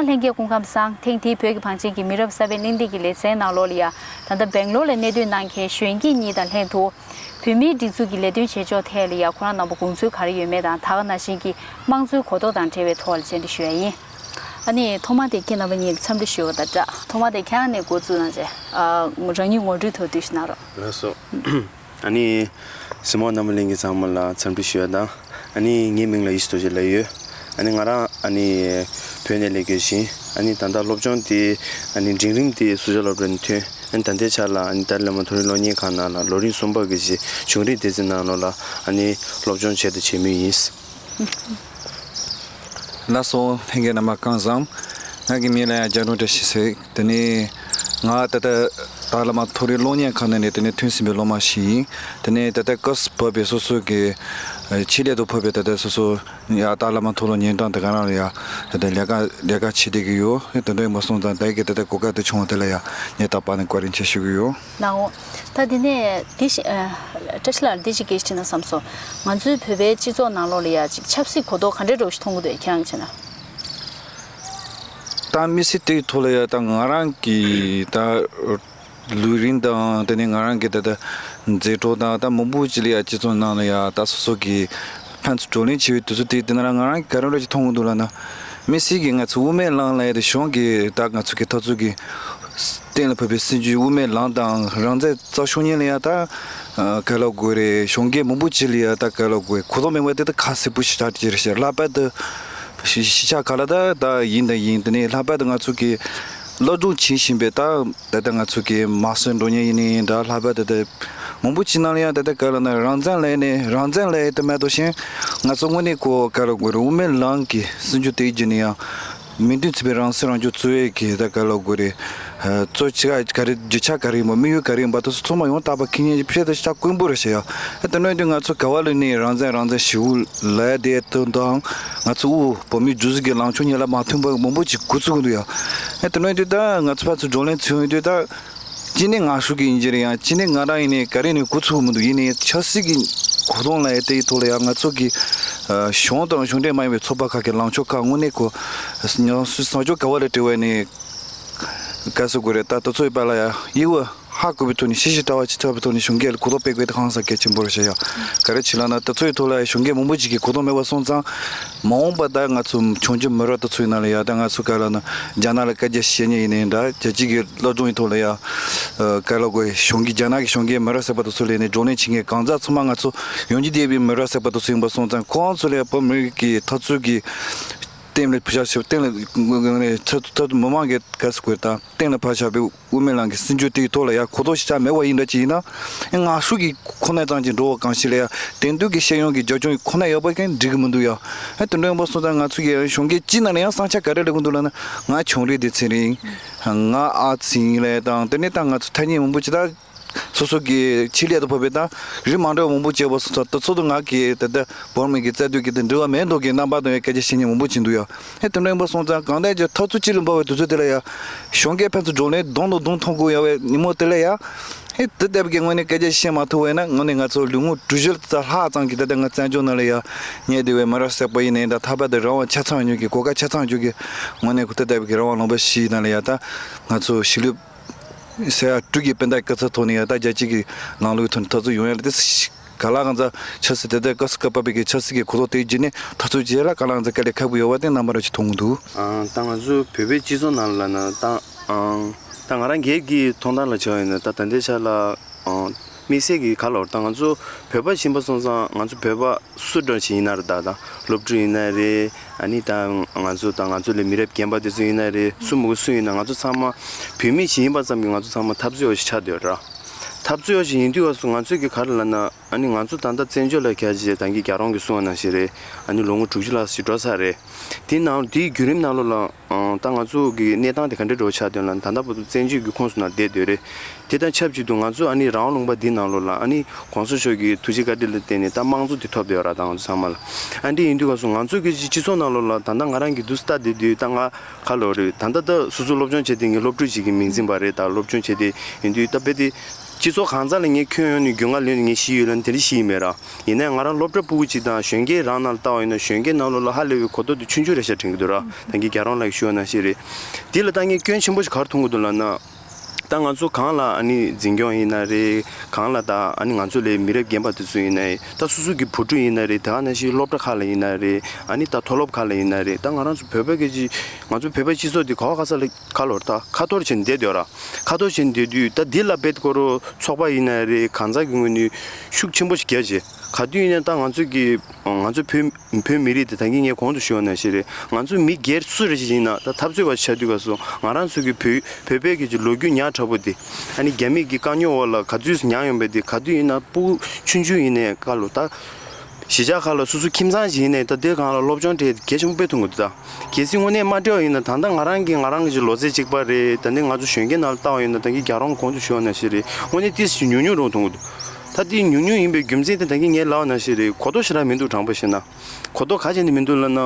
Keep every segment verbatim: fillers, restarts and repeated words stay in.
ལྷན་རྒྱས་སྐུ་ཁམས་བཟང་། ཐེངས་འདིའི་བོད་ཀྱི་བང་ཆེན་གྱི་མི་རབས་གསར་པའི་གླེང་སྟེགས་ཀྱི་ལེ་ཚན་ནང་ལོགས་ལ་ཡ། ད་ལྟ་སྦེང་ལོར་ལ་གནས་སྡོད་གནང་མཁན་གཞོན་སྐྱེས་གཉིས་དང་ལྷན་དུ། བོད་མིའི་སྒྲིག་འཛུགས་ཀྱི་ལས་དོན་བྱེད་ཕྱོགས་ཐད་ལ་ཡ་ཁོ་རང་རྣམ་པ་དགོངས་ཚུལ་ག་རེ་ཡོད་མེད་དང་། ད་ག་ནང་བཞིན་གྱི་དམངས་གཙོའི་གོ་རྟོགས་དང་འབྲེལ་བའི་ཐོག་ལ་བཅར་འདྲི་ཞུ་ཡ་ཡིན། ཨ་ནི་ཐོག་མ་དེ་ཁྱེད་རྣམ་པ་གཉིས་ལ་འཚམས་འདྲི་ཞུ་བ་དང་སྦྲགས། ཐོག་མ་དེ་ཁྱེད་རང་ནས་འགོ་བཙུགས་གནང་བྱས། ཨ། རང་ཉིད་ངོ་སྤྲོད་ཐུང་ཐུང་ཞིག་གནང་རོགས། ལགས་སོ། ཨ་ནི། གཟིགས་མོ་བ་རྣམ་པ་ལྷན་རྒྱས་ཚང་མ་ལ་འཚམས་འདྲི་ཞུ་ཡ་དང་། ཨ་ནི་ངའི་མིང་ལ་ཡེ་ཤེས་རྡོ་རྗེ་ལབ་ཡོད། ཨ་ནི་ང་རང་ཨ་ནི་བོད་ནས་སླེབས་རྒྱུ་ཞིག་ཡིན། ཨ་ནི་ད་ལྟ་སློབ་སྦྱོང་དེ་ཨ་ནི་འབྲིང་རིམ་དེ་སུ་ཇཱ་སློབ་གྲྭ་ནས་ཐོན། ཨ་ནི་ད་ལྟའི་ཆ་ལ་ཨ་ནི་ཏཱ་ལའི་བླ་མ་མཐོ་རིམ་སློབ་གཉེར་ཁང་ནང་ལ་ལོ་རིམ་གསུམ་པ་གི་ཞིག་གཞུང་འབྲེལ་སྡེ་ཚན་ནང་ལོགས་ལ་ཨ་ནི་སློབ་སྦྱོང་བྱས་དང་བྱེད་མུས་ཡིན། ལགས་སོ། ལྷན་རྒྱས་རྣམ་པ་སྐལ་བཟང་། ང་གི་མིང་ལ་ཡང་རྒྱ་ནོར་བཀྲ་ཤིས་ཟེར། དེ་ནས་ང་ད་ལྟ་ཏཱ་ལའི་བླ་མ་མཐོ་རིམ་སློབ་གཉེར་ཁང་ནང་ནས་དེ་ནས་ཐོན་ཟིན་པའི་སློབ་མ་ཞིག་ཡིན། དེ་ནས་ད་ལྟ་སྐབས་སུ་བབས་པའི་སོ་སོ་གི་ཆེད་ལས་དུ་ཕུལ་བའི་ད་ལྟ་སོ་སོ་ཡ་ཏཱ་ལའི་བླ་མ་མཐོ་སློབ་གཉེར་ཁང་དེ་ག་རང་ལ་ཡ་ད་ལྟ་ལས་ཀ་ལས་ཀ་བྱེད་བསྡད་ཀྱི་ཡོད། དེ་འདྲ་ཡིན་པ་སོང་ཙང་ད་ཡི་གེ་ད་ལྟ་གོ་སྐབས་དེ་བྱུང་བ་དེ་ལ་ཡ་ངས་ད་བར་ནས་བཀའ་དྲིན་ཆེ་ཞུ་གི་ཡོད། ལགས་འོ། ད་དེ་ནས་དེ་ཞིག་ཨ། བཀྲ་ཤིས་ལགས་ལ་དེ་ཞིག་སྐད་ཆ་དྲིས་ན་བསམ་སོང་། ང་ཚོའི་བོད་པའི་སྤྱི་ཚོགས་ནང་ལོགས་ལ་ཡ་ཅིག་ཆབ་སྲིད་གོ་རྟོགས་ག་འདྲའི་འདྲ་བོ་ཞིག་མཐོང་གི་འདུག་ཁྱེད་རང་བྱས་ན། ད་མི་སེར་དེའི་ཐོག་ལ་ཡ་ད་ང་རང་གི་ད་ལུས་རིན་དང་དེ་ནས་ང་རང་གི་ད་ད་མཛེས་སྤྲོ་དང་ད་མང་པོ་ཅིག་ལ་ཡ་སྤྱི་ཚོགས་ནང་ལ་ཡ་ད་སོ་སོ་གི་ཕན་ཚུན་བགྲོ་གླེང་བྱེད་པའི་དུས་ཚོད་དེ་དེ་ན་ང་རང་གི་ག་རེ་འདྲ་ཅིག་མཐོང་གི་འདུག་ལབ་ན། མི་སེར་གྱིས་ང་ཚོ་དབུ་མའི་ལམ་ལབ་ཡ་དེ་གཞུང་གི་ད་ང་ཚོ་གི་འཐབ་རྩོད་ཀྱི་གཏན་ལ་ཕབ་པའི་སྲིད་ཇུས་དབུ་མའི་ལམ་དང་རང་བཙན་རྩ་ཤོག་གཉིས་ལ་ཡ་ད་ག་ལབ་དགོས་རེད། གཞུང་གི་མང་པོ་ཅིག་ལ་ཡ་ད་ག་ལབ་དགོས་གོ་རྟོགས་མེད་པ་དེ་ད་ཁ་གསལ་པོ་ཞེ་དྲག་ཅིག་རེད་ཤག་ལྷག་པར་དུ་གཞིས་ཆགས་ཁག་ལ་ད་ད་ཡིན་དང་ཡིན། དེ་ནས་ལྷག་པར་དུ་ང་ཚོ་གི་སློབ་སྦྱོང་བྱེད་བཞིན་པའི་ད་ད་ལྟ་ང་ཚོ་གི་མ་སོན་འགྲོ་མཁན་ཡིན་ནའི་འདྲ། ལྷག་པར་དུ་ད་མང་པོ་ཅིག་ནང་ལ་ཡང་ད་ལྟ་ག་ལབ་ན་རང་བཙན་ལབ་ནས་རང་བཙན་ལབ་ཡ་དེ་མ་གཏོགས་གཞན་ང་ཚོ་དངོས་གནས་ཁོ་ག་ལབ་དགོས་རེད། དབུ་མའི་ལམ་གྱི་སྲིད་ཇུས་དེའི་བརྒྱུད་ནས་ཡང་མིང་དོན་མཚུངས་པའི་རང་སྲིད་རང་སྐྱོང་གཙོ་བོའི་གི་ད་ག་ལབ་དགོས་རེད། གཙོ་ཆེ་ཁག་ག་རེ་རྒྱུ་ཆ་ག་རེ་ཡིན་པ་དམིགས་ཡུལ་ག་རེ་ཡིན་པ་དེ་ཚོ་ཚང་མ་ཡང་དག་པ་མཁྱེན་མཁན་གྱི་ཕྱེད་དུ་ཤ་དཀོན་པོ་རེད་ཤག་ཡ། ཨེ་དེ་འདྲ་ཡིན་དུས་ང་ཚོ་ག་བ་ལོན་ནས་རང་བཙན་རང་བཙན་ཞེ་པོ་ལབ་ཡ་དེ་དང་ང་ཚོ་དབུ་བོད་མིའི་སྒྲིག་འཛུགས་ཀྱི་ལངས་ཕྱོགས་གཉིས་ལ་མ་མཐུན་པ་མང་པོ་ཅིག་འགོ་ཚུགས་ཀྱི་འདུག་ཡ། ཨེ་དེ་འདྲ་ཡིན་དུས་ད་ང་ཚོ་ཕར་ཚུར་བགྲོ་གླེང་བྱེད་ཡོང་དུས་ད། གཅིག་ནས་ང་ཧྲུའུ་ཅི་ཡིན་གྱི་རེད། ཡང་གཅིག་ནས་ང་རང་ཡིན་ནའི་ག་རེ་ནས་འགོ་ཚུགས་མི་འདུག་ཡིན་ནའི་ཆབ་སྲིད་ཀྱི་གོ་རྟོགས་ལ་ཡ་དེ་ཡི་ཐོག་ལ་ཡང་ང་ཚོ་གི་གཞུང་དང་གཞུང་འབྲེལ་མ་ཡིན་པའི་ཚོགས་པ་ཁག་གི་ལངས་ཕྱོགས་ཁག་དངོས་གནས་ཁོ་ཉམས་སུ་བཟང་ཕྱོགས་ག་བ་ལ་བྲེལ་བ་ནས་ག་ཟེར་དགོས་རེད། ད་དེ་ཚོ་ཡི་བར་ལ་ཡ་ཡི་བ་ཧ་གོ་བའི་ཐོག་ནས་ཤེས་ཤེས་ལྟ་བ་ཅི་ཐུབ་པའི་ཐོག་ནས་གཞུང་སྒེར་ལ་གོ་རྟོགས་སྤེལ་དགོས་དེ་ཧང་སང་གལ་ཆེན་པོ་རེད་ཤག་ཡ། ག་རེ་བྱེད་ལབ་ན་དེ་ཚོ་ཡི་ཐོག་ལ་ཡ་གཞུང་སྒེར་མང་པོ་ཅིག་གིས་གོ་རྟོགས་མེད་པ་སོང་ཙང་མ་འོངས་པ་ད་ང་ཚོ་བྱུང་རྒྱུ་མི་རབས་དེ་ཚོ་ཡི་ནང་ལ་ཡ་ད་ང་ཚོ་ག་ལབ་ན་རྒྱ་ནག་ལ་སྐད་ཆ་བཤད་མཁན་ཡིན་ནའི་འདྲ། རྒྱལ་སྤྱི་གི་སློབ་སྦྱོང་ཡི་ཐོག་ལ་ཡ་ག་ལབ་དགོས། གཞུང་གི་རྒྱ་ནག་གི་གཞུང་སྒེར་མི་རབས་ཟེར་བ་དེ་ཚོ་ལ་ནས་བགྲོ་གླེང་བྱེད་མཁན་གང་ཟག་ཚང་མ་ང་ཚོ་ཡོང་རྒྱུ་བསྡད་པའི་མི་རབས་ཟེར་བ་དེ་ཚོ་ཡིན་པ་སོང་ཙང་ཁོང་ཚོ་ལ་ཡ་བོད་མི་རིགས་ཀྱི་འཐབ་རྩོད་ཀྱི་གཏན་ལ་ཕུལ་བྱ་ཞིག་གཏན་ལ་ཚ་ཚ་མི་མང་གི་ག་ཟེར་དགོས་དང་གཏན་ལ་ཕབ་བཞག་པའི་དབུ་མའི་ལམ་གྱི་སྲིད་ཇུས་དེའི་ཐོག་ལ་ཡ་གོ་རྟོགས་ཤེས་བྱ་མེད་པ་ཡིན་འདྲ་ཅིག་ཡིན་ན། ང་ཧྲུའུ་ཅི་ཁོ་ན་ཙམ་གྱིས་འགྲོ་བ་གང་ཞིག་ལ་ཡ་དེང་དུས་ཀྱི་ཤེས་ཡོན་གྱི་རྒྱབ་ལྗོངས་ཁོ་ན་ཡོད་པ་ཀྱང་འགྲིག་གི་མི་འདུག་ཡ། ཨེ་དེ་འདྲ་ཡིན་པ་སོང་ཙང་ང་ཚོ་གི་གཞུང་སྒེར་སྤྱི་ནང་ལ་ཡང་བསམ་འཆར་ག་རེ་སླེབས་ཀྱི་འདུག་ལབ་ན། ང་ཆུང་རིགས་སྡེ་ཚན་རེད། ང་ཨ་ཙི་ཡིན་ལབ་དང་དེ་ནས་ད་ང་ཚོ་ཐ་སྙད་མང་པོ་ཅིག་ད། སོ་སོ་གི་ཆེད་ལས་དུ་ཕབ་པའི་ད་རིགས་མ་འདྲ་བ་མང་པོ་བྱས་པ་སོང་ཙང་དེ་ཚོ་དང་ང་གི་ད་ལྟ་བོད་མི་གི་རྩ་དོན་གི་དེ་འབྲེལ་བ་མེད་མདོག་གི་རྣམ་པ་དང་ཡང་སྐད་ཆ་བཤད་མཁན་མང་པོ་ཅིག་འདུག་ཡ། ཨེ་དེ་འདྲ་ཡིན་པ་སོང་ཙང་གང་ལྟར་གྱི་འཐབ་རྩོད་སྤྱི་ལ་འབབ་པའི་དུས་ཚོད་དེ་ལ་ཡ། གཞུང་སྒེར་ཕན་ཚུན་བགྲོ་གླེང་གདོང་དང་གདོང་མཐོང་དགོས་ཡ་བའི་ཉིན་མོ་དེ་ལ་ཡ། ཨེ་དེ་ལྟ་བུའི་ངོས་ནས་སྐད་ཆ་བཤད་མ་ཐུབ་པ་ཡིན་ན་དངོས་གནས་ང་ཚོ་ལོ་ངོ་དྲུག་ཅུ་ཙམ་ལྷག་ཙམ་གྱི་ད་ལྟ་ང་བཙན་བྱོལ་ནང་ལ་ཡ་གནས་བསྡད་པའི་མི་རབས་གསར་པ་ཡིན་ནའི་ད་ལྷག་པར་དུ་རང་དབང་ཆ་ཚང་ཡོད་མཁན་གྱི་གོ་སྐབས་ཆ་ཚང་ཡོད་མཁན་གྱི་དངོས་གནས་ཁོ་དེ་ལྟ་བུའི་རང་དབང་ལུང་པ་ཞིག་ནང་ལ་ཡ་ད་ང་ཚོ་གཞིས་ལུས། ས་ཡ་དྲུག་གི་སྤུན་ཟླ་སྐུ་ཚབ་ཐོག་ནས་ཡང་ད་རྒྱལ་སྤྱི་གི་ལམ་ལུགས་ཐོག་ནས་འཐབ་རྩོད་ཡོང་ཡ་ལ་དེ་ག་ལ་གང་ཚ་ཆབ་སྲིད་དེ་ལྟར་སྐབས་སུ་བབས་པའི་གི་ཆབ་སྲིད་ཀྱི་གོ་རྟོགས་དེའི་རྗེས་ནས་འཐབ་རྩོད་བྱེད་ཡ་ལ་ག་ལ་གང་ཚ་དཀའ་ལས་ཁག་པོ་ཡོད་པ་དེ་རྣམ་པ་རང་ཅིག་མཐོང་གི་འདུག་ཨང་། ད་ང་ཚོ་བོད་པའི་སྤྱི་ཚོགས་ནང་ལ་ན་ད་ཨང་ད་ང་རང་སྒེར་གྱི་མཐོང་སྟངས་ལ་བྱས་པ་ཡིན་ན་ད་ད་ལྟའི་ཆ་ལ་ཨང་དམིགས་བསལ་གྱི་ག་ལ་བར་ད་ང་ཚོ་བོད་པ་ཡིན་པ་སོང་ཙང་ང་ཚོ་བོད་པ། སུ་འདྲ་ཞིག་ཡིན་ན་རེད། ད་ད་སློབ་ཕྲུག་ཡིན་ན་རེད། ཨ་ནི་ད་ང་ཚོ་ད་ང་ཚོ་ལས་མི་རབས་རྒན་པ་དེ་ཚོ་ཡིན་ན་རེད། སུ་མི་དགོས་སུ་ཡིན་ན་ང་ཚོ་ཚང་མ་བོད་མི་ཞིག་ཡིན་པ་ཙམ་གྱིས་ང་ཚོ་ཚང་མ་འཐབ་རྩོད་ཡོད་ཞིག་ཆགས་བསྡད་ཡོད་ར། འཐབ་རྩོད་ཡོད་ཞིག་ཡིན་དུས་སྐབས་སུ་ང་ཚོས་ཀྱི་ག་རེ་ལབ་ན་ཨ་ནི་ང་ཚོ་ད་ལྟ་བཙན་བྱོལ་ལ་ཁྱེད་ཀྱིས་ད་གིན་རྒྱལ་རོང་གིས་གསུངས་པ་ནང་བཞིན་རེད། ཨ་ནི་ལོ་ངོ་དྲུག་ཅུ་ལྷག་ཞིག་འགྲོ་ཚར་རེད། དེའི་ནང་དེའི་བརྒྱུད་རིམ་ནང་ལོགས་ལ། ཨང་། ད་ང་ཚོ་གི་གནས་སྟངས་དེ་ག་འདྲ་འགྲོ་ཆགས་དོན་ལ་ད་ལྟ་བར་དུ་བཙན་བྱོལ་གྱི་ཁོངས་སུ་ན་བསྡད་སྡོད་རེད། དེ་དང་ཆབས་ཅིག་ཏུ་ང་ཚོ་ཨ་ནི་རང་དབང་ལུང་པ་འདི་ནང་ལོགས་ལ་ཨ་ནི་གོང་ས་མཆོག་གི་ཐུགས་རྗེ་བཀའ་དྲིན་ལ་བརྟེན་ནས་ད་དམངས་གཙོ་དེ་ཐོབ་བསྡད་ཡོད་ར། ད་ང་ཚོ་ཚང་མ་ལ་ཨ་འདི་ཡིན་དུས་སྐབས་སུ་ང་ཚོ་གི་སྤྱི་ཚོགས་ནང་ལོགས་ལ་ད་ལྟ་ང་རང་གི་འདུག་སེ་ལྟ་བསྡད་དུས་ད་ང་ག་ལོག་རེད། ད་ལྟ་ད་སོ་སོ་སློབ་སྦྱོང་བྱས་ཏེ་ངའི་སློབ་ཕྲུག་ཅིག་གི་མིང་འཛིན་པ་རེད། ད་སློབ་སྦྱོང་བྱས་ཏེ་ཡིན་དུས་ད་རྦད་དེ། སྤྱི་ཚོགས་གང་ས་ལ་ངས་ཁྱོན་ཡོངས་ནས་རྒྱུས་མངའ་ལོན་ནས་ངས་ཤེས་ཡོད་ལབ་ན་དེ་འདྲ་ཤེས་ཀྱི་མེད་ར། ཡིན་ནའི་ང་རང་སློབ་གྲྭ་ཕྲུ་གུ་ཅིག་དང་གཞོན་སྐྱེས་རང་ནང་ལ་ལྟ་བ་ཡིན་ན་གཞོན་སྐྱེས་ནང་ལོགས་ལ་ཧ་ལས་པའི་གོ་རྟོགས་དེ་ཆུང་ཆུང་རེད་ཤག་དྲན་གྱི་འདུག་ར། ད་གིན་རྒྱ་རོང་ལགས་ཀྱིས་ཞུས་པ་ནང་བཞིན་རེད། དེ་ལ་ད་ངས་སྐྱོན་ཆེན་པོ་ཞིག་ག་རེ་མཐོང་གི་འདུག་ལབ་ན། ད་ང་ཚོ་གང་ལ་ཨ་ནི་འཛིན་སྐྱོང་ཡིན་ན་རེད། གང་ལ་ད་ཨ་ནི་ང་ཚོ་ལས་མི་རབས་རྒན་པ་དེ་ཚོ་ཡིན་ན་རེད། ད་སོ་སོ་གི་བུ་ཕྲུག་ཡིན་ན་རེད། དེ་ག་ནང་བཞིན་སློབ་གྲྭ་ཁག་ལ་ཡིན་ན་རེད། ཨ་ནི་ད་མཐོ་སློབ་ཁག་ལ་ཡིན་ན་རེད། ད་ང་རང་ཚོ་བོད་པ་སྐད་ཀྱི་ང་ཚོ་བོད་པ་སྤྱི་ཚོགས་འདི་ག་བ་ག་ས་ལ་ཁ་ལོར་ད་ཁ་ཐོར་བྱས་ནས་བསྡད་སྡོད་ར། ཁ་ཐོར་བྱས་ནས་བསྡད་དུས་ད་འདི་ལ་རྦད་དེ་ཁོ་རང་ཚོགས་པ་ཡིན་ན་རེད། གང་ཟག་གི་ངོས་ནས་ཤུགས་ཆེན་པོ་ཞིག་རྒྱག་བྱས། ག་དུས་ཡིན་ན་ད་ང་ཚོ་གི་ང་ཚོ་བོད་བོད་མི་རིགས་དེ་ད་གིན་ངས་གོང་དུ་ཞུས་པ་ནང་བཞིན་རེད། ང་ཚོ་མི་སྒེར་སུ་རེ་ཞིག་ཡིན་ན་ད་འཐབ་རྩོད་པ་ཆགས་དུས་ག་སོང་། ང་རང་ཚོ་གི་བོད་བོད་པའི་གི་ལོ་རྒྱུས་ཉག་ཕྲ་པོ་དེ་ཨ་ནི་རྒྱ་མི་གི་དཀའ་རྙོག་འོག་ལ་ག་དུས་སུ་མྱངས་ཡོང་བའི་དེ་ག་དུས་ཡིན་ན་སྤུ་གུ་ཆུང་ཆུང་ཡིན་ནའི་ཁ་ལོ་ད། གཞིས་ཆགས་ཁག་ལ་སོ་སོ་ཁྱིམ་ཚང་ཞིག་ཡིན་ནའི་ད་དེ་སྒང་ལ་སློབ་སྦྱོང་སྤྲད་དེ་གལ་ཆེན་པོ་དཔེ་མཐོང་གི་འདུག་ད། གལ་སྲིད་དངོས་གནས་མ་སྤྲད་པ་ཡིན་ན་ད་ལྟ་ང་རང་གིས་ང་རང་གི་ལོ་ཚད་གཅིག་པ་རེད། ད་ནི་ང་ཚོ་གཞོན་སྐྱེས་ནང་ལ་ལྟ་བ་ཡིན་ན་ད་གིན་རྒྱ་རོང་གོང་དུ་ཞུས་པ་ནང་བཞིན་རེད། དངོས་གནས་ཏིས་ཞིག་ཉུང་ཉུང་རུ་མཐོང་གི་འདུག་ད་དེ་ཉུང་ཉུང་ཡིན་པའི་རྒྱུ་མཚན་དེ་ད་གིན་ངས་ལབ་པ་ནང་བཞིན་རེད། གོ་རྟོགས་ཞེ་དྲག་མི་འདུག་དྲང་པོ་བཤད་ན། གོ་རྟོགས་ག་བྱས་ནས་མི་འདུག་ལབ་ན།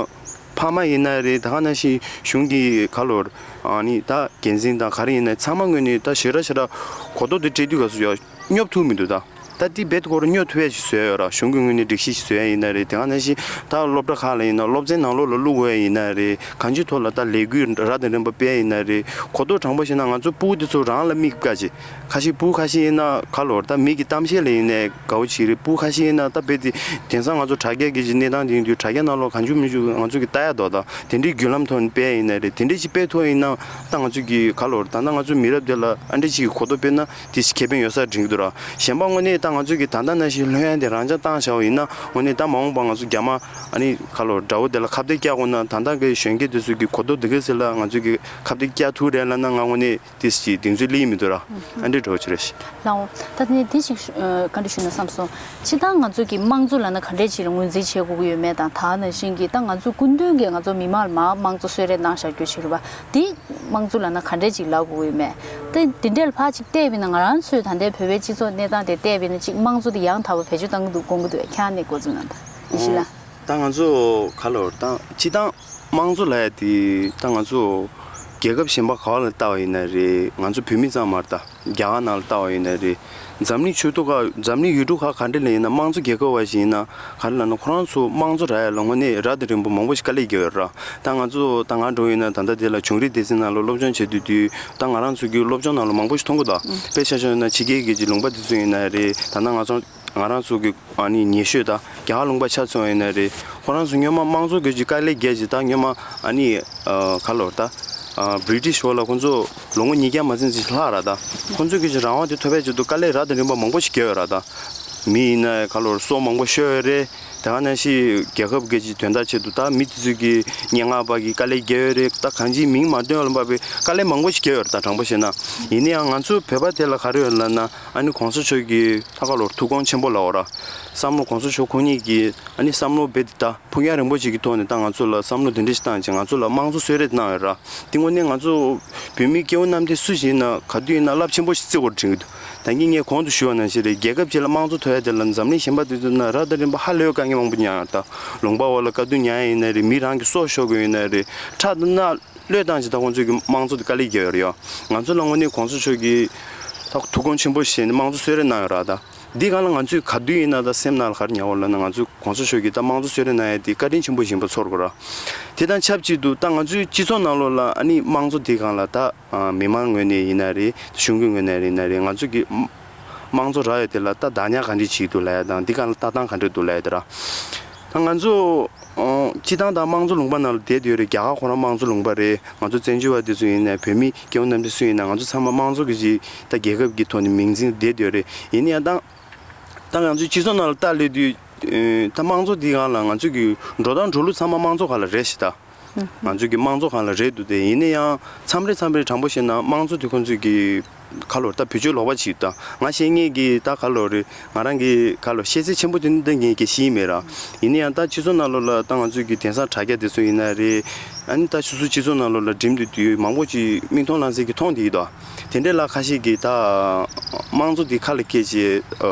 ཕ་མ་ཡིན་ན་རེད། ད་ག་ནང་བཞིན་གཞུང་གི་ཁ་ལོར་ཨ་ནི་ད་འགན་འཛིན་དང་ག་རེ་ཡིན་ན་ཚང་མ་ངོས་ནས་ད་ཞེ་དྲག་ཞེ་དྲག་གོ་རྟོགས་དེ་སྤྲད་དུས་ག་སུ་ཡ། སྙོབ་ཐུབ་མི་འདུག་ད། ད་དེ་རྦད་དེ་ཁོ་རང་སྙོབ་ཐུབ་ཡ་ཞིག་བཟོས་ཡོད་ར། གཞུང་གི་ངོས་ནས་སྒྲིག་གཞི་ཞིག་བཟོ་ཡ་ཡིན་ན་རེད། དེ་ག་ནང་བཞིན་ད་སློབ་གྲྭ་ཁག་ལ་ཡིན་ན་སློབ་ཚན་ནང་ལོགས་ལ་བླུག་དགོས་ཡ་ཡིན་ན་རེད། གང་ཅིའི་ཐོག་ལ་ད་ལས་འགུལ་རབ་དང་རིམ་པ་སྤེལ་ཡ་ཡིན་ན་རེད། གོ་རྟོགས་དྲང་པོ་བཤད་ན་ང་ཚོ་སྤུ་གུ་དེ་ཚོ་རང་ལ་དམིགས་དཀའ་ཅིག་ཁ་ཤས་སྤུ་གུ་ཁ་ཤས་ཡིན་ན་ཁ་ལོར་ད་མི་གི་གཏམ་བཤད་ལ་ཡིན་ནའི་དགའ་བོ་ཅིག་རེད། སྤུ་གུ་ཁ་ཤས་ཡིན་ན་ད་རྦད་དེ་དེང་སང་ང་ཚོ་དྲ་རྒྱ་གི་ཅིག་གནས་སྟངས་དེ་ཡིན་དུས་དྲ་རྒྱ་ནང་ལོགས་གང་བྱུང་མི་བྱུང་ང་ཚོ་གི་ལྟ་ཡ་འདུག་ད་དེ་འདྲའི་བརྒྱུད་ལམ་ཐོག་ནས་སྤེལ་ཡ་ཡིན་ན་རེད། དེ་འདྲའི་ཅིག་སྤེལ་ཐུབ་པ་ཡིན་ན་ད་ང་ཚོ་གི་ཁ་ལོར་ད་ལྟ་ང་ཚོ་མི་རབས་དེ་ལ་ཨ་འདྲ་ཅིག་གི་གོ་རྟོགས་སྤེལ་ན། དེ་ཁེ་ཕན་ཡོད་ས་དྲན་གྱི་འདུག་ར། གཞན་པ་དངོས་གནས་ད་ང་ཚོས་ཀྱི་ད་ལྟ་ནང་བཞིན་ལྷོད་ཡངས་དེ་རང་འཇགས་བཏང་བཞག་པ་ཡིན་ན་དངོས་གནས་ད་མ་འོངས་པ་ང་ཚོ་རྒྱ་མ་ཨ་ནི་ཁ་ལོ་དགྲ་བོ་དེ་ལ་ཁ་གཏད་བཀྱག་དགོས་ན་ད་ལྟ་གི་གཞོན་སྐྱེས་དེ་ཚོས་ཀྱི་གོ་རྟོགས་དེ་ག་ཚོད་ལ་ང་ཚོས་ཀྱི་ཁ་གཏད་བཀྱག་ཐུབ་རེད་ལབ་ན་ང་དངོས་གནས་དེ་ཅིག་གདེང་ཚོད་སླེབས་ཀྱི་མི་འདུག་ར། ཨ་འདྲས་འགྲོ་ཆོག་རེད། ལའོ། ད་ནི་དེ་ཞིག་ཨ་བཀའ་འདྲི་ཞུ་ན་བསམ་སོང་། སྤྱིར་བཏང་ང་ཚོས་ཀྱི་དམངས་གཙོ་ལབ་ན་ག་འདྲས་ཅིག་ལ་ངོས་འཛིན་བྱེད་དགོས་ཀྱི་ཡོད་མེད་དང་། ད་ནང་བཞིན་གྱི་ད་ང་ཚོ་སྐུ་མདུན་གྱིས་ང་ཚོ་མི་མང་ལ་མར་དམངས་གཙོ་གསོལ་རས་གནང་བཞག་རྒྱུ་ཞིག་རེད་པ། འདི་དམངས་གཙོ་ལབ་ན་ག་འདྲས་ཅིག་ལབ་དགོས་ཀྱི་ཡོད་མེད། ད་འདི་འདྲས་ལ་ཕར་ཅིག་བལྟས་པ་ཡིན་ན་ང་རང་ཚོའི་ད་ལྟའི་བོད་པའི་སྤྱི་ཚོགས་གནས་སྟངས་དེ་བལྟས་པ་ཡིན་ན་ཅིག་དམངས་གཙོ་དེ་ཡང་དག་པ་བེད་སྤྱོད་གཏང་གི་འདུག་དགོངས་ཀྱི་འདུག་ཁྱེད་རང་ནས་འགོ་འཛུགས་གནང་དང་། ཡེ་ཤེས་ལགས། ད་ང་ཚོ་ག་ལ་བར་ད་སྤྱིར་བཏང་དམངས་གཙོ་ལབ་ཡ་དེ་ད་ང་ཚོ་རྒྱལ་ཁབ་གཞན་པ་ག་བ་ལ་ལྟ་བ་ཡིན་ན་རེད། ང་ཚོ་བོད་མི་ཚང་མར་ད་རྒྱ་གར་ནང་ལ་ལྟ་བ་ཡིན་ན་རེད། འཛམ་གླིང་ཆོས་ཐོག་ཁག་འཛམ་གླིང་ཡུལ་གྲུ་ཁག་ག་འདྲ་ལ་ཡིན་ན་དམངས་གཙོ་རྒྱལ་ཁབ་བ་ཞིག་ཡིན་ན་ག་རེ་ལབ་ན་ཁོ་རང་ཚོ་དམངས་གཙོ་རག་ཡ་ལ་དངོས་གནས་རབ་དང་རིམ་པ་མང་པོ་ཞིག་དཀའ་ལས་རྒྱག་ཡོད་ར། ད་ང་ཚོ་ད་ང་འགྲོ་ཡིན་ན་ད་ལྟ་དེ་ལ་བྱུང་རིམ་སྡེ་ཚན་ནང་ལ་སློབ་སྦྱོང་བྱེད་དུས་དུས་ད་ང་རང་ཚོ་གི་སློབ་སྦྱོང་ནང་ལ་མང་པོ་ཞིག་མཐོང་གི་འདུག་དཔེ་ཆ་བཞག་ན་ཕྱི་རྒྱལ་གྱི་ལུང་པ་དེ་ཚོ་ཡིན་ན་རེད། ད་ལྟ་ང་ཚོ་ང་རང་ཚོ་གི་ཨ་ནི་ཉེ་ཤོས་ད་རྒྱ་གར་ལུང་པ་ཆ་མཚོན་ཡིན་ན་རེད། ཁོ་རང་ཚོ་སྔོན་མ་དམངས་གཙོ་གི་ཅིག་དཀའ་ལས་བརྒྱབ་ཅིག་ད་སྔོན་མ་ཨ་ནི་ཨ་ག་ལོར་ད་ཨ་བྷི་རི་ཊིཤ་འོག་ལ་ཁོ་ཚོ་ལོ་ངོ་ཉིས་བརྒྱ་མ་ཟིན་ཅིག་ལྷག་ར། ད་ཁོ་ཚོ་གི་ཅིག་རང་དབང་དེ་ཐོབ་པའི་ཆེད་དུ་དཀའ་ལས་རབ་དང་རིམ་པ་མང་པོ་ཞིག་བརྒྱབ་ཡོད་ར། ད་མི་ཡིན་ན་ག་ལོར་སྲོག་མང་པོ་ཤོར་ཡོད་རེད། དེ་ག་ནང་བཞིན་རྒྱལ་ཁབ་གི་ཅིག་དོན་དག་ཆེད་དུ་ད་མི་དེ་ཚོ་གི་སྙན་ངག་པ་གི་དཀའ་ལས་བརྒྱབ་ཡོད་རེད། ད་གང་ཅིའི་མིང་མ་འདོན་པ་ལ་དཔག་པའི་དཀའ་ལས་མང་པོ་ཞིག་བརྒྱབ་ཡོད་རེད། ད་དྲང་པོ་བཤད་ན་ཡིན་ན་ཡང་ང་ཚོ་བོད་པ་དེ་ལ་ག་རེ་ཡོད་ལབ་ན། ཨ་ནི་གོང་ས་མཆོག་གི་ད་ག་ལོར་ཐུགས་དགོངས་ཆེན་པོ་ལབ་དགོས་ར། བསམ་བློ་གོང་ས་མཆོག་ཁོང་ཉིད་ཀྱི་ཨ་ནི་བསམ་བློ་རྦད་དེ་ད་ཕུགས་རྒྱང་རིང་པོ་ཞིག་གི་ཐོག་ནས་ད་ང་ཚོ་ལ་བསམ་བློ་དེ་འདྲ་ཞིག་བཏང་བྱས་ང་ཚོ་ལ་དམངས་གཙོ་གསོལ་རས་གནང་ཡོད་ར། དེ་དངོས་གནས་ང་ཚོ་བོད་མི་སྐྱེ་བོ་རྣམས་དེ་སུ་ཞིག་ཡིན་ན་ག་དུས་ཡིན་ན་རླབས་ཆེན་པོ་ཞིག་བརྩི་དགོས་དྲན་གྱི་འདུག་ད་གིན་ངས་གོང་དུ་ཞུས་པ་ནང་བཞིན་རེད། རྒྱལ་ཁབ་ཅིག་ལ་དམངས་གཙོ་ཐོབ་ཡ་དེ་ལ་འཛམ་གླིང་གཞན་པ་དེ་ཚོ་ན་རབ་དང་རིམ་པ་ཧ་ལས་པའི་དཀའ་ངལ་མང་པོ་མྱངས་ཡོད་ར། ད་ལུང་པ་འོག་ལ་དཀའ་སྡུག་མྱངས་ཡ་ཡིན་ན་རེད། མི་རང་གི་སྲོག་ཤོར་དགོས་ཡིན་ན་རེད། ཁྲག་དང་སྣ་བློས་བཏང་བྱས་ད་ཁོང་ཚོས་ཀྱི་དམངས་གཙོ་དེ་དཀའ་ལས་བརྒྱབ་ཡོད་རེད་ཡ། ང་ཚོ་ལ་དངོས་གནས་གོང་ས་མཆོག་གིས་ད་ཐུགས་དགོངས་ཆེན་པོ་བཞེས་ནས་དམངས་གཙོ་གསོལ་རས་གནང་ཡོད་ར། ད་འདི་སྒང་ལ་ང་ཚོས་ག་དུས་ཡིན་ན་ད་སེམས་ནང་ལ་ག་རེ་ཉར་དགོས་ལབ་ན། ང་ཚོས་གོང་ས་མཆོག་གིས་ད་དམངས་གཙོ་གསོལ་རས་གནང་ཡ་དེ་བཀའ་དྲིན་ཆེན་པོ་ཞིག་ཡིན་པ་ཚོར་དགོས་ར། དེ་དང་ཆབས་ཅིག་ཏུ་ད་ང་ཚོའི་སྤྱི་ཚོགས་ནང་ལོགས་ལ་ཨ་ནི་དམངས་གཙོ་འདི་སྒང་ལ་ད་མི་མང་ངོས་ནས་ཡིན་ན་རེད། གཞུང་གི་ངོས་ནས་ཡིན་ན་རེད། ང་ཚོ་གི་དམངས་གཙོ་རག་ཡོད་དེ་ལ་ད་བདག་ཉར་ག་འདྲས་བྱེད་ཀྱི་འདུག་ལབ་ཡ་དང་འདི་སྒང་ལ་ལྟ་སྟངས་ག་འདྲས་འདུག་ལབ་ཡ་དེ་ར། ད་ང་ཚོ་སྤྱི་བཏང་ད་དམངས་གཙོ་ལུང་པ་ནང་ལ་བསྡད་ཡོད་རེད། རྒྱ་གར་ཁོ་རང་དམངས་གཙོ་ལུང་པ་རེད། ང་ཚོ་བཙན་བྱོལ་བ་དེ་ཚོ་ཡིན་ན་བོད་མི་སྐྱེ་བོ་རྣམས་དེ་སུ་ཡིན་ན་ང་ཚོ་ཚང་མ་དམངས་གཙོ་གི་ཅིག་ད་རྒྱལ་ཁབ་ཀྱི་ཐོག་ནས་མིང་འཛིན་བསྡད་ཡོད་རེད། ཡིན་ན་ཡང་ད་ད་ང་ཚོའི་སྤྱི་ཚོགས་ནང་ལ་ལྟ་སླེབས་དུས་ད་དམངས་གཙོ་འདི་སྒང་ལ་ང་ཚོ་གི་འགྲོ་སྟངས་འགྲོ་ལུགས་ཚང་མ་དམངས་གཙོ་སྒང་ལ་རེད་ཤག་ད། ང་ཚོ་གི་དམངས་གཙོ་སྒང་ལ་རེད་འདུག་སྟེ། ཡིན་ན་ཡང་མཚམས་རེ་མཚམས་རེ་དྲང་པོ་བཤད་ན་དམངས་གཙོ་དེ་ཁོང་ཚོས་ཀྱི་ཁ་ལོར་ད་བེད་སྤྱོད་ལོག་པ་ཅིག་ད་ང་བཤད་ངེས་ཀྱི་ད་ཁ་ལོར་རེད། ང་རང་གི་ཁ་ལོར་ཤེས་ཚད་ཆེན་པོ་དེ་འདི་ངས་ཀྱི་ཤེས་མེད་ར། ཡིན་ན་ཡང་ད་སྤྱི་ཚོགས་ནང་ལོགས་ལ་ད་ང་ཚོས་ཀྱི་དེང་སང་དྲ་རྒྱ་དེ་ཚོ་ཡིན་ན་རེད། ཨ་ནི་ད་སོ་སོའི་སྤྱི་ཚོགས་ནང་ལོགས་ལ་འགྲིམ་དུས་དུས་མང་པོ་ཅིག་མིག་མཐོང་ལག་ཟིན་གྱི་མཐོང་བསྡད་ཀྱི་འདུག་དེ་འདྲས་ལ་ཁ་ཤས་ཀྱིས་ད་དམངས་གཙོ་འདི་ཁ་ལ་སྐྱེལ་བྱས་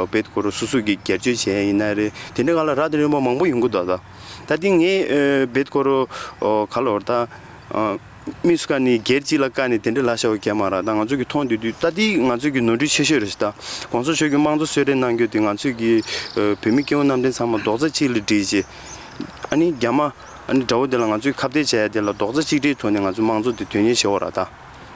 རྦད་དེ་ཁོ་རང་སོ་སོ་གི་སྒེར་གཅོད་བྱས་ཡིན་ན་རེད། དེ་འདྲས་སྒང་ལ་རབ་དང་རིམ་པ་མང་པོ་ཡོང་གི་འདུག་ད་ད་དེ་ངས་རྦད་དེ་ཁོ་རང་ཁ་ལོར་ད། མི་སུ་ཀ་ནི་སྒེར་གཅིག་ལ་བཀའ་ནི་དེ་འདྲ་ལ་ཤོག་གས་མ་ར། ད་ང་ཚོ་གི་མཐོང་དུས་དུས་ད་འདི་ང་ཚོ་གི་ནོར་འཁྲུལ་ཆེ་ཤོས་རེད་ཤག་ད་གོང་ས་མཆོག་གི་དམངས་གཙོ་གསོལ་རས་གནང་རྒྱུ་དེ་ང་ཚོ་གི་བོད་མི་སྐྱེ་བོ་རྣམ་འདྲེན་ཚང་མ་རྡོག་རྩ་གཅིག་ལ་སྒྲིལ་བྱས། ཨ་ནི་རྒྱ་མ་ཨ་ནི་དགྲ་བོ་དེ་ལ་ང་ཚོས་ཁ་གཏད་བྱ་ཡ་དེ་ལ་རྡོག་རྩ་གཅིག་སྒྲིལ་ཐོག་ནས་ང་ཚོ་དམངས་གཙོ་དེ་དོན་གཉེར་བྱེད་འོ་ར་ད།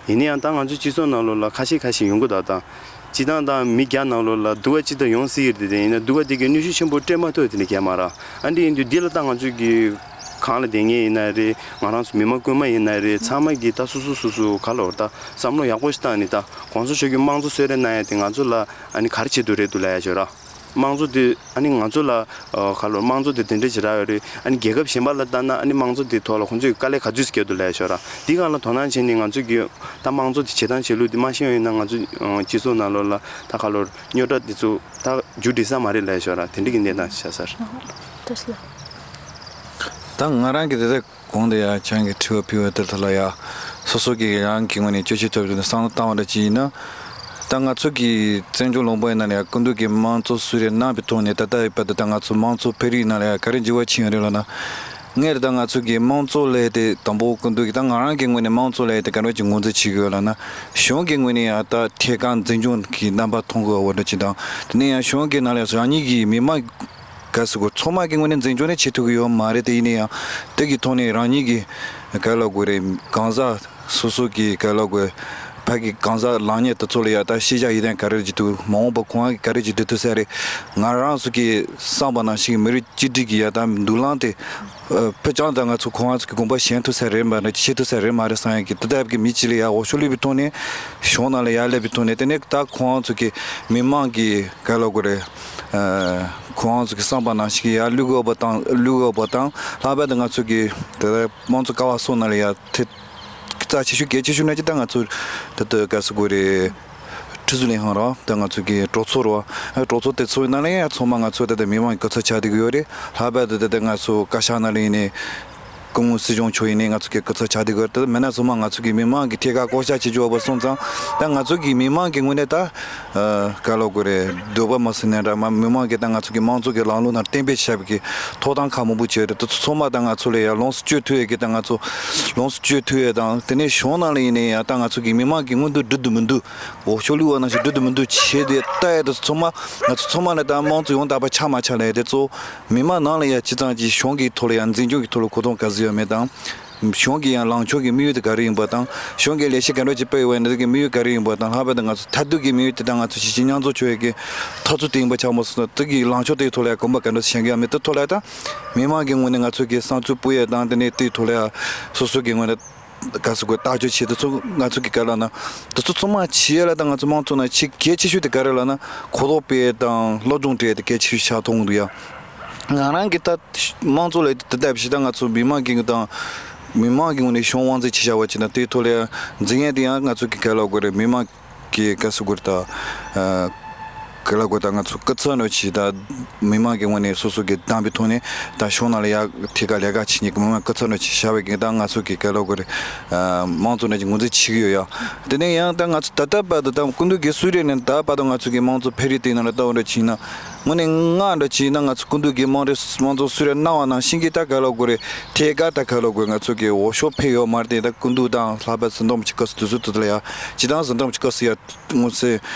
ཡིན་ན་ཡང་ད་ང་ཚོའི་སྤྱི་ཚོགས་ནང་ལོགས་ལ་ཁ་ཤས་ཁ་ཤས་ཡོང་གི་འདུག་ད། སྤྱི་བཏང་ད་མི་བརྒྱ་ནང་ལོགས་ལ་སྡུག་པ་གཅིག་ད་ཡོང་སྲིད་ཀྱི་རེད། དེ་ཡིན་ན་སྡུག་པ་དེ་གའི་གནོན་ཤུགས་ཆེན་པོ་སྤྲད་མ་ཐུབ་དེ་འདྲ་གས་མ་ར། ཨ་འདྲ་ཡིན་དུས་འདི་ལ་ད་ང་ཚོས་ཀྱི་གང་ལ་བསྡད་མཁན་ཡིན་ན་རེད། ང་རང་ཚོ་མི་མང་རྐུན་མ་ཡིན་ན་རེད། ཚང་མ་གི་ད་སོ་སོ་སོ་སོ་ག་ལོར་ད་བསམ་བློ་ཡག་པོ་ཞིག་བཏང་ནས་ད་གོང་ས་མཆོག་གི་དམངས་གཙོ་གསོལ་རས་གནང་ཡ་དེ་ང་ཚོ་ལ་ཨ་ནི་ག་རེ་བྱེད་དུ་རེད་འདུག་ལབ་ཡ་ཞོར་ར། དམངས་གཙོ་དེ་ཨ་ནི་ང་ཚོ་ལ་ཨ་ག་ལོར་དམངས་གཙོ་དེ་དེ་འདྲ་ཅིག་རག་ཡོད་རེད། ཨ་ནི་རྒྱལ་ཁབ་གཞན་པ་ལ་ལྟ་ན་ཨ་ནི་དམངས་གཙོ་དེ་ཐོག་ལ་ཁོང་ཚོས་དཀའ་ལས་ག་ཚོད་ཅིག་བརྒྱབ་འདུག་ལབ་ཡ་ཞོར་ར། འདི་སྒང་ལ་དོ་སྣང་བྱས་ནས་ང་ཚོ་གི་ད་དམངས་གཙོ་དེ་བྱེད་སྟངས་བྱེད་ལུགས་དེ་མ་ཤེས་པ་ཡིན་ན་ང་ཚོ་སྤྱི་ཚོགས་ནང་ལོགས་ལ་ད་ག་ལོར་རྙོག་དྲ་དེ་ཚོ་ད་མཇུག་སྒྲིལ་ས་མ་རེད་ལབ་ཡ་ཞོར་ར། དེ་འདྲ་གི་གནས་སྟངས་ཤིག་ཆགས་ས་རེད། ད་ང་རང་གི་དེ་ལྟར་གོང་དུ་ཡང་ཁྱེད་ཀྱིས་དྲི་བ་ཕུལ་བ་དེ་ལྟར་ལ་ཡང་སོ་སོ་གིས་རང་གི་ངོས་ནས་དཔྱད་ཞིབ་ཐོབ་པའི་བསམ་བློ་བཏང་བ་འདྲ་ཅིག་ཡིན་ན། ད་ང་ཚོ་གི་བཙན་བྱོལ་ལུང་པ་ཡིན་ན་ཡང་སྐུ་མདུན་གྱིས་དམངས་གཙོ་གསོལ་རས་གནང་བའི་ཐོག་ནས་ད་ལྟ་བར་དུ་ད་ང་ཚོ་དམངས་གཙོ་ཕེབས་རིམ་ནང་ལ་ཡང་ག་རེ་འགྱུར་བ་ཕྱིན་ཡོད་རེད་ལབ་ན། སྔར་ད་ང་ཚོ་གི་དམངས་གཙོ་ལས་དེ་དང་པོ་སྐུ་མདུན་གྱིས་ད་ང་རང་གི་ངོས་ནས་དམངས་གཙོ་ལས་དེ་ག་འདྲ་ཅིག་ངོས་འཛིན་བྱེད་དགོས་ལབ་ན། གཞུང་གི་ངོས་ནས་ཡང་ད་ཐད་ཀར་འཛིན་སྐྱོང་གི་རྣམ་པ་མཐོང་དགོས་པ་འདྲ་ཅིག་དང་། དེ་ནས་ཡང་གཞུང་གི་ནང་ལ་ཡང་རང་ཉིད་ཀྱི་མི་མང་ག་ཟེར་དགོས། ཚང་མ་གི་ངོས་ནས་འཛིན་སྐྱོང་ནི་བྱེད་ཐུབ་ཀྱི་ཡོད་མ་རེད། དེ་ཡིན་ན་ཡང་དེ་གི་ཐོག་ནས་རང་ཉིད་ཀྱི་ག་ལབ་དགོས་རེད། གང་ཟག་སོ་སོ་གི་ག་ལབ་དགོས། ཕ་གི་གང་ཟག་ལངས་ཉེས་དེ་ཚོ་ལ་ཡ་ད་ཤེས་བྱ་ཡིན་ནའི་ག་རེ་བྱེད་ཐུབ། མ་འོངས་པ་ཁོང་གི་ག་རེ་བྱེད་འདོད་ཐུབ་ས་རེད། ང་རང་ཚོ་གི་བསམ་པ་ནང་བཞིན་གྱི་མི་རིགས་གཅིག་སྒྲིལ་གྱི་ཡ་ད་མདུན་ལམ་དེ་ཕུ་ཅང་ད་ང་ཚོ་ཁོང་ཚོ་གི་དགོངས་པ་ཞེན་ཐུབ་ས་རེད་མ་རེད། ཤེས་ཐུབ་ས་རེད་མ་རེད་བསམ་ཡ་གི་དེ་ལྟ་བུ་གི་མི་གཅིག་ལ་ཡ་འོས་ཤོག་བླུགས་པའི་ཐོག་ནས་གཞུང་ནང་ལ་ཡ་སླེབས་པའི་ཐོག་ནས་དེ་ནས་ད་ཁོང་ཚོ་གི་མི་མང་གི་ག་ལབ་དགོས་རེད། ཁོང་ཚོ་གི་བསམ་པ་ནང་བཞིན་གྱི་ཡ་བླུག་དགོས་པ་དང་བླུག་དགོས་པ་དང་ལྷག་པར་དུ་ང་ཚོ་གི་དེ་དམངས་གཙོ་ཀ་བ་སོ་ནང་ལ་ཡ་དེ་རྩ་ཆེ་ཤོས་གལ་ཆེ་ཤོས་ནང་གཅིག་ད་ང་ཚོ་ད་ལྟ་ག་ཟེར་དགོས་རེད། ཁྲི་ཟུར་ལས་ཁང་ར་ད་ང་ཚོ་གི་གྲོས་ཚོགས་ར་གྲོས་ཚོགས་དེ་ཚོའི་ནང་ལ་ཡང་ཚང་མ་ང་ཚོ་ད་ལྟ་མི་མང་གི་སྐུ་ཚབ་ཆགས་བསྡད་ཀྱི་ཡོད་རེད། ལྷག་པར་དུ་ད་ལྟ་ང་ཚོ་བཀའ་ཤག་ནང་ལ་ཡིན་ནའི་སྐུ་ངོ་སྲིད་སྐྱོང་མཆོག་ཡིན་ནའི་ང་ཚོ་གི་སྐུ་ཚབ་ཆགས་བསྡད་ཀྱི་ཡོད་རེད། ད་མི་སྣ་ཚང་མ་ང་ཚོ་གི་མི་མང་གི་ཐད་ཀར་བསྐོ་བཞག་བྱེད་རྒྱུ་བ་སོང་ཙང་ད་ང་ཚོ་གི་མི་མང་གི་ངོས་ནས་ད་ག་ལབ་དགོས་རེད། འདོད་པ་མ་ཟིན་ནའི་འདྲ་མ་མི་མང་གིས་ད་ང་ཚོ་གི་དམངས་གཙོ་གི་ལམ་ལུགས་ནང་གཏན་འབེབས་བྱས་པའི་གི་ཐོབ་ཐང་ཁག་མང་པོ་བྱས་རེད། ད་ཚང་མ་ད་ང་ཚོ་ལ་ཡང་ལོངས་སུ་སྤྱོད་ཐུབ་ཡས་གི་ད་ང་ཚོ་ལོངས་སུ་སྤྱོད་ཐུབ་ཡས་དང་དེ་ནས་གཞུང་ནང་ལ་ཡིན་ནའི་ཡང་ད་ང་ཚོ་གི་མི་མང་གི་མངོན་འདོད་འགྲུབ་འདུག་མི་འདུག་འོས་ཤོག་བླུགས་པ་ནང་བཞིན་འགྲུབ་འདུག་མི་འདུག་བྱས་ཏེ་ལྟ་ཡས་དེ་ཚོ་ཚང་མ་ང་ཚོ་ཚང་མ་ལ་ད་དམངས་གཙོ་ཡང་དག་པ་ཆགས་མ་ཆགས་ལ་ཡ་དེ་གཙོ་བོ་མི་མང་ནང་ལ་ཡ་ཅི་ཙམ་གྱི་གཞུང་གི་ཐོག་ལ་ཡ་འཛིན་སྐྱོང་གི་ཐོག་ལ་གོ་རྟོགས་ག་ཚོད་ཡོད་མེད་དང་། གཞུང་གི་ཡང་ལངས་ཕྱོགས་ཀྱི་དམིགས་ཡུལ་དེ་ག་རེ་ཡིན་པ་དང་གཞུང་གི་ལས་གཞི་ག་འདྲ་ཅིག་སྤེལ་ཡོད་པ་ཡིན་ན་དེ་གི་དམིགས་ཡུལ་ག་རེ་ཡིན་པ་དང་ལྷག་པར་དུ་ང་ཚོ་མཐར་ཐུག་གི་དམིགས་ཡུལ་དེ་དང་ང་ཚོ་གཞིས་བྱེས་མཉམ་འཛོམས་བྱུང་ཡས་ཀྱི་འཐབ་རྩོད་དེ་ཡིན་པ་ཆགས་མ་སོང་ན་དེ་གི་ལངས་ཕྱོགས་དེའི་ཐོག་ལ་ཡང་གོམ་པ་ག་འདྲ་ཞིག་བཞག་གི་ཡོད་མེད་དེ་ཐོག་ལ་ཡང་ད་མི་མང་གི་ངོས་ནས་ང་ཚོ་གི་བསམ་ཚུལ་སྤུལ་ཡས་དང་དེ་ནས་དེའི་ཐོག་ལ་ཡང་སོ་སོ་གི་ངོས་ནས་ག་ཟེར་དགོས་ཐག་གཅོད་བྱེད་དེ་ཚོ་ང་ཚོ་གི་ག་ལབ་ན་དེ་ཚོ་ཚང་མ་བྱེད་ཡས་ལ་ད་ང་ཚོ་དམངས་གཙོ་ནང་ཆེས་གལ་ཆེ་ཤོས་དེ་ག་རེ་ལབ་ན་གོ་རྟོགས་སྤེལ་ཡས་དང་སློབ་སྦྱོང་སྤྲད་ཡས་དེ་གལ་ཆེ་ཤོས་ཆགས་མཐོང་གི་འདུག་ཡ། ང་རང་གི་ད་དམངས་གཙོ་ལས་དེ་ལྟ་བུ་ཞིག་ད་ང་ཚོ་མི་མང་གི་དང་མི་མང་གི་ངོས་ནས་གཞུང་དབང་འཛིན་བྱེད་བྱ་བ་བྱེད་ན་དེའི་ཐོག་ལ་ཡང་འཛིན་ཡས་དེ་ཡང་ང་ཚོ་གི་ག་ལབ་དགོས་རེད། མི་མང་གི་ག་ཟེར་དགོས་རེད་ད་ག་ལབ་དགོས་ད་ང་ཚོ་སྐུ་ཚབ་ནོ་ཆེ་ད་མི་མང་གི་ངོས་ནས་སོ་སོ་གི་བདམས་པའི་ཐོག་ནས་ད་གཞུང་ནང་ལ་ཡང་ཐད་ཀར་ལས་ཀ་བྱེད་མཁན་གི་མི་མང་སྐུ་ཚབ་ནོ་ཆེ་བཞག་པའི་གི་ད་ང་ཚོ་གི་ག་ལབ་དགོས་རེད། དམངས་གཙོ་ནང་གི་ངོས་འཛིན་བྱེད་ཀྱི་ཡོད་ཡ། དེ་ནས་ཡང་ད་ང་ཚོ་ད་ལྟ་བར་དུ་ད་སྐུ་མདུན་གྱི་གསོལ་རས་ནས་ད་བར་དུ་ང་ཚོ་གི་དམངས་གཙོ་འཕེལ་རིམ་དེའི་ནང་ལ་ལྟ་བ་འདྲ་བྱས་ན། དངོས་གནས་ང་འདྲ་བྱས་ན་ང་ཚོ་སྐུ་མདུན་གྱི་དམངས་རེ་དམངས་གཙོ་གསོལ་རས་གནང་བ་ནང་བཞིན་གྱི་ད་ག་ལབ་དགོས་རེད། ཐད་ཀར་ད་ག་ལབ་དགོས་ང་ཚོ་གི་འོས་ཤོག་ཕུལ་ཡོད་མ་རེད་དེ་ད་སྐུ་མདུན་དང་ལྷག་པར་ཟིན་ཐོ་མི་ཆེ་སྐབས་སུ་དུས་ཚོད་དུ་ལ་ཡ་ཇི་ལྟར་ཟིན་ཐོ་མི་ཆེ་སྐབས་སུ་ཡ་དངོས་སུ་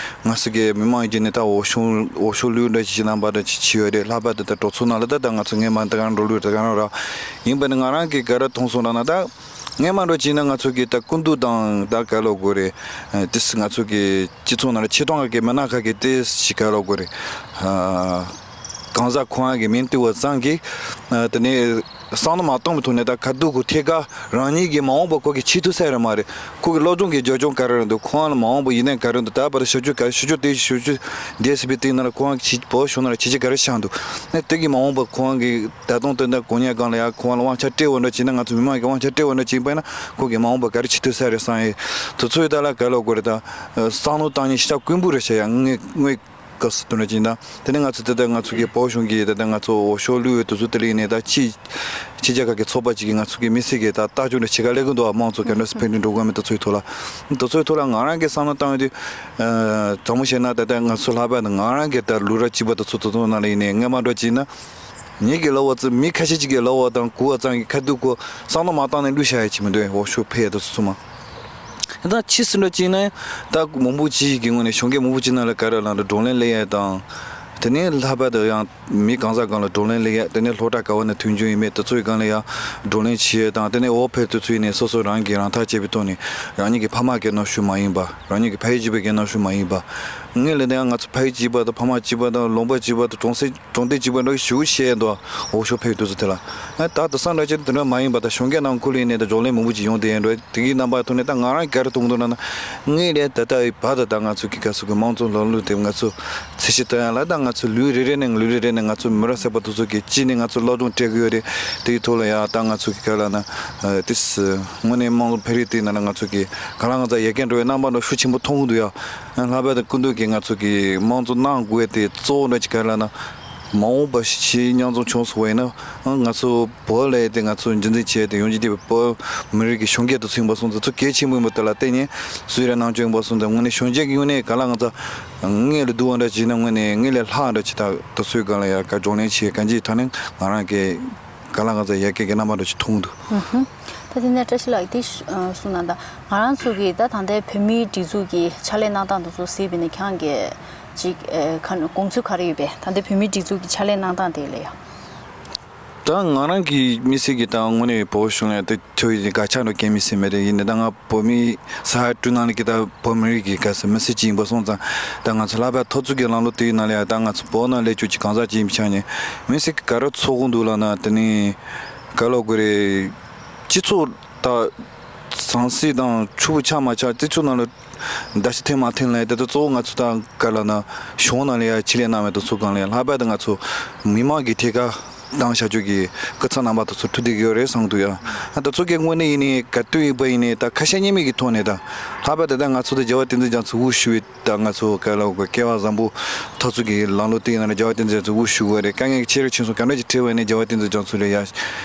ང་ཚོ་གི་མི་མང་ཡིན་གྱི་ནི་ད་འོས་ཤོག་འོས་ཤོག་བླུགས་འདྲ་ཞིག་གནང་པ་འདྲ་ཞིག་བྱས་ཡོད་རེད། ལྷག་པར་དུ་ད་གྲོས་ཚོགས་ནང་ལ་ད་ད་ང་ཚོ་སྔས་མ་ད་ག་རང་འགྲོ་ལུགས་ད་ག་རང་ར་ཡིན་པ་ནི་ང་རང་གི་ག་རེ་མཐོང་སོང་ལབ་ན་ད་སྔས་མ་འདྲ་བྱས་ན་ང་ཚོ་གི་ད་སྐུ་མདུན་དང་ད་ག་ལབ་དགོས་རེད། དེ་སུ་ང་ཚོ་གི་སྤྱི་ཚོགས་ནང་ལ་ཆེ་མཐོང་གི་མི་སྣ་ཁག་གི་དེ་ཞིག་ག་ལབ་དགོས་རེད། གང་ཟག་ཁོ་རང་གི་མིང་བཏུས་པ་ཙམ་གྱིས་དེ་ནས་བསམ་བློ་མ་གཏོང་བའི་ཐོག་ནས་ད་ག་དུས་ཁོ་ཐད་ཀར་རང་ཉིད་ཀྱི་མ་འོངས་པ་ཁོ་གི་བྱེད་ཐུབ་ས་རེད་མ་རེད། ཁོ་གི་སློབ་སྦྱོང་གི་རྒྱབ་ལྗོངས་ག་རེ་རེད་འདུག་ཁོ་རང་ལ་མ་འོངས་པ་ཡིན་ནའི་ག་རེ་འདུག་ད་བར་ཞབས་ཞུ་ག་ཞབས་ཞུ་དེ་ཞབས་ཞུ་འདས་ཟིན་པའི་སྟེང་ན་ལ་ཁོ་རང་གི་བོད་གཞུང་ནང་ལ་བྱས་རྗེས་ག་རེ་བཞག་འདུག་ཨ་དེ་གི་མ་འོངས་པ་ཁོ་རང་གི་ད་དུང་དོན་དག་གོ་གནས་སྒང་ལ་ཡང་ཁོ་རང་ལ་དབང་ཆ་སྤྲད་འོ་འདྲ་བྱས་ན་ང་ཚོ་མི་མང་གི་དབང་ཆ་སྤྲད་འོ་འདྲ་བྱས་པ་ཡིན་ན་ཁོ་གི་མ་འོངས་པ་ག་རེ་བྱེད་ཐུབ་ས་རེད་བསམ་ཡས་དུས་ཚོད་ད་ལ་ག་ལབ་དགོས་རེད་ད། བསམ་བློ་བཏང་ཉིན་ཞེ་དྲག་དཀོན་པོ་རེད་ཤག་ཡང་དངོས་དངོས་སྐབས་སུ་དུ་འདྲ་བྱས་ན་དེ་ནས་ང་ཚོ་དེ་ལྟར་ང་ཚོ་གི་བོད་གཞུང་གི་དེ་ལྟར་ང་ཚོ་འོས་ཤོག་བླུགས་པའི་དུས་ཚོད་དེ་ལ་ཡིན་ནའི་ད་ཕྱི་ཕྱི་རྒྱལ་ཁག་གི་ཚོགས་པ་ཅིག་གིས་ང་ཚོ་གི་དམིགས་བསལ་གྱི་ད་ལྟ་སྐྱོང་འདྲ་བྱེད་ག་སླེབས་ཀྱི་འདུག་བ། དམངས་གཙོ་ག་འདྲ་སེ་འཕེལ་རིམ་འགྲོ་གི་མེད་དུས་ཚོད་ཐོག་ལ་དུས་ཚོད་ཐོག་ལ་ང་རང་གི་བསམ་བློ་བཏང་བའི་དུས་དྲང་མོ་བཤད་ན་ད་ལྟ་ང་ཚོ་ལྷག་པར་དུ་ང་རང་གི་ད་ལུས་རབས་གཅིག་པ་དུས་ཚོད་ཐོག་ཐོག་ནང་ལ་ཡིན་ནའི་སྔས་མ་འདྲ་བྱས་ན། ངེད་ཀྱི་ལབ་པ་ཙམ་མི་ཁ་ཤས་ཅིག་གིས་ལབ་པ་དང་གོ་བ་ཙམ་གྱིས་ཁ་ཐུག་གོ་བསམ་བློ་མ་བཏང་ནས་བླུགས་བཞག་ཡ་ཅིག་མི་འདུག་འོག་ཤོག་ཕེབས་ཡ་དེ་ཚོ་ཚང་མ། ད་ཕྱིས་སུ་འདྲ་ཅིག་ན་ད་མང་པོ་ཅིག་གི་ངོས་ནས་གཞོན་སྐྱེས་མང་པོ་ཅིག་ནང་ལ་ག་རེ་ལབ་ན་བགྲོ་གླེང་སླེབས་ཡ་དང་། དེ་ནས་ལྷག་པར་དུ་ཡང་མི་གང་ཟག་སྒང་ལ་བགྲོ་གླེང་སླེབས་ཡ། དེ་ནས་སློབ་གྲྭ་ག་བ་ནས་ཐོན་བྱུང་ཡིན་མིན་དེ་ཚོའི་སྒང་ལ་ཡང་བགྲོ་གླེང་བྱེད་ཡ་དང་། དེ་ནས་འོག་ཕེབས་དུས་ཚོད་ནས་སོ་སོ་རང་གིས་རང་ཐག་བཅད་པའི་ཐོག་ནས་རང་ཉིད་ཀྱི་ཕ་མ་གི་རྣམ་ཤེས་མ་ཡིན་པ། རང་ཉིད་ཀྱི་ཕ་ཡུལ་གཅིག་པའི་གི་རྣམ་ཤེས་མ་ཡིན་པ། ངས་ལབ་ན་ཡང་ང་ཚོ་ཕ་ཡུལ་གཅིག་པ་དང་ཕ་མ་གཅིག་པ་དང་སློབ་གྲྭ་གཅིག་པ་དང་གྲོང་གསེབ་གྲོང་སྡེ་གཅིག་པ་འདྲ་ཞེ་པོ་བཤད་འདུག་འོག་ཤོག་ཕེབས་དུས་ཚོད་དེ་ལ། ཨ་ད་དེང་སང་འདྲ་ཅིག་དེ་འདྲ་མ་ཡིན་པ་དང་གཞོན་སྐྱེས་ནང་ཁུལ་ཡིན་ནའི་ད་བགྲོ་གླེང་མང་པོ་ཅིག་ཡོང་བསྡད་ཡོད་འགྲོ། དེ་གི་རྣམ་པ་ཐོག་ནས་ད་ང་རང་ག་རེ་མཐོང་གི་འདུག་ལབ་ན། ངས་ལས་ད་ལྟ་བར་དུ་ད་ང་ཚོ་གི་ག་ཚོད་གི་དམངས་གཙོ་ལམ་ལུགས་དེ་ང་ཚོ་ཚད་གཞི་ལྟ་ཡ་ལ་ད་ང་ཚོ་ལུས་རེ་རེ་ནས་ལུས་རེ་རེ་ནས་ང་ཚོ་མི་རབས་གསར་པ་དེ་ཚོ་གི་གཅིག་ནས་ང་ཚོ་སློབ་སྦྱོང་སྤྲད་གི་ཡོད་རེད། དེའི་ཐོག་ལ་ཡ་ད་ང་ཚོ་གི་ག་རེ་ལབ་ན། ཨ་དེ་སི་དངོས་གནས་དམངས་གཙོ་འཕེལ་རིམ་དེའི་ནང་ལ་ང་ཚོ་གི་ག་ལ་ང་ཚོ་ཡར་རྒྱས་འགྲོ་བའི་རྣམ་པ་འདྲ་ཤུགས་ཆེན་པོ་མཐོང་གི་འདུག་ཡ། ལྷག་པར་དུ་སྐུ་མདུན་གྱིས་ང་ཚོ་གི་དམངས་གཙོ་གནང་དགོས་དེ་གཙོ་བོ་འདྲ་ཅིག་ག་རེ་ལབ་ན། མ་འོངས་པ་ཕྱི་མཉམ་འཛོམས་བྱུང་སོང་བ་ཡིན་ན། ང་ཚོ་བོད་ལ་ཡོད་དེ་ང་ཚོ་རྒྱུན་འཛིན་བྱས་ཏེ་ཡོང་རྒྱུ་དེ་བོད་མི་རིགས་ཀྱི་གཞོན་སྐྱེས་དེ་ཚོ་ཡིན་པ་སོང་ཙང་ཚོ་གལ་ཆེན་པོ་ཡིན་པ་དེ་ལ་བརྟེན་ནས་སུས་རེ་གནང་སྐྱོང་ཡིན་པ་སོང་ཙང་དངོས་གནས་གཞོན་སྐྱེས་ཀྱི་ངོས་ནས་ག་ལ་ང་ཚོ་ངས་ལ་སྡུག་བ་འདྲ་བྱས་ན་དངོས་གནས་ངས་ལས་ལྷག་འདྲ་བྱས་ད་དེ་ཚོའི་སྒང་ལ་ཡ་ག་བགྲོ་གླེང་བྱས་གང་ཅིའི་ཐ་ནས་ང་རང་གི་ག་ལ་ང་ཚོ་ཡ་སྐད་ཀྱི་རྣམ་པ་འདྲ་ཅིག་མཐོང་འདུག་ད་དེ་ནས་བཀྲ་ཤིས་ལགས་དེ་གསུངས་ན་ད་ང་རང་ཚོ་གི་ད་ད་ལྟའི་བོད་མིའི་སྒྲིག་འཛུགས་ཀྱི་ཕྱག་ལས་གནང་སྟངས་དེ་ཚོ་གཟིགས་པ་ཡིན་ན་ཁྱེད་རང་གི་ཅིག་ཨེ་ཁ་དགོངས་ཚུལ་ག་རེ་ཡོད་པས། ད་ལྟའི་བོད་མིའི་སྒྲིག་འཛུགས་ཀྱི་ཕྱག་ལས་གནང་སྟངས་དེ་ལ་ཡང་། ད་ང་རང་གི་མི་ཚེ་གི་ད་དངོས་གནས་བོད་གཞུང་ལ་ད་ཐོས་ཡི་དགའ་ཆགས་འགྲོ་མཁན་མི་ཚེ་མེད་རེད། ཡིན་ནའི་ད་ང་བོད་མི་ས་ཡ་དྲུག་ནང་ལ་གི་ད་བོད་མི་རིགས་ཀྱི་ག་ས་མི་ཚེ་གཅིག་ཡིན་པ་སོང་ཙང་། ད་ང་ཚོ་ལྷག་པར་འཐབ་རྩོད་ཀྱི་ལམ་ལུགས་དེའི་ནང་ལ་ཡང་ད་ང་ཚོ་བོད་ནང་སླེབས་བཅུག་ཅིག་གང་ཟག་ཅིག་ཡིན་པའི་ཆ་ནས་མི་ཚེ་གི་ག་རེ་འཚོ་གི་འདུག་ལབ་ན། དེ་ནི་ག་ལབ་དགོས་རེད། སྤྱི་ཚོགས་ད་ཟང་ཟིང་དང་ཕྱུག་པོ་ཆགས་མ་ཆགས་སྤྱི་ཚོགས་ནང་ལ་བརྡབ་གསིག་ཐེབས་མ་ཐེབས་ལ་ཡང་དེ་ཚོ་གཙོ་བོ་ང་ཚོ་ད་ག་ལབ་ན་གཞུང་ནང་ལ་ཡང་ཆེད་ལས་གནང་བའི་དེ་ཚོ་སྒང་ལ་ཡང་ལྷག་པར་དུ་ང་ཚོ་མི་མང་གི་ཐད་ཀར་བཏང་བྱ་སྤྱོད་ཀྱི་སྐུ་ཚབ་རྣམ་པ་དེ་ཚོ་ཐུག་བསྡད་ཀྱི་ཡོད་རེད་བསམ་གྱི་འདུག་ཡ། ད་ཚོ་གི་དངོས་གནས་ཡིན་ནའི་ག་དུས་ཡིན་པ་ཡིན་ནའི་ད་ཁ་ཞེ་གཉིས་མེད་ཀྱི་ཐོག་ནས་ད་ལྷག་པར་དུ་ད་ང་ཚོ་ད་རྒྱལ་བ་བསྟན་འཛིན་རྒྱ་མཚོ་དབུ་བཞུགས་པའི་ད་ང་ཚོ་ག་ལབ་དགོས། སྐལ་བ་བཟང་པོ་འཐབ་རྩོད་ཀྱི་ལམ་ལུགས་དེ་ཡིན་ན་རྒྱལ་བ་བསྟན་འཛིན་རྒྱ་མཚོ་དབུ་བཞུགས་པ་རེད། དཀའ་ངལ་ཆེ་རུ་ཕྱིན་སོང་། ག་འདྲ་ཅིག་འཕྲད་པ་ཡིན་ནའི་རྒྱལ་བ་བསྟན་འཛིན་རྒྱ་མཚོ་ལ་ཡ་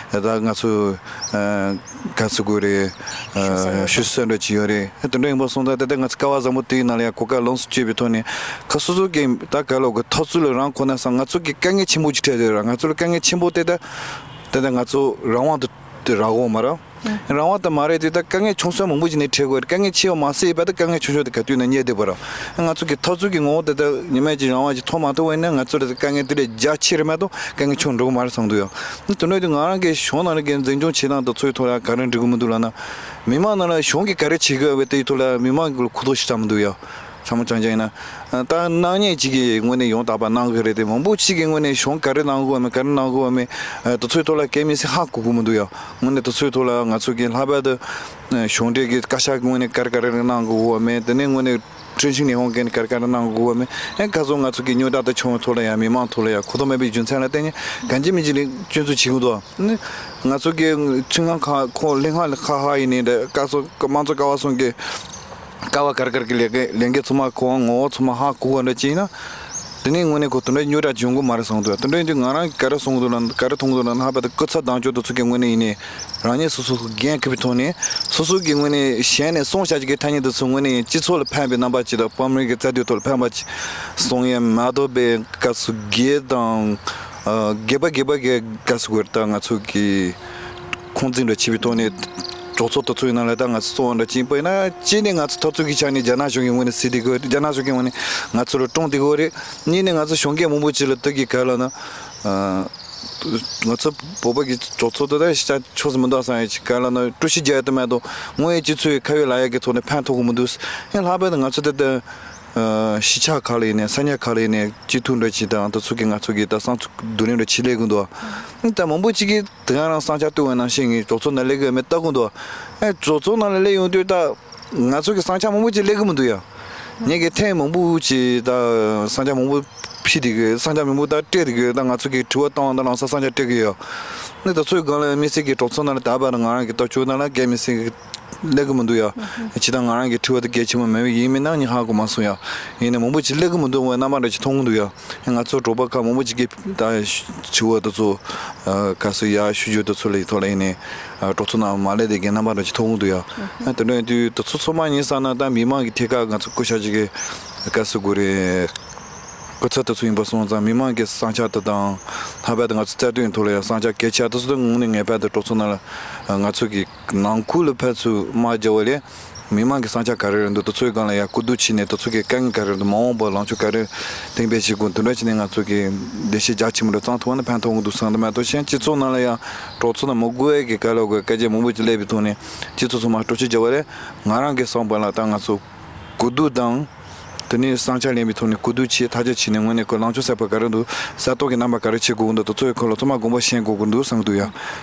ད་ང་ཚོ་ག་ཚོད་དགོས་རེད། ཞུ་གསོལ་འདྲ་ཅིག་ཡོད་རེད། དེ་འདྲ་ཡིན་པ་སོང་ཙང་ད་ལྟ་ང་ཚོ་སྐལ་བ་བཟང་པོ་དེ་ཡིན་ན་ལ་ཡ་གོ་སྐབས་ལོངས་སུ་སྤྱོད་པའི་ཐོག་ནས་ཁ་སོ་སོ་གི་ད་ག་ལབ་དགོས། འཐབ་རྩོད་ལ་རང་གོ་ན་སང་ང་ཚོ་གི་དཀའ་ངལ་ཆེན་པོ་ཅིག་འཕྲད་ཡོད་ར། ང་ཚོ་ལ་དཀའ་ངལ་ཆེན་པོ་དེ་ད་ད་ལྟ་ང་ཚོ་རང་དབང་དུ་དེ་རག་གོ་མ་ར། རང་དབང་དུ་མ་རེད་དེ་ད་དཀའ་ངལ་ཆུང་ཤོས་མང་པོ་ཅིག་ནས་འཕྲད་དགོས་རེད། དཀའ་ངལ་ཆེ་བ་མ་སེལ་བ་ད་དཀའ་ངལ་ཆུང་ཤོས་དེ་ག་དུས་ན་རྙེད་བསྡད་པ་ར། ང་ཚོ་གི་འཐབ་རྩོད་ཀྱི་ངོ་བོ་དེ་ད་ཉི་མ་གཅིག་རང་དབང་ཅིག་ཐོབ་མ་ཐུབ་པ་ཡིན་ན་ང་ཚོ་ལ་དཀའ་ངལ་དེ་ལས་རྒྱ་ཆེ་རེད་མ་གཏོགས་དཀའ་ངལ་ཆུང་འགྲོ་གི་མ་རེད་བསམ་འདུག་ཡ། དེ་འདྲ་དུས་ང་རང་གི་གཞུང་ནང་ལ་གི་འཛིན་སྐྱོང་བྱེད་སྟངས་དེ་ཚོའི་ཐོག་ལ་ག་རེ་འགྲིག་གི་མི་འདུག་ལབ་ན། མི་མང་ནང་ལ་གཞུང་གིས་ག་རེ་བྱེད་དགོས་པའི་དེའི་ཐོག་ལ་མི་མང་གི་ཁུ་ཐོག་ཞིག་ཆགས་མི་འདུག་ཡ། ཚང་མ་ཅང་ཅང་ཡིན་ན། ད་གནང་མཁན་གཅིག་གིས་དངོས་གནས་ཡང་དག་པ་གནང་གི་རེད་དེ། མང་པོ་གཅིག་གིས་དངོས་གནས་གཞུང་ག་རེ་གནང་དགོས་བ་མེད་ག་རེ་གནང་དགོས་བ་མེད། དེ་ཚོའི་ཐོག་ལ་གལ་མི་སྲིད་ཧ་གོ་གི་མི་འདུག་ཡ། དངོས་གནས་དེ་ཚོའི་ཐོག་ལ་ང་ཚོ་གི་ལྷག་པར་དུ་གཞུང་འབྲེལ་གྱི་བཀའ་ཤག་གི་དངོས་གནས་ག་རེ་ག་རེ་གནང་དགོས་བ་མེད། དེ་ནས་དངོས་གནས་ཁྲིན་ཆིང་ལས་ཁུངས་ཀྱིས་ག་རེ་ག་རེ་གནང་དགོས་བ་མེད། ཨེ་ག་ཚོད་ང་ཚོ་གི་རྙོག་དྲ་དེ་བྱུང་བའི་ཐོག་ལ་ཡང་མི་མང་ཐོག་ལ་ཡང་གོ་ཐོས་མེད་པའི་རྒྱུ་མཚན་ལ་བརྟེན་ནས་གང་ཅི་མི་ཅི་ལ་སྐྱོན་འཛུགས་བྱེད་ཀྱི་འདུག་ནི་ང་ཚོ་གི་ཁྲིམས་ཁང་ཁག་ཁོ་ལྷན་ཁང་ཁག་ཁག་ཡིན་ནའི་འདྲ། བཀའ་ཚོ་དམངས་གཙོ་ཀ་བ་གསུམ་གྱི་ཀ་བ་ག་རེ་ག་རེ་གི་ལས་ཀའི་ལས་འགན་ཚང་མ་ཁོ་ངོ་བོ་ཚང་མ་ཧ་གོ་བ་འདྲ་ཅིག་ཡིན་ན། དེ་ནས་དངོས་གནས་ཁོ་དེ་འདྲ་རྙོག་དྲ་ཅིག་ཡོང་གི་མ་རེད་བསམ་གྱི་འདུག་དེ་འདྲ་ཡིན་དུས་ང་རང་གིས་ག་རེ་གསུང་གི་འདུག་ལབ་ན། ག་རེ་མཐོང་གི་འདུག་ལབ་ན། ལྷག་པར་དུ་སྐུ་ཚབ་དམ་ཆོས་དེ་ཚོ་གི་ངོས་ནས་ཡིན་ནའི་རང་ཉིད་སོ་སོ་འགན་འཁུར་བའི་ཐོག་ནས་སོ་སོ་གི་ངོས་ནས་གཞན་ནས་གསུངས་བཞག་རྒྱུ་གི་ཐ་སྙད་དེ་ཚོ་དངོས་གནས་སྤྱི་ཚོགས་ལ་ཕན་པའི་རྣམ་པ་ཅིག་དང་བོད་མི་རིགས་ཀྱི་རྩ་དོན་ཐོག་ལ་ཕན་པ་ཅིག་གསུང་ཡས་མ་གཏོགས་པའི་སྐབས་སུ་སྒེར་དང་། ཨ། སྒེར་པ་སྒེར་པ་གི་སྐབས་སུ་དགོས་ད་ང་ཚོ་གི་ཁོང་འཛིན་འདྲ་བྱེད་པའི་ཐོག་ནས་གྲོས་ཚོགས་དེ་ཚོ་ཡིན་ན་ལ་ད་ང་ཚོ་གཙོ་བོ་འདྲ་ཅིག་ཡིན་པ་ཡིན་ན། གཅིག་ནས་ང་ཚོ་འཐབ་རྩོད་ཀྱི་ཆ་ནས་རྒྱ་ནག་གཞུང་གི་ངོས་ནས་གཟིགས་བསྡད་དགོས། རྒྱ་ནག་གཞུང་གི་ངོས་ནས་ང་ཚོ་ལ་སྲུང་བསྡད་དགོས་རེད། གཉིས་ནས་ང་ཚོ་གཞོན་སྐྱེས་མང་པོ་ཅིག་ལ་དེ་གི་ག་ལབ་ན། ཨ། ང་ཚོ་བོད་པ་གི་གྲོས་ཚོགས་དེ་ད་ཤ་ཆོག་སུ་མི་འདུག་བསམ་ཡ་ཅིག་ག་ལབ་ན། དཀྲུག་ཤིང་རྒྱག་ཡ་དེ་མ་གཏོགས་དངོས་ཡོད་སྤྱི་ཚོགས་ཁ་ཡོད་ལག་ཡོད་ཀྱི་ཐོག་ནས་ཕན་ཐོགས་གི་མི་འདུག་ཡང་ལྷག་པར་དུ་ང་ཚོ་དེ་ལྟར་གཞིས་ཆགས་ཁག་ལ་ཡིན་ནའི་ས་ཆ་ཁག་ལ་ཡིན་ནའི་སྤྱི་འཐུས་འདྲ་ཅིག་དང་དེ་ཚོ་གིས་ང་ཚོ་གི་ད་བསམ་ཚུལ་བསྡུ་ལེན་འདྲ་ཅིག་སླེབས་གི་འདུག་ད་མང་པོ་ཅིག་གིས་དེ་ག་རང་བསམ་འཆར་བཏོན་པ་ནང་བཞིན་གྱི་གྲོས་ཚོགས་ནང་སླེབས་གི་ཡོད་མེད་ལྟ་གི་འདུག་ཨེ་གྲོས་ཚོགས་ནང་ལ་སླེབས་ཡོང་དུས་ད། ང་ཚོ་གི་བསམ་འཆར་མང་པོ་ཅིག་སླེབས་གི་མི་འདུག་ཡ། ངེད་ཀྱིས་ཐེངས་མང་པོ་ཅིག་ད་བསམ་འཆར་མང་པོ་ཕུལ་བསྡད་གི། བསམ་འཆར་མང་པོ་ད་སྤྲད་བསྡད་གི། ད་ང་ཚོ་གི་དྲི་བ་བཏང་བ་ད་ལམ་སང་བསམ་འཆར་སྤྲད་གི་ཡོད། ནི་ད་ཚོའི་སྒང་ལ་དམིགས་བསལ་གྱི་གྲོས་ཚོགས་ནང་ལ་ད་བར་ང་རང་གི་ལྟ་ཕྱོགས་ནང་ལ་གལ་མི་སྲིད་གི་སླེབས་གི་མི་འདུག་ཡ། ཇི་ལྟར་ང་རང་གི་དྲི་བ་དེ་གལ་ཆེན་པོ་མེད་པ་ཡིན་མིན་ན་ངས་ཧ་གོ་མ་སོང་ཡ། ཡིན་ནའི་མང་པོ་ཅིག་སླེབས་གི་མི་འདུག་པའི་རྣམ་པ་འདྲ་ཅིག་མཐོང་གི་འདུག་ཡ། ང་ཚོ་འབྲོག་པ་ཁག་མང་པོ་ཅིག་གིས་ད་དྲི་བ་དེ་ཚོ་ག་ཚོད་ཡར་ཞུ་རྒྱུ་དེ་ཚོ་ལ་ཡི་ཐོག་ལ་ཡིན་ནའི་གྲོས་ཚོགས་ནང་མ་སླེབས་བསྡད་མཁན་རྣམ་པ་འདྲ་ཅིག་མཐོང་གི་འདུག་ཡ། དེ་འདྲ་ཡིན་དུས་དེ་ཚོ་ཚང་མ་ཡིན་བསམ་ན་ད་མི་མང་གི་ཐད་ཀར་ང་ཚོ་སྐུ་ཞབས་ཅིག་གི་ག་ཚོད་དགོས་རེད། ཚོད་དུ་ཚུད་ཡིན་པ་སོང་ཙང་མི་མང་གི་བསམ་འཆར་དེ་དང་། ལྷག་པར་དུ་ང་ཚོ་རྩ་དོན་ཐོག་ལ་ཡང་བསམ་འཆར་གལ་ཆེ་དེ་ཚོ་དེ་དངོས་གནས་ངེས་པར་དུ་གྲོས་ཚོགས་ནང་ལ་ང་ཚོ་གི་ནང་ཁུལ་ལ་ཕར་ཚུར་དམག་རྒྱག་པ་ལས། མི་མང་གི་བསམ་འཆར་ག་རེ་རེད་འདུག་དེ་ཚོའི་སྒང་ལ་ཡང་སྐུ་སྡུག་བྱས་ནས་དེ་ཚོ་གི་དཀའ་ངལ་ག་རེ་རེད་འདུག་མ་འོངས་པར་ལངས་ཕྱོགས་ག་རེ་གཏན་འབེབས་བྱེད་དགོས། དེ་འདྲ་བྱས་ནས་ང་ཚོ་གི་འགྲེལ་བཤད་རྒྱ་ཆེན་པོ་འདྲ་བཏང་ཐུབ་པ་ན་ཕན་ཐོགས་ཀྱི་འདུག་བསམ་གི་འདུག་མ་གཏོགས། གཞན་སྤྱི་ཚོགས་ནང་ལ་ཡང་གྲོས་ཚོགས་ནང་མི་དགོས་ཡས་ཀྱི་ག་ལ་དགོས་སྐད་ཆ་མང་པོ་ཅིག་སླེབས་པའི་ཐོག་ནས་སྤྱི་ཚོགས་ཚང་མ་སྤྲོ་སྐྱིད་བྱ་བ་རེད། ང་རང་གི་བསམ་པ་ལ་ད་ང་ཚོ་སྐུ་སྡུག་དང་། དེ་ནས་བསམ་འཆར་ལེན་པའི་ཐོག་ནས་སྐུ་སྡུག་ཆེ་ཐག་གཅོད་བྱས་ནས་དངོས་གནས་ཁོ་ལངས་ཕྱོགས་གསར་པ་ག་རེ་འདུག་གསར་གཏོད་ཀྱི་རྣམ་པ་ག་རེ་བྱེད་དགོས་འདུག་དེ་ཚོའི་སྐོར་ལ་ཚང་མ་དགོངས་པ་བཞེས་དགོས་ཀྱི་འདུག་བསམ་གྱི་འདུག་ཡ།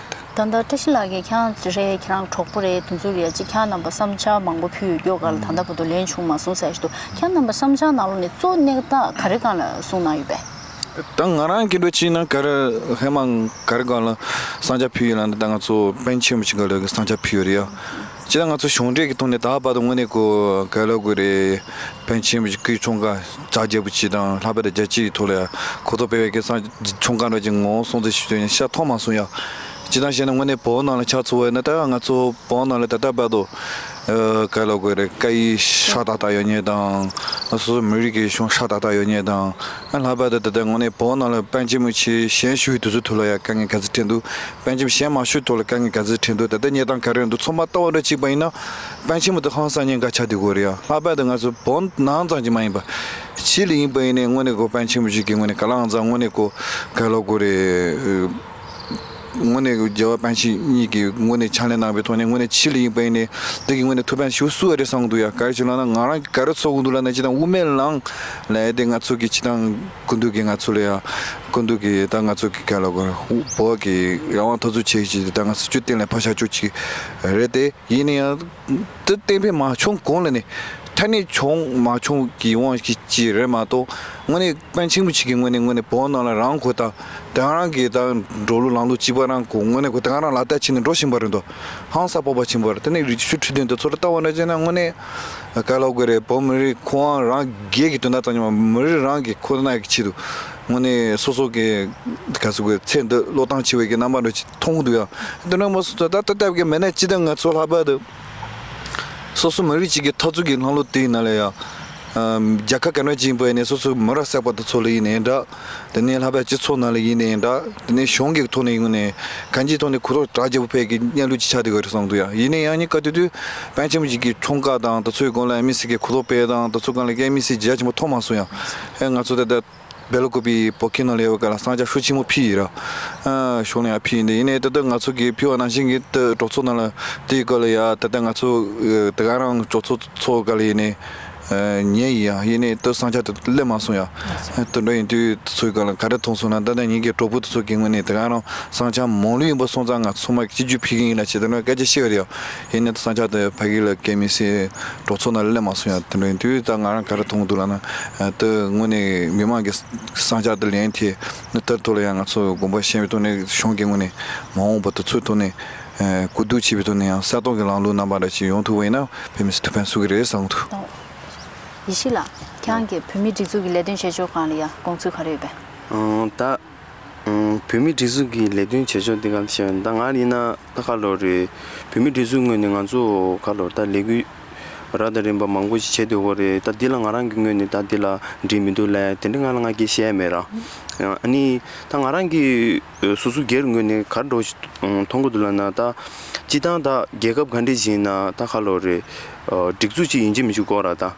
ད་ལྟ་བཀྲ་ཤིས་ལགས་ཀྱིས་ཁྱེད་རང་རེད། ཁྱེད་རང་གྲོགས་པོ་རེད། དེ་ཚོ་རེད། ཅིག་ཁྱེད་རང་རྣམ་པ་བསམ་འཆར་མང་པོ་ཕུལ་ཡོད། སྐྱོ་ག་ལ་ད་ལྟ་བར་དུ་ལན་བྱུང་མ་སོང་ཟེར་ཞིག་འདུག་ཁྱེད་རང་རྣམ་པ་བསམ་འཆར་ནང་ལོགས་ནས་གཙོ་གནད་ད་ག་རེ་སྒང་ལ་གསུངས་གནང་ཡོད་པས། ད་ང་རང་གི་འགྲོ་ཕྱིན་ན་ག་རེ་ཧེ་མ་ག་རེ་སྒང་ལ་བསམ་འཆར་ཕུལ་ཡོད་ལ་ད་ང་ཚོ་པཎ་ཆེན་མོ་ཞིག་ག་ལ་བསམ་འཆར་ཕུལ་ཡོད་རེད་ཡ། སྤྱིར་ན་ང་ཚོ་གཞུང་འབྲེལ་གྱི་ཐོག་ནས་ད་བར་དུ་དངོས་གནས་ཁོ་ག་ལ་དགོས་རེད། པཎ་ཆེན་མོ་ཞིག་སྐུའི་འཁྲུངས་སྐར་བྱ་རྒྱལ་པོ་ཅིག་དང་ལྷག་པར་དུ་རྒྱལ་སྤྱི་ཡི་ཐོག་ལ་ཡ་གོ་རྟོགས་སྤེལ་བའི་གི་སང་འཁྲུངས་སྐར་འདྲ་ཅིག་ངོ་སྲུང་བརྩི་ཞུ་རྒྱུ་ཡིན་ཤ་མཐོང་མ་སོང་ཡ། སྤྱིར་བཏང་བཤད་ན་དངོས་གནས་བོད་ནང་ལ་ཆ་མཚོན་པ་ཡིན་ན་ད་ང་ཚོ་བོད་ནང་ལ་ད་ལྟ་བར་དུ་ཨ་ག་ལ་དགོས་རེད། སྐད་ཡིག་ཧྲ་ཏག་ཏག་ཡོད་མཁན་དང་། སོ་སོ་མི་རིགས་ཀྱི་གཞུང་ཧྲ་ཏག་ཏག་ཡོད་མཁན་དང་། ཨ་ལྷག་པར་དུ་ད་ལྟ་དངོས་གནས་བོད་ནང་ལ་པཎ་ཆེན་མོ་ཆེ་གཞན་ཞུ་བའི་དུས་ཚོད་ཐུབ་ལ་ཡ་དཀའ་ངལ་ག་ཚོད་འཕྲད་འདུག་པཎ་ཆེན་མོ་གཞན་མ་ཞུ་ཐུབ་ལ་དཀའ་ངལ་ག་ཚོད་འཕྲད་འདུག་ད་ལྟ་གནས་སྟངས་ག་རེ་འདུག་ཚང་མ་ལྟ་བ་འདྲ་གཅིག་པ་ཡིན་ན། པཎ་ཆེན་མོ་དེ་ཧང་སང་ཉེན་ཁ་ཆགས་བསྡད་ཀྱི་ཡོད་རེད་ཡ། ལྷག་པར་དུ་ང་ཚོ་བོད་ནང་ཙམ་གྱི་མ་ཡིན་པ། ཕྱི་ལ་ཡིན་པ་ཡིན་ནའི་དངོས་གནས་ཁོ་པཎ་ཆེན་མོ་ཞིག་གི་དངོས་གནས་ག་ལ་ཧང་སང་དངོས་གནས་ཁོ་ག་ལ་དགོས་རེད། དངོས་གནས་རྒྱལ་བ་པཎ་ཆེན་གཉིས་ཀྱིས་དངོས་གནས་ཕྱག་ལས་གནང་བའི་ཐོག་ནས་དངོས་གནས་ཕྱི་ལ་ཡིན་པ་ཡིན་ནའི་འདི་གི་དངོས་གནས་ཐུགས་ཕན་ཞུ་སྲོལ་རེད་བསམ་གྱི་འདུག་ཡ། ག་རེ་བྱས་ལབ་ན་ང་རང་གི་ག་རེ་ཚོར་གྱི་འདུག་ལབ་ན་སྤྱིར་བཏང་དབུ་མའི་ལམ་ལབ་ཡ་དེ་ང་ཚོ་གི་སྤྱིར་བཏང་སྐུ་མདུན་གྱིས་ང་ཚོ་ལ་ཡ་སྐུ་མདུན་གྱིས་ད་ང་ཚོ་གི་ག་ལ་དགོས་བོད་ཀྱི་རང་དབང་འཐབ་རྩོད་བྱེད་ཀྱི་ད་ང་ཚོ་སྤྱི་གཏན་ལ་ཕར་བཞག་བཅུག་ཅིག་རེད་དེ། ཡིན་ན་ཡང་། དེ་གཏན་འབེབས་མ་བྱུང་གོང་ལ་ནས་ཐ་སྙད་བྱུང་མ་བྱུང་གི་དབང་གིས་ཅིག་རེད་མ་གཏོགས། དངོས་གནས་པཎ་ཆེན་པོ་ཆེ་གིས་དངོས་གནས་དངོས་གནས་བོད་ནང་ལ་རང་ཁོ་ད་དེ་རང་གི་ད་འགྲོ་ལུགས་ལམ་ལུགས་གཅིག་པ་རང་ཁོ་དངོས་གནས་ཁོ་དེ་ག་རང་ལག་བསྟར་བྱས་ནས་འགྲོ་བཞིན་པ་རེད་འདུག་ཧང་སང་སྤོབས་པ་ཆེན་པོ་རེད། དེ་ནས་རིག་གཞུང་འཕྲོད་བསྟེན་དེ་ཚོ་ལ་ལྟ་བ་འདྲ་བྱས་ན་དངོས་གནས་ག་ལ་དགོས་རེད། བོད་མི་རིགས་ཁོ་རང་རང་སྒེར་གྱི་དོན་དག་ཙམ་ཉིད་མ་མི་རིགས་རང་གི་ཁོ་ན་གི་ཆེད་དུ་དངོས་གནས་སོ་སོ་གི་ག་ཚོད་དགོས་ཚེ་འདི་བློས་བཏང་བྱེད་པའི་གི་རྣམ་པ་འདྲ་ཅིག་མཐོང་འདུག་ཡ། དེ་འདྲ་མ་སོང་ཙང་ད་ལྟ་ལྟ་བུའི་མི་སྣ་སྤྱི་དང་ང་ཚོ་ལྷག་པར་དུ། སོ་སོ་མི་རིགས་གཅིག་གི་འཐབ་རྩོད་ཀྱི་ལམ་ལུགས་དེ་ཡིན་ན་ལ་ཡང་། རྒྱལ་ཁབ་ག་འདྲ་ཅིག་ཡིན་པ་ཡིན་ནའི་སོ་སོའི་མི་རབས་གསར་པ་དེ་ཚོ་ལ་ཡིན་ནའི་འདྲ། དེ་ནས་ལྷག་པར་སྤྱི་ཚོགས་ནང་ལ་ཡིན་ནའི་འདྲ། དེ་ནས་གཞུང་གི་ཐོག་ནས་ཡིན་ནའི་གང་ཅིའི་ཐོག་ནས་གོ་རྟོགས་དྲག་རྒྱས་པོ་འཕེལ་གྱི་གནས་ལུགས་ཅིག་ཆགས་བསྡད་ཡོད་རེད་བསམ་འདུག་ཡ། ཡིན་ནའི་ཡང་སྙིང་དཀར་དུས་དུས་པཎ་ཆེན་པོ་ཞིག་གི་འཁྲུངས་སྐར་དང་དེ་ཚོའི་སྒང་ལ་ཨེ་མི་སི་གི་གོ་རྟོགས་སྤེལ་དང་དེ་ཚོའི་སྒང་ལ་ཨེ་མི་སི་རྒྱ་ཆེན་པོ་མཐོང་མ་སོང་ཡ། ཨེ་ང་ཚོ་ད་ལྟ། སྦེལ་ཀོབ་པི་བོད་ཁྱིམ་ནང་ལ་ཡོད་པའི་སྐབས་ལ་བསམ་འཆར་ཤུགས་ཆེན་པོ་ཕུལ་ཡིན་ར། ཨ་གཞུང་ལ་ཡང་ཕུལ་ཡིན་ཏེ། ཡིན་ནའི་ད་ལྟ་ང་ཚོ་གིས་ཕུལ་བ་ནང་བཞིན་གྱི་ད་གྲོས་ཚོགས་ནང་ལ་དེའི་སྐོར་ལ་ཡ་ད་ལྟ་ང་ཚོ་ད་ག་རང་གྲོས་ཚོགས་ཚོགས་སྐབས་ལ་ཡིན་ནའི་ཉན་ཡིན་ཡ། ཡིན་ནའི་ད་བསམ་འཆར་དེ་སླེབས་མ་སོང་ཡ། དེ་འདྲ་ཡིན་དུས་དེ་ཚོའི་སྐོར་ལ་ག་རེ་མཐོང་སོང་ན། ད་ལྟ་ངེད་ཀྱི་གྲོགས་པོ་དེ་ཚོ་གི་ངོས་ནས་ད་ག་རང་བསམ་འཆར་མང་ལོས་ཡིན་པ་སོང་ཙང་ང་ཚང་མ་གཅིག་གྱུར་ཕུལ་གི་ཡིན་ལ་ཞེས་ད་ནས་སྐད་ཆ་བཤད་ཡོད་རེད་ཡ། ཡིན་ནའི་བསམ་འཆར་དེ་ཕ་གི་ལ་སྐད་མི་སྲིད་གྲོས་ཚོགས་ནང་ལ་སླེབས་མ་སོང་ཡ། དེ་འདྲ་ཡིན་དུས་ད་ང་རང་ག་རེ་མཐོང་གི་འདུག་ལབ་ན། ཨ་དེ་དངོས་གནས་མི་མང་གི་བསམ་འཆར་དེ་ལན་ཐེ་ནི་དེར་ཐོག་ལ་ཡང་ང་ཚོ་དགོངས་པ་བཞེས་པའི་ཐོག་ནས་གཞུང་གི་ངོས་ནས་མ་འོངས་པ་དེ་ཚོའི་ཐོག་ནས་ཨ་སྐུ་སྡུག་ཆེ་བའི་ཐོག་ནས་ཡང་གསལ་སྟོན་གྱི་ལམ་ལུགས་རྣམ་པ་འདྲ་ཞིག་ཡོང་ཐུབ་པ་ཡིན་ན་དཔེ་མི་སྲིད་ཐུགས་ཕན་གསོས་ཀྱི་རེད་བསམ་གྱི་འདུག་ཡེ་ཤེས་ལགས། ཁྱེད་རང་གིས་བོད་མིའི་སྒྲིག་འཛུགས་ཀྱི་ལས་དོན་བྱེད་ཕྱོགས་སྒང་ལ་ཡ་དགོངས་ཚུལ་ག་རེ་ཡོད་པས། ཨང་། ད་ཨང་། བོད་མིའི་སྒྲིག་འཛུགས་ཀྱི་ལས་དོན་བྱེད་ཕྱོགས་འདི་ག་ལ་བཤད་ན་ད་ང་ཡིན་ན་ད་ག་ལོ་རེད། བོད་མིའི་སྒྲིག་འཛུགས་ངོས་ནས་ང་ཚོ་ག་ལོ་ད་ལས་འགུལ་རབ་དང་རིམ་པ་མང་པོ་ཞིག་བྱེད་སྡོད་ཀྱི་རེད། ད་འདི་ལ་ང་རང་གི་ངོས་ནས་ད་འདི་ལ་འགྲིག་མི་འདུག་ལབ་དེ་འདྲ་ང་ལ་ང་སྐད་བཤད་མེད་ར། ཨ་ནི་ད་ང་རང་གི་སོ་སོ་སྒེར་ངོས་ནས་ག་རེ་འདྲ་ཞིག་མཐོང་གི་འདུག་ལབ་ན། ད་སྤྱིར་བཏང་ད་རྒྱལ་ཁབ་ག་འདྲ་ཞིག་ཡིན་ན་ད་ག་ལོ་རེད། སྒྲིག་འཛུགས་ཅིག་ཡིན་གཅིག་མིན་གཅིག་དགོས་ར། ད་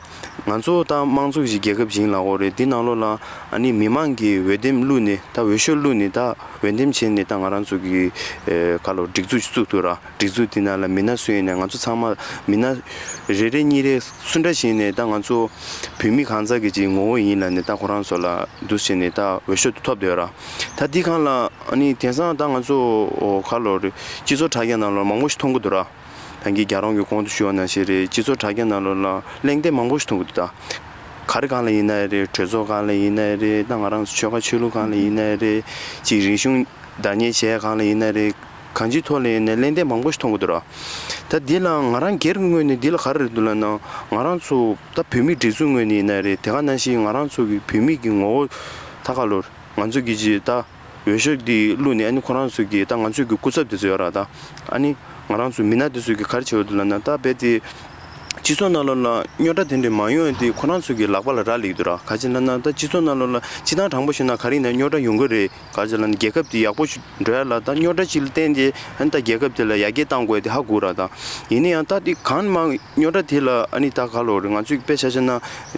ང་ཚོ་ད་དམངས་གཙོ་ཞིག་རྒྱལ་ཁབ་ཅིག་ཡིན་ལབ་ཀྱི་ཡོད་རེད། འདི་ནང་ལོགས་ལ་ཨ་ནི་མི་མང་གིས་འོས་འདེམས་བླུགས་ནས་ད་འོས་ཤོག་བླུགས་ནས་ད་འོས་འདེམས་བྱས་ནས་ད་ང་རང་ཚོ་གི་ཨེ་ག་ལོ་སྒྲིག་འཛུགས་ཅིག་བཙུགས་འདུག་ར། སྒྲིག་འཛུགས་འདི་ནང་ལ་མི་སྣ་སུ་ཡིན་ནའི་ང་ཚོ་ཚང་མ་མི་སྣ་རེ་རེ་གཉིས་རེ་སུ་འདྲ་ཞིག་ཡིན་ནའི་ད་ང་ཚོ་བོད་མི་གང་ཟག་གི་ཅིག་ངོ་བོ་ཡིན་ལབ་ནས་ད་ཁོ་རང་ཚོ་ལ་འདུག་བྱས་ནས་ད་འོས་ཤོག་དེ་ཐོབ་བསྡད་ཡོད་ར། ད་འདི་སྒང་ལ་ཨ་ནི་དེང་སང་ད་ང་ཚོ་ག་ལོ་རེད། སྤྱི་ཚོགས་དྲ་རྒྱ་ནང་ལ་མང་པོ་ཞིག་མཐོང་གི་འདུག་ར། ད་གིན་རྒྱལ་རོང་གི་གོང་དུ་ཞུས་པ་ནང་བཞིན་རེད། སྤྱི་ཚོགས་དྲ་རྒྱ་ནང་ལོགས་ལ་གླེང་སྟེགས་མང་པོ་ཞིག་མཐོང་གི་འདུག་ད་ག་རེ་སྒང་ལ་ཡིན་ན་རེད། གྲོས་ཚོགས་སྒང་ལ་ཡིན་ན་རེད། ད་ང་རང་ཚོ་ཆོལ་ཁ་ཆོས་ལུགས་སྒང་ལ་ཡིན་ན་རེད། ཅིག་རིག་གཞུང་བདག་གཉེར་བྱེད་ཡ་སྒང་ལ་ཡིན་ན་རེད། གང་ཅིའི་ཐོག་ལ་ཡིན་ནའི་གླེང་སྟེགས་མང་པོ་ཞིག་མཐོང་གི་འདུག་ར། ད་འདི་ལ་ང་རང་སྒེར་གྱི་ངོས་ནས་འདི་ལ་ག་རེ་རེད་འདུག་ལབ་ན། ང་རང་ཚོ་ད་བོད་མིའི་སྒྲིག་འཛུགས་ངོས་ནས་ཡིན་ན་རེད། དེ་ག་ནང་བཞིན་ང་རང་ཚོ་གི་བོད་མི་གི་ངོ་བོ་ད་ག་ལོ་ང་ཚོ་གི་ཅིག་ད་འོས་ཤོག་འདི་བླུགས་ནས་ཨ་ནི་ཁོ་རང་ཚོ་གིས་ད་ང་ཚོའི་གི་སྐུ་ཚབ་དེ་ཚོ་ཡོད་ར། ད་ཨ་ནི་ང་རང་ཚོ་མི་སྣ་དེ་ཚོ་གིས་ག་རེ་བྱེད་འདུག་ལབ་ན། ད་རྦད་དེ་ སྤྱི་ཚོགས་ནང་ལོགས་ལ་རྙོག་དྲ་དེ་འདྲ་མ་ཡོང་ཡ་དེ་ཁོ་རང་ཚོ་གི་ལག་པ་ལ་རག་ལས་ཀྱི་འདུག་ར། ག་ཅི་ལབ་ན་ད་སྤྱི་ཚོགས་ནང་ལོགས་ལ་སྤྱི་བཏང་དྲང་པོ་བཤད་ན་ག་རེ་ཡིན་ན་རྙོག་དྲ་ཡོང་གི་རེད། ག་ཅི་ལབ་ན་རྒྱལ་ཁབ་དེ་ཡག་པོ་ཞིག་འགྲོ་ཡ་ལ་ད་རྙོག་དྲ་ཅིག་ལ་བརྟེན་ཏེ་ཨ་ནི་ད་རྒྱལ་ཁབ་དེ་ལ་ཡར་རྒྱས་གཏང་དགོས་དེ་ཧ་གོ་ར། ད་ཡིན་ན་ཡང་ད་དེ་གང་མང་རྙོག་དྲ་དེ་ལ་ཨ་ནི་ད་ག་ལོ་རེད། ང་ཚོས་དཔེ་ཆ་བཞག་ན་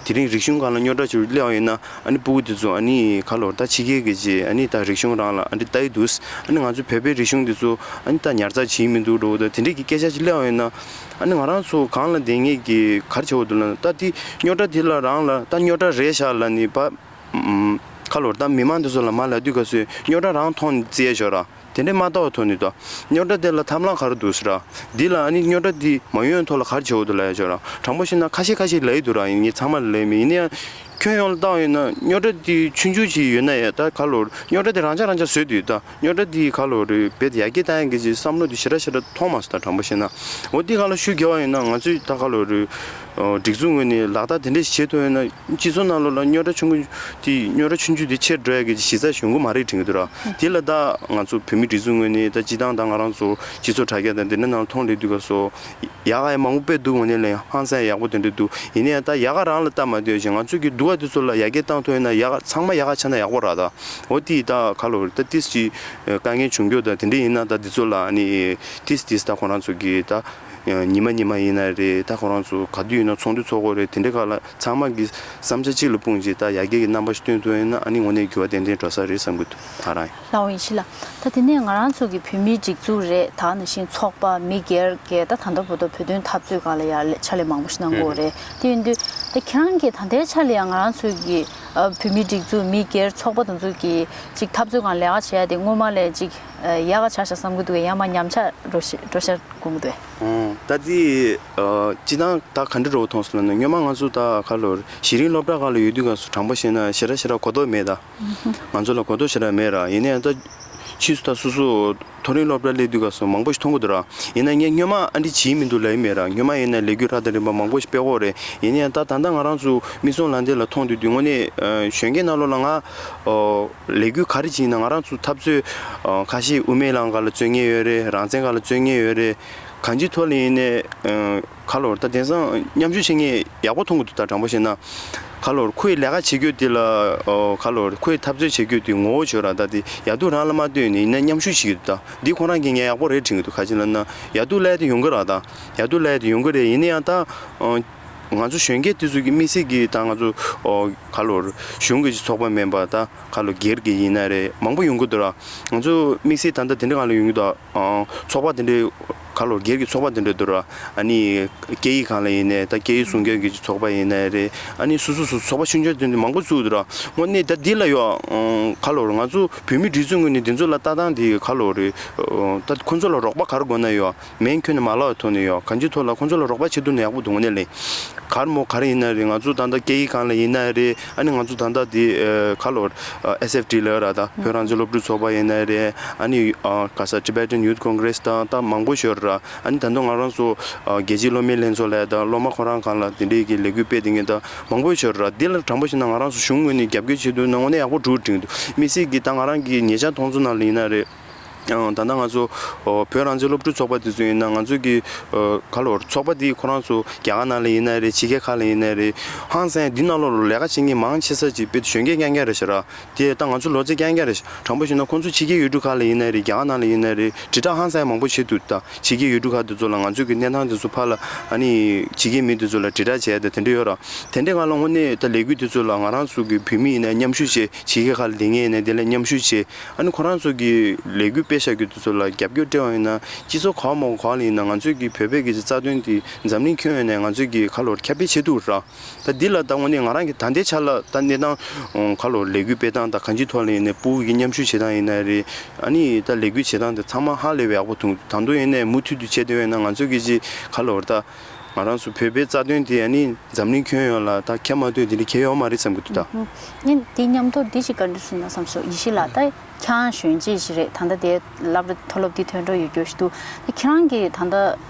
དེ་རིང་རིག་གཞུང་སྒང་ལ་རྙོག་དྲ་ཅིག་སླེབས་པ་ཡིན་ན་ཨ་ནི་སྤུ་གུ་དེ་ཚོ་ཨ་ནི་ག་ལོ་ད་ཕྱི་རྒྱལ་གྱི་ཅིག་ཨ་ནི་ད་རིག་གཞུང་རང་ལ་ཨ་ནི་ལྟ་ཡི་འདུག་ཨ་ནི་ང་ཚོ་བོད་པའི་རིག་གཞུང་དེ་ཚོ་ཨ་ནི་ད་ཉར་ཚགས་བྱེད་ཀྱི་མི་འདུག་འགྲོ་ད་དེ་འདྲས་ཀྱི་སྐད་ཆ་ཅིག་སླེབས་པ་ཡིན་ན། ཨ་ནི་ང་རང་ཚོ་གང་ལ་བསྡད་མཁན་གྱི་ག་རེ་བྱེད་དགོས་འདུག་ལབ་ན་ད་དེ་རྙོག་དྲ་དེ་ལ་རང་ལ་ད་རྙོག་དྲ་རེད་ཤག་ལབ་ནི་པ། ཨམ། ཁ་ལོར་ད་མི་མང་དེ་ཚོ་ལ་མ་ལབ་དུས་སྐབས་སུ་རྙོག་དྲ་རང་མཐོང་ནས་བརྩི་ཡ་ཤོག་ར། དེ་འདྲས་མ་ལྟ་བ་ཐོག་ནས་ད་རྙོག་དྲ་དེ་ལ་ཐབས་ལམ་ག་རེ་འདུག་ཟེར་ར། འདི་ལ་ཨ་ནི་རྙོག་དྲ་འདི་མ་ཡོང་ཐོག་ལ་ག་རེ་བྱེད་དགོས་འདུག་ལབ་ཡ་ཤོག་ར། དྲང་པོ་བཤད་ན་ཁ་ཤས་ཁ་ཤས་ལབ་ཡི་འདུག་ར། ཡིན་ངས་ཚང་མ་ལ་ལབ་མེད། ཡིན་ན་ཡང་ཁྱོན་ཡོངས་ལ་བལྟ་བ་ཡིན་ན་རྙོག་དྲ་འདི་ཆུང་ཆུང་ཅིག་ཡོད་ན་ཡང་ད་ཁ་ལོར་རྙོག་དྲ་དེ་རང་ཆ་རང་ཆ་བཟོས་འདུག་ད། རྙོག་དྲ་འདི་ཁ་ལོ་རེད་བེད་ཡར་རྒྱས་བཏང་ཡག་གི་ཅིག་བསམ་བློ་འདི་ཞེ་དྲག་ཞེ་དྲག་ཐོངས་མ་སོང་། ད་དྲང་པོ་བཤད་ན། འོ་འདི་སྒང་ལ་ཤུགས་རྒྱག་པ་ཡིན་ན་ང་ཚོས་ད་ཁ་ལོ་རེད། ཨོ། སྒྲིག་འཛུགས་ངོས་ནས་ལག་བསྟར་དེ་འདྲས་བྱེད་ཐུབ་ཡོད་ན་སྤྱི་ཚོགས་ནང་ལོགས་ལ་རྙོག་དྲ་ཆུང་ངུ་དེ་རྙོག་དྲ་ཆུང་ཆུང་དེ་ཆེར་འགྲོ་ཡག་གི་གཞི་རྩ་ཡོང་གི་མ་རེད་དྲན་གྱི་འདུག་ར། དེ་ལ་ད་ང་ཚོ་བོད་མིའི་སྒྲིག་འཛུགས་ངོས་ནས་ད་སྤྱི་བཏང་ད་ང་རང་ཚོ་སྤྱི་ཚོགས་དྲ་རྒྱ་དང་དེ་འདྲ་ནང་ལ་མཐོང་སླེབས་དུས་སྐབས་སུ། ཡག་ག་ཡང་མང་པོ་དཔེ་འདུག་འོ་ནས་ལན་ཧང་སང་ཡག་པོ་དེ་འདྲ་འདུག་ཡིན་ནའི་ད་ཡག་ག་རང་ལ་ལྟ་མ་སྡོད་ཅིང་ང་ཚོས་ཀྱི་སྡུག་ག་དེ་ཚོ་ལ་ཡར་རྒྱས་བཏང་ཐུབ་ཡོད་ན་ཡག་ག་ཚང་མ་ཡག་ག་ཆགས་ན་ཡག་པོ་རེད་ད། འོ་དེ་ད་ཁ་ལོ་ད་ཏིས་ཀྱི་དཀའ་ངལ་བྱུང་རྒྱུ་ད་དེ་འདྲ་ཡིན་ན་ད་དེ་ཚོ་ལ་ནི་ཏིས་ཏིས་ད་ཁོ་རང་ཚོ་གི་ད་ཉི་མ་ཉི་མ་ཡིན་ན་རེད། ད་ཁོ་རང་ཚོ་ག་དུས་ཡིན་ན་ཚོགས་འདུ་ཚོགས་དགོས་རེད། དེ་འདྲ་ག་ལ་ཚང་མ་གི་བསམ་འཆར་གཅིག་ལ་སྤུངས་བྱས་ད་ཡར་རྒྱས་ཀྱི་རྣམ་པ་ཞིག་སྟོན་ཐུབ་ཡོད་ན་ཨ་ནི་དངོས་གནས་འགྱུར་བ་ཏན་ཏན་འགྲོ་ས་རེད་བསམ་གྱི་འདུག་ད་རང་ཡིན། ལགས་འོ་ཡིན་ཤི་ལགས། ད་དེ་ནས་ང་རང་ཚོ་གི་བོད་མིའི་སྒྲིག་འཛུགས་རེད། ད་ནང་བཞིན་ཚོགས་པ་མི་སྒེར་གྱི་ད་ད་ལྟ་བར་དུ་བོད་དོན་འཐབ་རྩོད་སྒང་ལ་ཡང་ཕྱག་ལས་མང་པོ་ཞིག་གནང་གི་ཡོད་རེད། དེ་ཡིན་དུས་ད་ཁྱེད་རང་གིས་ད་ལྟའི་ཆ་ལ་ཡང་ང་རང་ཚོ་གི་ཨ་བོད་མིའི་སྒྲིག་འཛུགས་མི་སྒེར་ཚོགས་པ་དེ་ཚོ་གི་ཅིག་འཐབ་རྩོད་སྒང་ལས་ཀ་བྱེད་ཡ་དེ་སྔོན་མ་ལས་ཅིག་ཨ་ཡག་ག་ཆགས་ཤག་བསམ་གྱི་འདུག་གས། ཡང་མ་ཉམས་ཆག་འགྲོ་ཤ་འགྲོ་ཤ་དགོངས་ཀྱི་འདུག་གས། ཨོ། ད་དེ་ཨ་སྤྱི་བཏང་ད་ག་འདྲ་རེད་མཐོང་སོང་ལབ་ན་སྔོན་མ་ང་ཚོ་ད་ག་ལོར་གཞི་རིམ་སློབ་གྲྭ་སྒང་ལ་ཡོད་དུས་སྐབས་སུ་དྲང་པོ་བཤད་ན་ཞེ་དྲག་ཞེ་དྲག་གོ་རྟོགས་མེད་ད། ང་ཚོ་ལ་གོ་རྟོགས་ཞེ་དྲག་མེད་ར། ཡིན་ན་ཡང་ད་ཕྱིས་སུ་ད་སོ་སོ་མཐོ་རིམ་སློབ་གྲྭ་སླེབས་དུས་སྐབས་སུ་མང་པོ་ཞིག་མཐོང་གི་འདུག་ར། ཡིན་ན་ངས་སྔོན་མ་ཨ་འདྲ་བྱེད་མི་འདུག་ལབ་ཡི་མེད་ར། སྔོན་མ་ཡིན་ན་ལས་འགུལ་ཁག་དང་རིམ་པ་མང་པོ་ཞིག་སྤེལ་གོ་རེད། ཡིན་ན་ཡང་ད་ད་ལྟ་ང་རང་ཚོ་མིག་ཟུང་ལམ་སྟོན་ལ་མཐོང་དུས་དུས་དངོས་གནས་ཨ་གཞོན་སྐྱེས་ནང་ལོགས་ལ་ང་ཨོ་ལས་འགུལ་ག་རེ་བྱེད་ཡིན་ན་ང་རང་ཚོ་འཐབ་རྩོད་ཨ་ཁ་ཤས་དབུ་མའི་ལམ་སྒང་ལ་རྩོད་མཁན་ཡོད་རེད། རང་བཙན་སྒང་ལ་རྩོད་མཁན་ཡོད་རེད། གང་ཅིའི་ཐོག་ལ་ཡིན་ནའི་ཨ་ག་ལོར་ད་དེང་སང་མཉམ་ཞུགས་བྱེད་མཁན་ཡག་པོ་མཐོང་གི་འདུག་ད་དྲང་པོ་བཤད་ན། ག་ལོར་ཁོས་ལས་ཀ་བྱེད་རྒྱུ་དེ་ལ་ཨོ་ག་ལོར་ཁོས་འཐབ་རྩོད་བྱེད་རྒྱུ་དེ་ངོ་བོ་བྱོས་ར། ད་དེ་ཡ་དུ་རང་ལ་མ་ལྟོས་ནས་ཡིན་ན་མཉམ་ཞུགས་བྱེད་ཀྱི་འདུག་ད་འདི་ཁོ་རང་གིས་ངས་ཡག་པོ་རེད་དྲན་གྱི་འདུག་ག་ཅི་ལབ་ན་ཡ་དུ་ལབ་ཡ་དེ་ཡོང་གི་ར། ད་ཡ་དུ་ལབ་ཡ་དེ་ཡོང་གི་རེད། ཡིན་ན་ཡང་ད་ཨོ་ང་ཚོ་གཞོན་སྐྱེས་དེ་ཚོ་གི་དམིགས་བསལ་གྱི་ད་ང་ཚོ་ཨོ་ག་ལོར་གཞུང་གི་ཚོགས་པ་མིན་པ་ད་ག་ལོར་སྒེར་གྱི་ཡིན་ན་རེད། མང་པོ་ཡོང་གི་འདུག་ར། ང་ཚོ་དམིགས་བསལ་ད་ལྟ་དེ་འདྲ་སྒང་ལ་ཡོང་གི་འདུག་ཨང་། ཚོགས་པ་དེ་འདྲའི་ག་ལོར་སྒེར་གྱི་ཚོགས་པ་དེ་འདྲ་འདུག་ར། ཨ་ནི་སྐད་ཡིག་སྒང་ལ་ཡིན་ནའི་ད་སྐད་ཡིག་སྲུང་སྐྱོབ་ཀྱི་ཚོགས་པ་ཡིན་ནའི་རེད། ཨ་ནི་སོ་སོ་སོ་སོ་ཚོགས་པ་ཆུང་ཆུང་དེ་འདྲ་མང་པོ་བཙུགས་འདུག་ར། དངོས་གནས་ད་འདི་ལ་ཡོད་ཨང་། ག་ལོར་ང་ཚོ་བོད་མིའི་སྒྲིག་འཛུགས་ངོས་ནས་འདི་ཚོ་ལ་ལྟ་སྟངས་དེ་ག་ལོར་རེད། ད་ཁོ་ཚོ་ལ་རོགས་པ་ག་རེ་དགོས་ན་ཡོད། མིང་ཁྱོན་ནས་མ་ལབ་པའི་ཐོག་ནས་ཡོད། གང་ཅིའི་ཐོག་ལ་ཁོ་ཚོ་ལ་རོགས་པ་བྱེད་ཐུབ་ན་ཡག་པོ་འདུག་དངོས་གནས་ལས། ག་རེ་མོ་ག་རེ་ཡིན་ན་རེད། ང་ཚོ་ད་ལྟ་སྐད་ཡིག་སྒང་ལ་ཡིན་ན་རེད། ཨ་ནི་ང་ཚོ་ད་ལྟ་དེ་ཨ་ག་ལོར་ཨ་ཨེས་ཨེཕ་ཊི་ལབ་ར། ད་བོད་རང་བཙན་སློབ་ཕྲུག་ཚོགས་པ་ཡིན་ན་རེད། ཨ་ནི་ཨ་ག་ས་Tibetan Youth Congress དང་ད་མང་པོ་ཞིག་ཡོད་ར། ཨ་ནི་ད་དུང་ང་རང་ཚོ་ཨ་རྒྱལ་སྤྱིའི་སློབ་མའི་ལྷན་ཚོགས་ལབ་ཡ་ད་སློབ་མ་ཁོ་རང་སྒང་ལ་དེ་འདྲའི་གི་ལས་འགུལ་སྤེལ་བསྡད་མཁན་ད་མང་པོ་ཞིག་ཡོད་ར། འདི་ལ་དྲང་པོ་བཤད་ན་ང་རང་ཚོ་གཞུང་ངོས་ནས་རྒྱབ་སྐྱོར་བྱེད་ཐུབ་ན་དངོས་གནས་ཡག་པོ་འགྲོ་གི་དྲན་གྱི་འདུག་དམིགས་བསལ་གྱི་ད་ང་རང་གི་ཉེ་ཆར་མཐོང་ཚུལ་ནང་ལ་ཡིན་ན་རེད། ཨང་། ད་ལྟ་ང་ཚོ་ཨོ་བོད་རང་བཙན་སློབ་ཕྲུག་ཚོགས་པ་དེ་ཚོ་ཡིན་ན་ང་ཚོ་གི་ཨོ་ག་ལོར་ཚོགས་པ་འདི་ཁོ་རང་ཚོ་རྒྱ་གར་ནང་ལ་ཡིན་ན་རེད། ཕྱི་རྒྱལ་ཁག་ལ་ཡིན་ན་རེད། ཧང་སང་འདི་ནང་ལོགས་ལ་ལས་ཀ་བྱེད་མཁན་མང་ཆེ་ས་ཅིག་དཔེ་གཞོན་སྐྱེས་རྐྱང་རྐྱང་རེད་ཤག་ར། དེ་ད་ང་ཚོ་ལོ་ཚད་རྐྱང་རྐྱང་རེད་ཤག་དྲང་པོ་བཤད་ན་ཁོང་ཚོ་ཕྱི་རྒྱལ་ཡུལ་གྲུ་ཁག་ལ་ཡིན་ན་རེད། རྒྱ་གར་ནང་ལ་ཡིན་ན་རེད། དྲིལ་བསྒྲགས་ཧང་སང་མང་པོ་བྱེད་འདུག་ད་ཕྱི་རྒྱལ་ཡུལ་གྲུ་ཁག་དེ་ཚོ་ལ་ང་ཚོ་གི་གནས་སྟངས་དེ་ཚོ་ཕར་ལ་ཨ་ནི་ཕྱི་རྒྱལ་མི་དེ་ཚོ་ལ་དྲིལ་བསྒྲགས་བྱས་ཏེ་དེ་འདྲ་ཡོད་ར། དེ་འདྲའི་སྒང་ལ་དངོས་གནས་ད་ལས་འགུལ་དེ་ཚོ་ལ་ང་རང་ཚོ་གི་བོད་མི་ཡིན་ན་མཉམ་ཞུགས་བྱས། ཕྱི་རྒྱལ་ཁག་ལ་བསྡད་མཁན་ཡིན་ན་དེ་ལ་མཉམ་ཞུགས་བྱས། ཨ་ནི་ཁོ་རང་ཚོ་གི་ལས་འགུལ་སྤེལ་བཞག་རྒྱུ་དེ་ཚོ་ལ་རྒྱབ་སྐྱོར་སྤྲད་པ་ཡིན་ན་སྤྱི་ཚོགས་གང་མང་གང་ལ་ཡིན་ན་ང་ཚོས་ཀྱི་བོད་པའི་གི་རྩ་དོན་དེ་འཛམ་གླིང་ཁྱོན་ཡོངས་ནས་ང་ཚོས་ཀྱི་ག་ལོར་ཁྱབ་སྤེལ་བྱེད་ཐུབ་ར། ད་འདི་ལ་ད་དངོས་གནས་ང་རང་གི་ད་ལྟའི་ཆ་ལ་ད་གནས་སྟངས་ག་ལོར་ལས་འགུལ་སྤེལ་སྟངས་དང་གང་ཅིའི་ཐོག་ལ་ཡིན་ནའི་ཕྲུ་གུ་གི་མཉམ་ཞུགས་བྱེད་སྟངས་ཡིན་ན་རེད། ཨ་ནི་ད་ལས་འགུལ་བྱེད་སྟངས་དེ་ཚང་མ་ཧ་ལས་པའི་ཡག་པོ་འདུག་ད་དུང་ཡིན་ནའི་མུ་མཐུད་དུ་བྱས་བསྡད་པ་ཡིན་ན་ང་ཚོས་ཀྱི་ཅིག་ག་ལོར་ད་ང་རང་ཚོ་བོད་པའི་རྩ་དོན་དེ་ཨ་ནི་འཛམ་གླིང་ཁྱོན་ཡོངས་ལ་ད་ཁྱབ་མ་ཐུབ་དེ་འདྲ་ཁྱབ་ཡོད་མ་རེད་བསམ་གྱི་འདུག་ད། ངས་འདི་མཉམ་དུ་འདི་ཞིག་བཀའ་འདྲི་ཞུ་ན་བསམ་སོང་། ཡེ་ཤེས་ལགས། ད་ཁྱེད་རང་གཞོན་སྐྱེས་ཤིག་རེད། ད་ལྟ་དེ་སློབ་གྲྭ་མཐོ་སློབ་འདི་ཐོན་འགྲོ་ཡོད་རྒྱུ་ཞིག་འདུག་ད་ཁྱེད་རང་གིས་ད་ལྟ་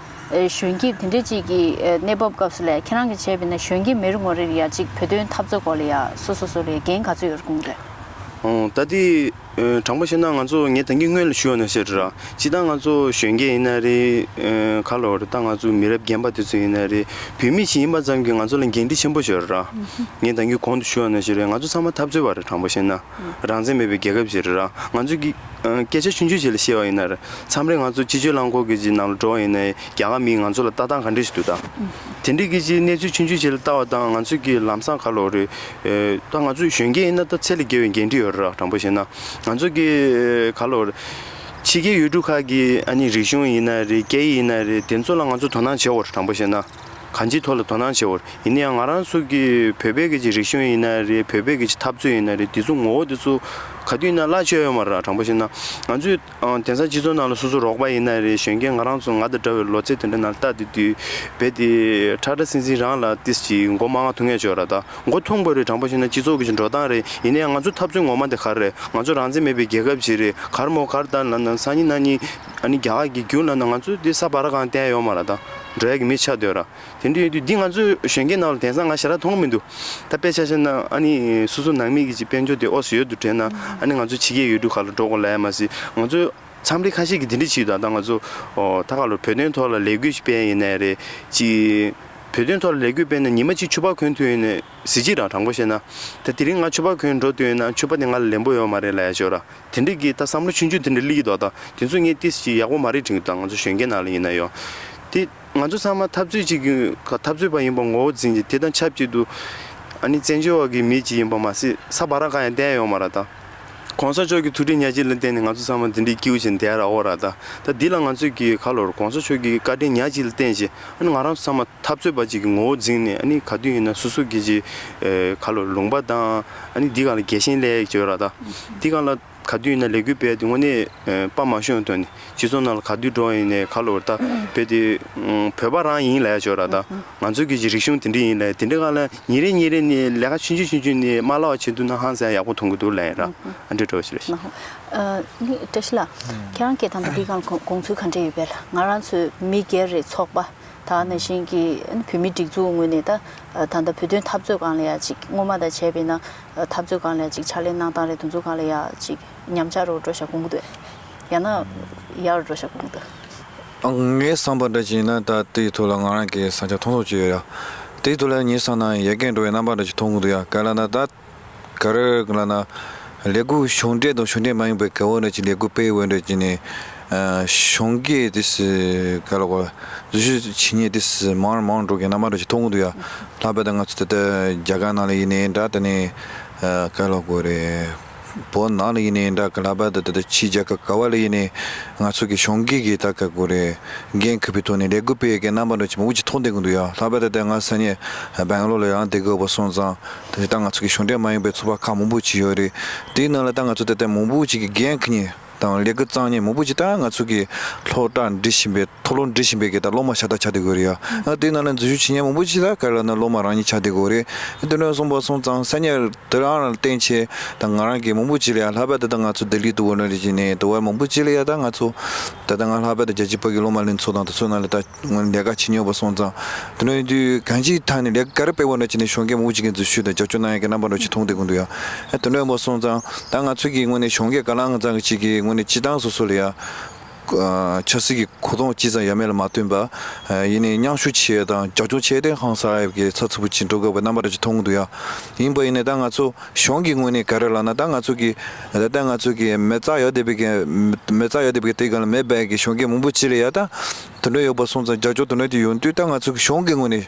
ཨེ་གཞོན་སྐྱེས་དེ་འདྲས་ཅིག་གི་ཨེ་གནས་བབ་སྐབས་སུ་ལ་ཁྱེད་རང་གིས་བྱས་པ་ཡིན་ན་གཞོན་སྐྱེས་མི་རེ་ངོ་རེ་ལ་ཡ་གཅིག་བོད་དོན་འཐབ་རྩོད་སྐོར་ལ་ཡ་སོ་སོ་སོ་ལ་འགན་ག་ཚོད་ཡོད་རེད་དགོངས་རེད། ཨོ་ད་དེ་ ཨ། དྲང་པོ་བཤད་ན་ང་ཚོ་ངས་ད་གིན་སྔོན་ལ་ཞུས་པ་ནང་བཞིན་རེད། སྤྱིར་བཏང་ང་ཚོ་གཞོན་སྐྱེས་ཡིན་ན་རེད། ཨ། ག་ལབ་དགོས་རེད། ད་ང་ཚོ་མི་རབས་རྒན་པ་དེ་ཚོ་ཡིན་ན་རེད། བོད་མི་ཞིག་ཡིན་པ་ཙམ་གྱིས་ང་ཚོ་ལ་འགན་འཁྲི་ཆེན་པོ་ཞིག་ཡོད་རེད། ངས་ད་གིན་གོང་དུ་ཞུས་པ་ནང་བཞིན་རེད། ང་ཚོ་ཚང་མ་འཐབ་རྩོད་པ་རེད། དྲང་པོ་བཤད་ན་རང་བཙན་མེད་པའི་རྒྱལ་ཁབ་ཅིག་རེད་ར། ང་ཚོ་གི་ཨ། སྐད་ཆ་ཆུང་ཆུང་ཅིག་ལ་བཤད་པ་ཡིན་ན་རེད། མཚམས་རེ་ང་ཚོ་སྤྱི་སྤྱོད་རླངས་འཁོར་གྱི་ཅིག་ནང་ལ་འགྲོ་བ་ཡིན་ན་རྒྱ་གར་མིས་ང་ཚོ་ལ་ལྟ་སྟངས་ག་འདྲ་ཞིག་འདུག་ད། དེ་འདྲའི་གི་ཅིག་གནས་ཚུལ་ཆུང་ཆུང་ཅིག་ལ་ལྟ་བ་དང་། ང་ཚོ་གི་ལམ་སང་ག་ལབ་དགོས་རེད། ཨེ། ད་ང་ཚོ་གཞོན་སྐྱེས་ཡིན་ན་ད་ཚད་ལས་བརྒལ་བའི་འགན་འཁྲི་ཡོད་རེད་ར། དྲང་པོ་བཤད་ན་ང་ཚོ་གི་ག་ལབ་དགོས་རེད། ཕྱི་རྒྱལ་ཡུལ་གྲུ་ཁག་གི་ཨ་ནི་རིག་གཞུང་ཡིན་ན་རེད། སྐད་ཡིག་ཡིན་ན་རེད། དེ་ཚོ་ལ་ང་ཚོ་དོ་སྣང་བྱེད་དགོས་རེད། དྲང་པོ་བཤད་ན། གང་ཅིའི་ཐོག་ལ་དོ་སྣང་བྱེད་དགོས་རེད། ཡིན་ན་ཡང་ང་རང་ཚོ་གི་བོད་པའི་གི་ཅིག་རིག་གཞུང་ཡིན་ན་རེད། བོད་པའི་གི་ཅིག་འཐབ་རྩོད་ཡིན་ན་རེད། དེ་ཚོ་ངོ་བོ་དེ་ཚོ་ག་དུས་ཡིན་ན་བརླག་བཅུག་ཡ་ཡོད་མ་རེད་ར། དྲང་པོ་བཤད་ན་ང་ཚོས་ཨང་། དེང་སང་སྤྱི་ཚོགས་ནང་ལ་སོ་སོ་རོགས་པ་ཡིན་ན་རེད། གཞོན་སྐྱེས་ང་རང་ཚོ་ང་དང་འདྲ་བའི་ལོ་ཚད་དེ་འདྲ་ནང་ལ་ལྟ་བསྡད་དུས་རྦད་དེ་ཁྲ་ཁྲ་སིང་སིང་རང་ལ་ཏིས་ཅིག་མགོ་མ་མང་ཐུག་ངེས་བྱོས་ར། ད་མགོ་ཐུག་པ་རེད། དྲང་པོ་བཤད་ན་སྤྱི་ཚོགས་ཀྱི་འགྲོ་སྟངས་རེད། ཡིན་ན་ཡང་ང་ཚོ་འཐབ་རྩོད་ངོ་མ་དེ་ག་རེ་རེད། ང་ཚོ་རང་བཙན་མེད་པའི་རྒྱལ་ཁབ་ཅིག་རེད། ག་རེ་མོ་ག་རེ་ད་ལབ་ན་སང་ཉིན་གནངས་ཉིན་ཨ་ནི་རྒྱ་གར་གྱིས་བརྒྱུད་ལབ་ན་ང་ཚོ་དེ་ས་བར་གང་བསྟན་ཡོད་མ་རེད། ད་འགྲོ་ཡ་གི་མི་ཆགས་སྡོད་ར། དེ་འདྲ་ཡོད་དུས་འདི་ང་ཚོའི་གཞོན་སྐྱེས་ནང་ལ་དེང་སང་ང་ཞེ་དྲག་མཐོང་གི་མི་འདུག་ད་དཔེ་ཆ་བཞག་ན་ཨ་ནི་སོ་སོ་ནང་མི་གི་ཅིག་དཔལ་འབྱོར་དེ་ཨོ་སི་ཡོད་དུ་དྲན་ན་ཨ་ནི་ང་ཚོ་ཕྱི་རྒྱལ་ཡུལ་གྲུ་ཁག་ལ་འགྲོ་དགོས་ལབ་ཡ་མ་ཟད། ང་ཚོ་འཚམས་རེ་ཁ་ཤས་ཀྱིས་དེ་འདྲ་བྱེད་ད། ད་ང་ཚོ་ཨོ་ད་ག་ལོ་བོད་དོན་ཐོག་ལ་ལས་འགུལ་ཞིག་སྤེལ་ཡིན་ནའི་རེད། ཅིག་བོད་དོན་ཐོག་ལ་ལས་འགུལ་སྤེལ་ན་ཉི་མ་གཅིག་ཕྱུ་པ་གོན་ཐུབ་ཡོད་ནའི་གཟི་བརྗིད་རང་། དྲང་པོ་བཤད་ན་ད་དེ་རིང་ང་ཕྱུ་པ་གོན་འགྲོ་འདོད་ཡོད་ན་ཕྱུ་པ་དེ་ང་ལ་ལེན་པོ་ཡོད་མ་རེད་ལབ་ཡ་ཅིག་ཡོད་ར། དེ་འདྲ་གི་ད་བསམ་བློ་ཆུང་ཆུང་དེ་འདྲ་སླེབས་ཀྱི་འདུག་ད་དེ་ཚོ་ངས་ཏིས་ཅིག་ཡག་པོ་མ་རེད་དྲན་གྱི་འདུག་ད་ང་ཚོ་གཞོན་སྐྱེས་ནང་ལ་ཡིན་ན་ཡང་དེ། ང་ཚོ་ཚང་མ་འཐབ་རྩོད་ཅིག་གི་འཐབ་རྩོད་པ་ཡིན་པ་ངོ་བོ་འཛིན་གྱི་དེ་དང་ཆབས་ཅིག་ཏུ་ཨ་ནི་བཙན་བྱོལ་བ་གི་མི་ཅིག་ཡིན་པ་མ་ཟད་ས་བར་གང་ཡང་བསྟན་ཡོད་མ་རེད་ད། གོང་ས་མཆོག་གི་ཐུགས་རྗེ་ཉག་གཅིག་ལ་བརྟེན་ནས་ང་ཚོ་ཚང་མ་འདི་འདྲའི་སྐྱིད་པོ་ཞིག་བསྡད་ར་འོ་ར་ད། ད་འདི་ལ་ང་ཚོས་ཀྱི་ག་ལབ་དགོས་རེད། གོང་ས་མཆོག་གི་བཀའ་དྲིན་ཉག་གཅིག་ལ་བརྟེན་བྱས་ཨ་ནི་ང་རང་ཚོ་ཚང་མ་འཐབ་རྩོད་པ་ཅིག་གི་ངོ་བོ་འཛིན་ནས་ཨ་ནི་ག་དུས་ཡིན་ན་སོ་སོ་གི་ཅིག་ཨེ་ག་ལབ་དགོས་རེད། ལུང་པ་དང་ཨ་ནི་འདི་སྒང་ལ་རྒྱལ་ཞེན་སླེབས་ཡག་ཅིག་ཡོད་ར་ད། འདི་སྒང་ལ་ག་དུས་ཡིན་ན་ལས་འགུལ་སྤེལ་དུས་དངོས་གནས་ཨེ་དཔའ་མ་ཞུམ་ཐོག་ནས་སྤྱི་ཚོགས་ནང་ལ་ག་དུས་འགྲོ་བ་ཡིན་ནའི་ག་ལབ་དགོས་རེད། ད་བོད་དེ་ཨུམ་བོད་པ་རང་ཡིན་ལབ་ཡག་ཅིག་ཡོད་ར་ད། ང་ཚོ་གི་ཅིག་རིག་གཞུང་དེ་འདྲ་ཡིན་ལབ་དེ་འདྲ་སྒང་ལ་ཉིན་རེ་ཉིན་རེ་ནས་ལས་ཀ་ཆུང་ཆུང་ཆུང་ཆུང་ནས་མ་ལབ་པ་བྱེད་ཐུབ་ན་ཧང་སང་ཡག་པོ་མཐོང་གི་འདུག་ལབ་ཡིན་ར། ཨ་འདྲ་འདྲ་བོ་ཞིག་རེད། ནག་པོ། ཨ་ནི་བཀྲ་ཤིས་ལགས། ཁྱེད་རང་གིས་ད་ལྟ་འདི་སྒང་དགོངས་དགོངས་ཚུལ་ག་འདྲ་ཡོད་པས་ལགས། ང་རང་ཚོའི་མི་སྒེར་རེད། ཚོགས་པ་དེ་ནང་བཞིན་གྱི་ཨ་ནི་བོད་མིའི་སྒྲིག་འཛུགས་ངོས་ནས་ད་ད་ལྟ་བོད་དོན་འཐབ་རྩོད་སྒང་ལ་ཡ་ཅིག་སྔོན་མ་དང་བྱས་པ་ཡིན་ན་འཐབ་རྩོད་སྒང་ལ་ཡ་ཅིག་ཕྱག་ལས་གནང་སྟངས་རེད། དེ་ཚོ་སྒང་ལ་ཡ་ཅིག་ཉམས་ཆག་རུ་འགྲོ་ཤག་དགོངས་ཀྱི་འདུག་ཡང་ན་ཡག་རུ་འགྲོ་ཤག་དགོངས་ཀྱི་འདུག་ངའི་བསམ་པ་འདྲ་ཅིག་ཡིན་ན་ད་དེའི་ཐོག་ལ་ང་རང་གི་བསམ་འཆར་ཐུང་ཐུང་ཅིག་ཡོད་ཡ། དེའི་ཐོག་ལ་ངའི་བསམ་ན་ཡར་རྒྱས་འགྲོ་བའི་རྣམ་པ་འདྲ་ཅིག་མཐོང་གི་འདུག་ཡ། ག་ལབ་ན་ད་ག་རེ་ལབ་ན་ལས་འགུལ་གཞུང་འབྲེལ་དང་གཞུང་འབྲེལ་མ་ཡིན་པའི་ག་བ་འདྲ་ཅིག་ལས་འགུལ་སྤེལ་བ་འདྲ་ཅིག་ནས་གཞུང་གི་དེ་སི་ག་ལབ་དགོས་འཛུལ་ཞུགས་བྱེད་མཁན་དེ་སི་མང་རུ་མང་རུ་འགྲོ་གི་རྣམ་པ་འདྲ་ཅིག་མཐོང་གི་འདུག་ཡ། ལྷག་པར་དུ་ང་ཚོ་ད་ལྟ་རྒྱ་གར་ནང་ལ་ཡིན་ནའི་འདྲ། དེ་ནས་ག་ལབ་དགོས་རེད། བོད་ནང་ལ་ཡིན་ནའི་འདྲ། ག་ལྷག་པར་དུ་ད་ལྟ་ཕྱིའི་རྒྱལ་ཁབ་ག་བ་ལ་ཡིན་ནའི་ང་ཚོ་གི་གཞུང་གི་གི་ད་ག་གོ་རེད། འགན་འཁུར་བའི་ཐོག་ནས་ལས་འགུལ་སྤེལ་ཡས་ཀྱི་རྣམ་པ་འདྲ་ཅིག་མང་པོ་ཅིག་མཐོང་བསྡད་ཀྱི་འདུག་ཡ། ལྷག་པར་དུ་ད་ང་སང་ཉིན་སྦེང་ལོར་ལ་ཡང་བསྡད་དགོས་པ་སོང་ཙང་། ད་ད་ང་ཚོ་གི་གཞུང་འབྲེལ་མ་ཡིན་པའི་ཚོགས་པ་ཁག་མང་པོ་ཅིག་ཡོད་རེད། དེའི་ནང་ལ་ད་ང་ཚོ་ད་ལྟ་མང་པོ་ཅིག་གི་འགན་འཁུར་མཁན་དང་ལས་འགུལ་བརྩམས་མཁན་མང་པོ་ཅིག་ད་ང་ཚོ་གི་སློབ་གྲྭ་འགྲིམ་བཞིན་པའི་མཐོ་སློབ་འགྲིམ་བཞིན་པའི་གི་ད་སློབ་མ་ཤ་སྟག་ཆགས་བསྡད་ཀྱི་ཡོད་རེད་ཡ། ཨ་དེའི་ནང་ལ་འཛུལ་ཞུགས་བྱེད་མཁན་མང་པོ་ཅིག་ད་ག་ལབ་ན་སློབ་མ་རང་ཉིད་ཆགས་བསྡད་ཀྱི་ཡོད་རེད། དེ་འདྲ་སོང་པ་སོང་ཙང་སང་ཉིན་དེ་རང་ལ་བརྟེན་བྱས་ད་ང་རང་གིས་མང་པོ་ཅིག་ལ་ཡ། ལྷག་པར་དུ་ད་ང་ཚོ་ལྡི་ལི་དུ་བ་འདྲ་ཅིག་ནས་དུ་བ་མང་པོ་ཅིག་ལ་ཡ། ད་ང་ཚོ་ད་ལྟ་ང་ལྷག་པར་དུ་རྒྱལ་སྤྱིའི་ཕ་གི་སློབ་མ་ལྷན་ཚོགས་དང་དེ་ཚོ་ནང་ལ་ད་ངོས་ནས་ལས་ཀ་བྱེད་མྱོང་བ་སོང་ཙང་། དེ་འདྲ་ཡིན་དུས་གང་ཅིའི་ཐད་ནས་ལས་ཀ་ག་རེ་སྤེལ་བ་འདྲ་ཅིག་ནས་གཞུང་སྒེར་མང་པོ་ཅིག་གིས་འཛུལ་ཞུགས་དང་རྒྱབ་སྐྱོར་གནང་ཡ་གི་རྣམ་པ་འདྲ་ཅིག་མཐོང་བསྡད་ཀྱི་འདུག་ཡ། ཨ་དེ་འདྲ་ཡིན་པ་སོང་ཙང་ད་ང་ཚོ་གི་ངོས་ནས་གཞུང་སྒེར་ག་ལ་ང་ཚང་གི་ཅིག་གི་ངོས་ནས་སྤྱིར་བཏང་སོ་སོ་ལ་ཡ། ཆབ་སྲིད་ཀྱི་གོ་རྟོགས་ཅི་ཙམ་ཡོད་མེད་ལ་མ་ལྟོས་པར། ཡིན་ནའི་མཉམ་ཞུགས་བྱེད་ཡ་དང་རྒྱབ་སྐྱོར་བྱེད་ཡ་དེ་ཧང་སང་ཡ་གི་ཚགས་ཚུད་པོ་ཅིག་འགྲོ་དགོས་པའི་རྣམ་པ་འདྲ་ཅིག་མཐོང་གི་འདུག་ཡ། ཡིན་པ་ཡིན་ནའི་ད་ང་ཚོ་གཞུང་གི་ངོས་ནས་ག་རེ་ལབ་ན། ད་ང་ཚོ་གི་ད་ལྟ་ང་ཚོ་གི་མེ་བཙའ་ཡོད་བསྡད་པའི་གི་མེ་བཙའ་ཡོད་བསྡད་པའི་གི་དེ་སྒང་ལ་མེ་འབར་གི་གཞུང་སྒེར་མང་པོ་ཅིག་ལ་ཡ། ད་དེ་འདྲ་ཡོད་པ་སོང་ཙང་རྒྱབ་སྐྱོར་དེ་འདྲ་དེ་ཡོང་དུས་ད་ང་ཚོ་གི་གཞུང་གི་ངོས་ནས་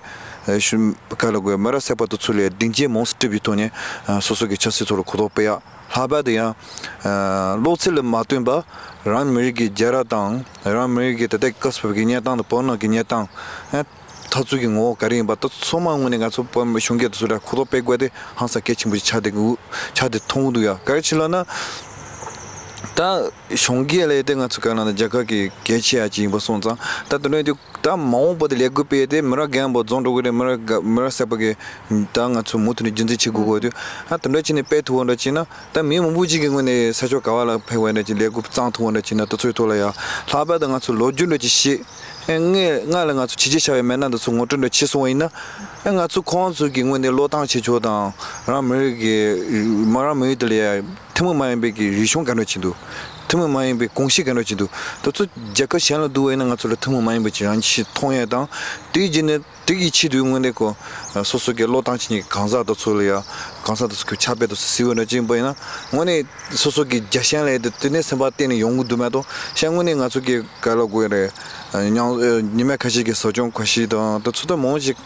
ག་ལབ་དགོས། མི་རབས་གསར་པ་དེ་ཚོ་ལ་ཡ་སྡིངས་ཆའི་མང་སུ་སྤྲད་པའི་ཐོག་ནས་སོ་སོ་གི་ཆབ་སྲིད་ཐོག་ལ་གོ་རྟོགས་སྤེལ་ཡ། ལྷག་པར་དུ་ཡང་། ཨ་གློ་ཚད་ལ་མ་བསྟུན་པར་རང་མི་རིགས་ཀྱི་རྒྱལ་རབས་དང་རང་མི་རིགས་ཀྱི་ད་ལྟའི་སྐབས་སུ་བབས་ཀྱི་གནས་སྟངས་དང་བོད་ནང་གི་གནས་སྟངས། ཨ་འཐབ་རྩོད་ཀྱི་ངོ་བོ་ག་རེ་ཡིན་པ་ད་ཚང་མ་ངོས་ནས་ང་ཚོ་བོད་མི་གཞོན་སྐྱེས་དེ་ཚོ་ལ་གོ་རྟོགས་སྤེལ་དགོས་དེ་ཧང་སང་གལ་ཆེན་པོ་ཞིག་ཆགས་བསྡད་ཀྱི་ཆགས་བསྡད་མཐོང་གི་འདུག་ཡ། ག་རེ་བྱས་ལབ་ན། ད་གཞོན་སྐྱེས་ལབ་དེ་ང་ཚོ་ག་ལབ་ན་རྒྱལ་ཁབ་ཀྱི་གལ་ཆེ་ཡ་ཅིག་ཡིན་པ་སོང་ཙང་། ད་དེ་འདྲ་ཡིན་དུས། ད་མ་འོངས་པ་དེ་ལས་འགུལ་སྤེལ་ཏེ་མི་རབས་རྒན་པ་རྫོགས་འགྲོ་གི་རེད། མི་རབས་རྒ་མི་རབས་གསར་པ་གི་ད་ང་ཚོ་མུ་མཐུད་ནས་རྒྱུན་འཛིན་བྱེད་དགོས་དགོས་དུས། ཨ་དེ་འདྲ་བྱས་ནས་སྤེལ་ཐུབ་པ་འདྲ་བྱས་ན། ད་མི་མང་པོ་ཅིག་གི་ངོས་ནས་ས་ཕྱོགས་ག་བ་ལ་ཕེབས་པ་འདྲ་བྱས་ལས་འགུལ་བརྩམས་ཐུབ་པ་འདྲ་བྱས་ན། དེ་ཚོའི་ཐོག་ལ་ཡ་ལྷག་པར་དུ་ང་ཚོ་ལོ་རྒྱུས་འདྲ་ཅིག་ཤེས། ཨེ་སྔོན་སྔར་ལ་ང་ཚོ་བྱས་རྗེས་བཞག་པའི་མི་སྣ་འདི་ཚོ་ངོ་སྤྲོད་འདྲ་བྱས་སོང་བ་ཡིན་ན། ཨེ་ང་ཚོ་ཁོང་ཚོ་གི་ངོས་ནས་བློས་བཏང་བྱེད་ཕྱོགས་དང་། རང་མི་རིགས་ཀྱི་མ་རང་མི་རིགས་དེ་ལ་ཡ་ཐུན་མོང་མ་ཡིན་པའི་གི་རིག་གཞུང་ག་འདྲ་ཅིག་འདུག། ཐུན་མོང་མ་ཡིན་པའི་གོམས་གཤིས་ག་འདྲ་ཅིག་འདུག། དེ་ཚོ་རྒྱལ་ཁབ་གཞན་ལ་བསྡུར་བ་ཡིན་ན་ང་ཚོ་ལ་ཐུན་མོང་མ་ཡིན་པ་ཅིག་རང་ཅིག་མཐོང་ཡས་དང་། དེའི་རྗེས་ནས་དེ་གི་ཆེད་དུ་དངོས་གནས་ཁོ་སོ་སོ་གི་བློས་བཏང་བྱེད་མཁན་གྱི་གང་ཟག་དེ་ཚོ་ལ་ཡ། གང་ཟག་དེ་ཚོ་གི་ཕྱག་དཔེ་དེ་ཚོ་གཟིགས་པ་འདྲ་ཅིག་ཡིན་པ་ཡིན་ན། དངོས་གནས་སོ་སོ་གི་རྒྱལ་ཞེན་ལས་དེ་དེ་ནས་སེམས་པ་གཏད་ནས་ཡོང་གི་འདུག་མ་གཏོགས། གཞན་དངོས་གནས་ང་ཚོ་གི་ག་ལ་དགོས་རེད། ཉང་ཉི་མ་ཁ་ཤས་ཀྱི་ཟབ་སྦྱོང་ཁ་ཤས་དང་དེ་ཚོ་ད་མང་ཞིག་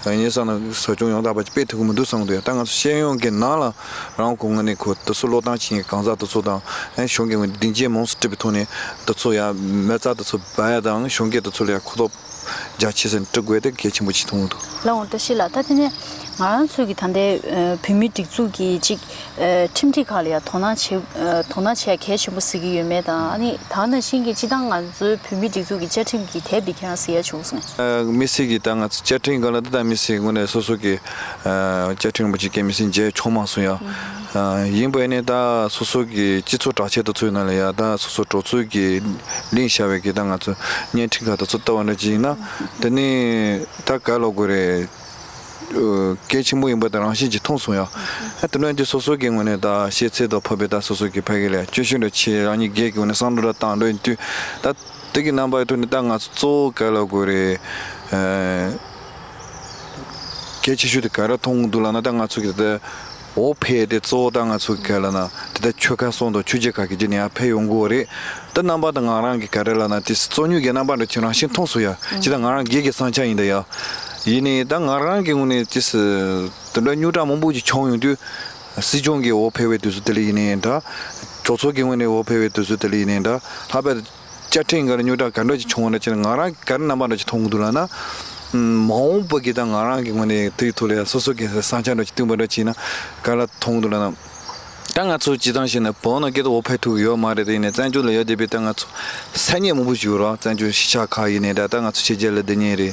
ཡིན་ས་ན་ཟབ་སྦྱོང་ཡང་དག་པ་ཅིག་སྤེལ་ཐུབ་ཀྱི་མི་འདུག་བསམ་གྱི་འདུག་ཡ། ད་ང་ཚོ་ཤེས་ཡོན་གྱི་ནང་ལ་རང་ཁོ་དངོས་གནས་ཁོ་དེ་ཚོ་བློས་བཏང་བྱེད་མཁན་གྱི་གང་ཟག་དེ་ཚོ་དང་། ཨ་གཞུང་གི་ངོས་ནས་སྡིངས་ཆ་མང་སུ་སྤྲད་པའི་ཐོག་ནས་དེ་ཚོ་ཡ་མི་ཚེ་དེ་ཚོ་འབའ་ཡ་དང་གཞུང་གི་དེ་ཚོ་ལ་ཡ་ཁོ་ཐོབ་རྒྱ་ཆེ་ས་ནས་སྤྲོད་དགོས་དེ་གལ་ཆེན་པོ་ཅིག་མཐོང་གི་འདུག། ལགས་འོང་། བཀྲ་ཤིས་ལགས། ད་དེ་ནས་ང་རང་ཚོའི་གི་ད་ལྟའི་ཨ་བོད་མིའི་སྒྲིག་འཛུགས་ཀྱི་ཅིག་ཨ་ཁྲིམས་སྒྲིག་ཁག་ལ་ཡང་དོ་སྣང་བྱེད་ཨ་དོ་སྣང་བྱེད་ཡ་གལ་ཆེན་པོ་གཟིགས་ཀྱི་ཡོད་མེད་དང་། ཨ་ནི་ད་ག་ནང་བཞིན་གྱི་སྤྱིར་བཏང་ང་ཚོའི་བོད་མིའི་སྒྲིག་འཛུགས་ཀྱི་བཅའ་ཁྲིམས་ཀྱི་དེབ་འདི་ཁྱེད་རང་གཟིགས་ཡ་བྱུང་སོང་། ཨ་དམིགས་བསལ་གྱི་ད་ང་ཚོ་བཅའ་ཁྲིམས་སྒང་ལ་ད་ད་དམིགས་བསལ་དངོས་གནས་སོ་སོ་གི་ཨ་བཅའ་ཁྲིམས་རིན་པོ་ཆེ་གི་དམིགས་བསལ་མཇལ་ཆོག་མ་སོང་ཡ། ཨ་ཡིན་པ་ཡིན་ནའི་ད་སོ་སོ་གི་སྤྱི་ཚོགས་དྲ་རྒྱ་དེ་ཚོའི་ནང་ལ་ཡ་ད་སོ་སོ་གྲོས་ཚོགས་ཀྱི་གླེང་བཞག་པའི་གི་ད་ང་ཚོ་བརྙན་འཕྲིན་ཁག་དེ་ཚོ་ལྟ་བ་འདྲ་ཅིག་ཡིན་ན། དེ་ནས་ད་ག་ལབ་དགོས་རེད། ཨ་གལ་ཆེན་པོ་ཡིན་པ་དེ་རང་བཞིན་གྱིས་མཐོང་སོང་ཡ། ཨ་དེ་འདྲ་ཡིན་དུས་སོ་སོ་གི་ངོས་ནས་ད་ཤེས་ཚད་དང་ཕོད་པའི་ད་སོ་སོ་གི་ཕ་གི་ལ་སྐྱོན་ཤོས་འདྲ་ཆེ་རང་ཉིད་སྒེར་གྱི་ངོས་ནས་བསམ་བློ་འདྲ་བཏང་འགྲོ་ཡིན་དུས། ད་དེ་གི་རྣམ་པའི་ཐོག་ནས་ད་ང་ཚོ་གཙོ་བོ་ག་ལབ་དགོས་རེད། ཨ་གལ་ཆེ་ཤོས་དེ་ག་རེ་མཐོང་གི་འདུག་ལབ་ན། ད་ང་ཚོ་གི་ད་འོས་འཕེན་དེ་གཙོ་བོ་ད་ང་ཚོ་ག་ལབ་ན་དེ་ད་ཆོལ་ཁ་གསུམ་དང་ཆོས་བརྒྱུད་ཁག་གི་རྗེས་ནས་ཡར་འཕེན་ཡོང་གི་ཡོད་རེད། ད་རྣམ་པ་ད་ང་རང་གི་ག་རེ་ལབ་ན་དེ་བཙོག་ཉུལ་གྱི་རྣམ་པ་འདྲ་ཅིག་རང་བཞིན་མཐོང་སོང་ཡ། ཅི་ད་ང་རང་སྒེར་གྱི་བསམ་འཆར་ཡིན་ད་ཡ། ཡིན་ནའི་ད་ང་རང་གི་ངོས་ནས་ཅི་སི་དེ་འདྲ་རྙོག་དྲ་མང་པོ་ཅིག་བྱུང་ཡོང་དུས། སྲིད་སྐྱོང་གིས་འོས་འཕེན་པའི་དུས་ཚོད་དེ་ལ་ཡིན་ནའི་འདྲ། གྲོས་ཚོགས་ཀྱི་ངོས་ནས་འོས་འཕེན་པའི་དུས་ཚོད་དེ་ལ་ཡིན་ནའི་འདྲ། ལྷག་པར་དུ་བཅའ་ཁྲིམས་སྒང་ལ་རྙོག་དྲ་ག་འདྲ་ཅིག་བྱུང་བ་འདྲ་ཅིག་ན་ང་རང་ག་རེ་རྣམ་པ་འདྲ་ཅིག་མཐོང་གི་འདུག་ལབ་ན། མ་འོངས་པ་གི་ད་ང་རང་གི་ངོས་ནས་དེའི་ཐོག་ལ་སོ་སོ་གི་བསམ་འཆར་འདྲ་ཅིག་བཏོན་པ་འདྲ་ཅིག་ན་ག་ལ་མཐོང་གི་འདུག་ལབ་ན། ད་ང་ཚོ་སྤྱིར་བཏང་བྱས་ན་བོད་ནང་སྐད་དུ་འོས་འཕེན་ཐུབ་ཀྱི་ཡོད་མ་རེད། དེ་ཡིན་ནའི་བཙན་བྱོལ་ལ་ཡོད་བསྡད་པའི་ད་ང་ཚོ་ས་གནས་མང་པོ་ཞིག་ཡོད་རེད། བཙན་བྱོལ་གཞིས་ཆགས་ཁག་ཡིན་ནའི་འདྲ། ད་ང་ཚོ་ཕྱི་རྒྱལ་ལ་བསྡད་མཁན་རེད།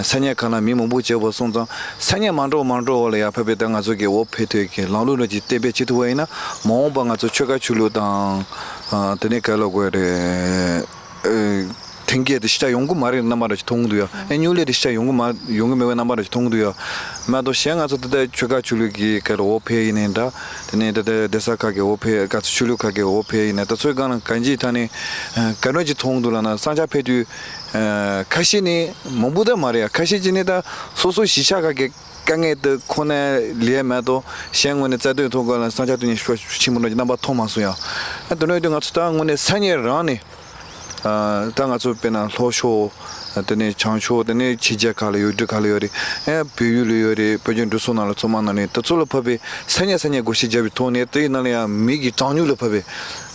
ས་གནས་ཁག་ལ་མི་མང་པོ་བྱས་པ་སོང་ཙང་ས་གནས་མ་འདྲ་བ་མ་འདྲ་བ་ལ་ཡར་ཕེབས་པའི་ད་ང་ཚོ་གི་འོས་འཕེན་ཐུབ་ཀྱི་ལམ་ལུགས་འདྲ་ཅིག་གཏན་འབེབས་བྱེད་ཐུབ་པ་ཡིན་ན། མ་འོངས་པ་ང་ཚོ་ཆོལ་ཁ་ཆོས་ལུགས་དང་། ཨ་དེ་ནས་ག་ལབ་དགོས་རེད། ཨ་ཐོན་སྐྱེད་དེ་གཞིས་ཆགས་ཡོང་གི་མ་རེད་རྣམ་པ་འདྲ་ཅིག་མཐོང་གི་འདུག་ཡ། ཨེ་སྨྱུག་ལས་དེ་གཞིས་ཆགས་ཡོང་གི་མ་ཡོང་གི་མེད་པའི་རྣམ་པ་འདྲ་ཅིག་མཐོང་གི་འདུག་ཡ། མ་གཏོགས་གཞན་ང་ཚོ་ད་ལྟ་ཆོལ་ཁ་ཆོས་ལུགས་ཀྱི་ག་རེ་འོས་འཕེན་ཡིན་ནའི་འདྲ། དེ་ནས་ད་ལྟ་གདན་ས་ཁག་གི་འོས་འཕེན། ག་ཚོད་ཆོས་ལུགས་ཁག་གི་འོས་འཕེན་ཡིན་ནའི་ད་ཚོའི་སྒང་ལ་གང་ཅིའི་ཐད་ནས་ཨ་ག་འདྲ་ཅིག་མཐོང་གི་འདུག་ལབ་ན། བསམ་འཆར་ཕེབས་དུས་ཨ་ཁ་ཤས་ནས་མང་པོ་ད་མ་རེད་ཡ། ཁ་ཤས་ཅིག་ནས་ད་སོ་སོ་གཞིས་ཆགས་ཁག་གི་དཀའ་ངལ་དེ་ཁོ་ན་ལས་མ་གཏོགས་གཞན་ངོས་ནས་རྩ་དོན་ཐོག་སྒང་ལ་བསམ་འཆར་བཏོན་མཁན་ཤུགས་ཆེན་པོ་འདྲ་ཅིག་རྣམ་པ་མཐོང་མ་སོང་ཡ། ཨ་དེ་འདྲ་ཡིན་དུས་ང་ཚོ་ད་དངོས་གནས་ས་གནས་རང་ནས། ཨ་ད་ང་ཚོ་དཔེར་ན་ལྷོ་ཕྱོགས། ཨ་དེ་ནས་བྱང་ཕྱོགས། དེ་ནས་ཕྱི་རྒྱལ་ཁག་ལ་ཡོད། འབྲེལ་ཁག་ལ་ཡོད་རེད། ཨ་བལ་ཡུལ་ལ་ཡོད་རེད། བོད་ལྗོངས་འགྲོ་སོང་ནང་ལ་ཚང་མ་ནང་ནས་དེ་ཚོ་ལ་ཕབ་པའི་ས་གནས་ས་གནས་སྒོ་ཕྱེ་བརྒྱབ་པའི་ཐོག་ནས་དེའི་ནང་ལ་ཡང་མི་གི་གྲངས་ཉུང་ལ་ཕབ་པའི་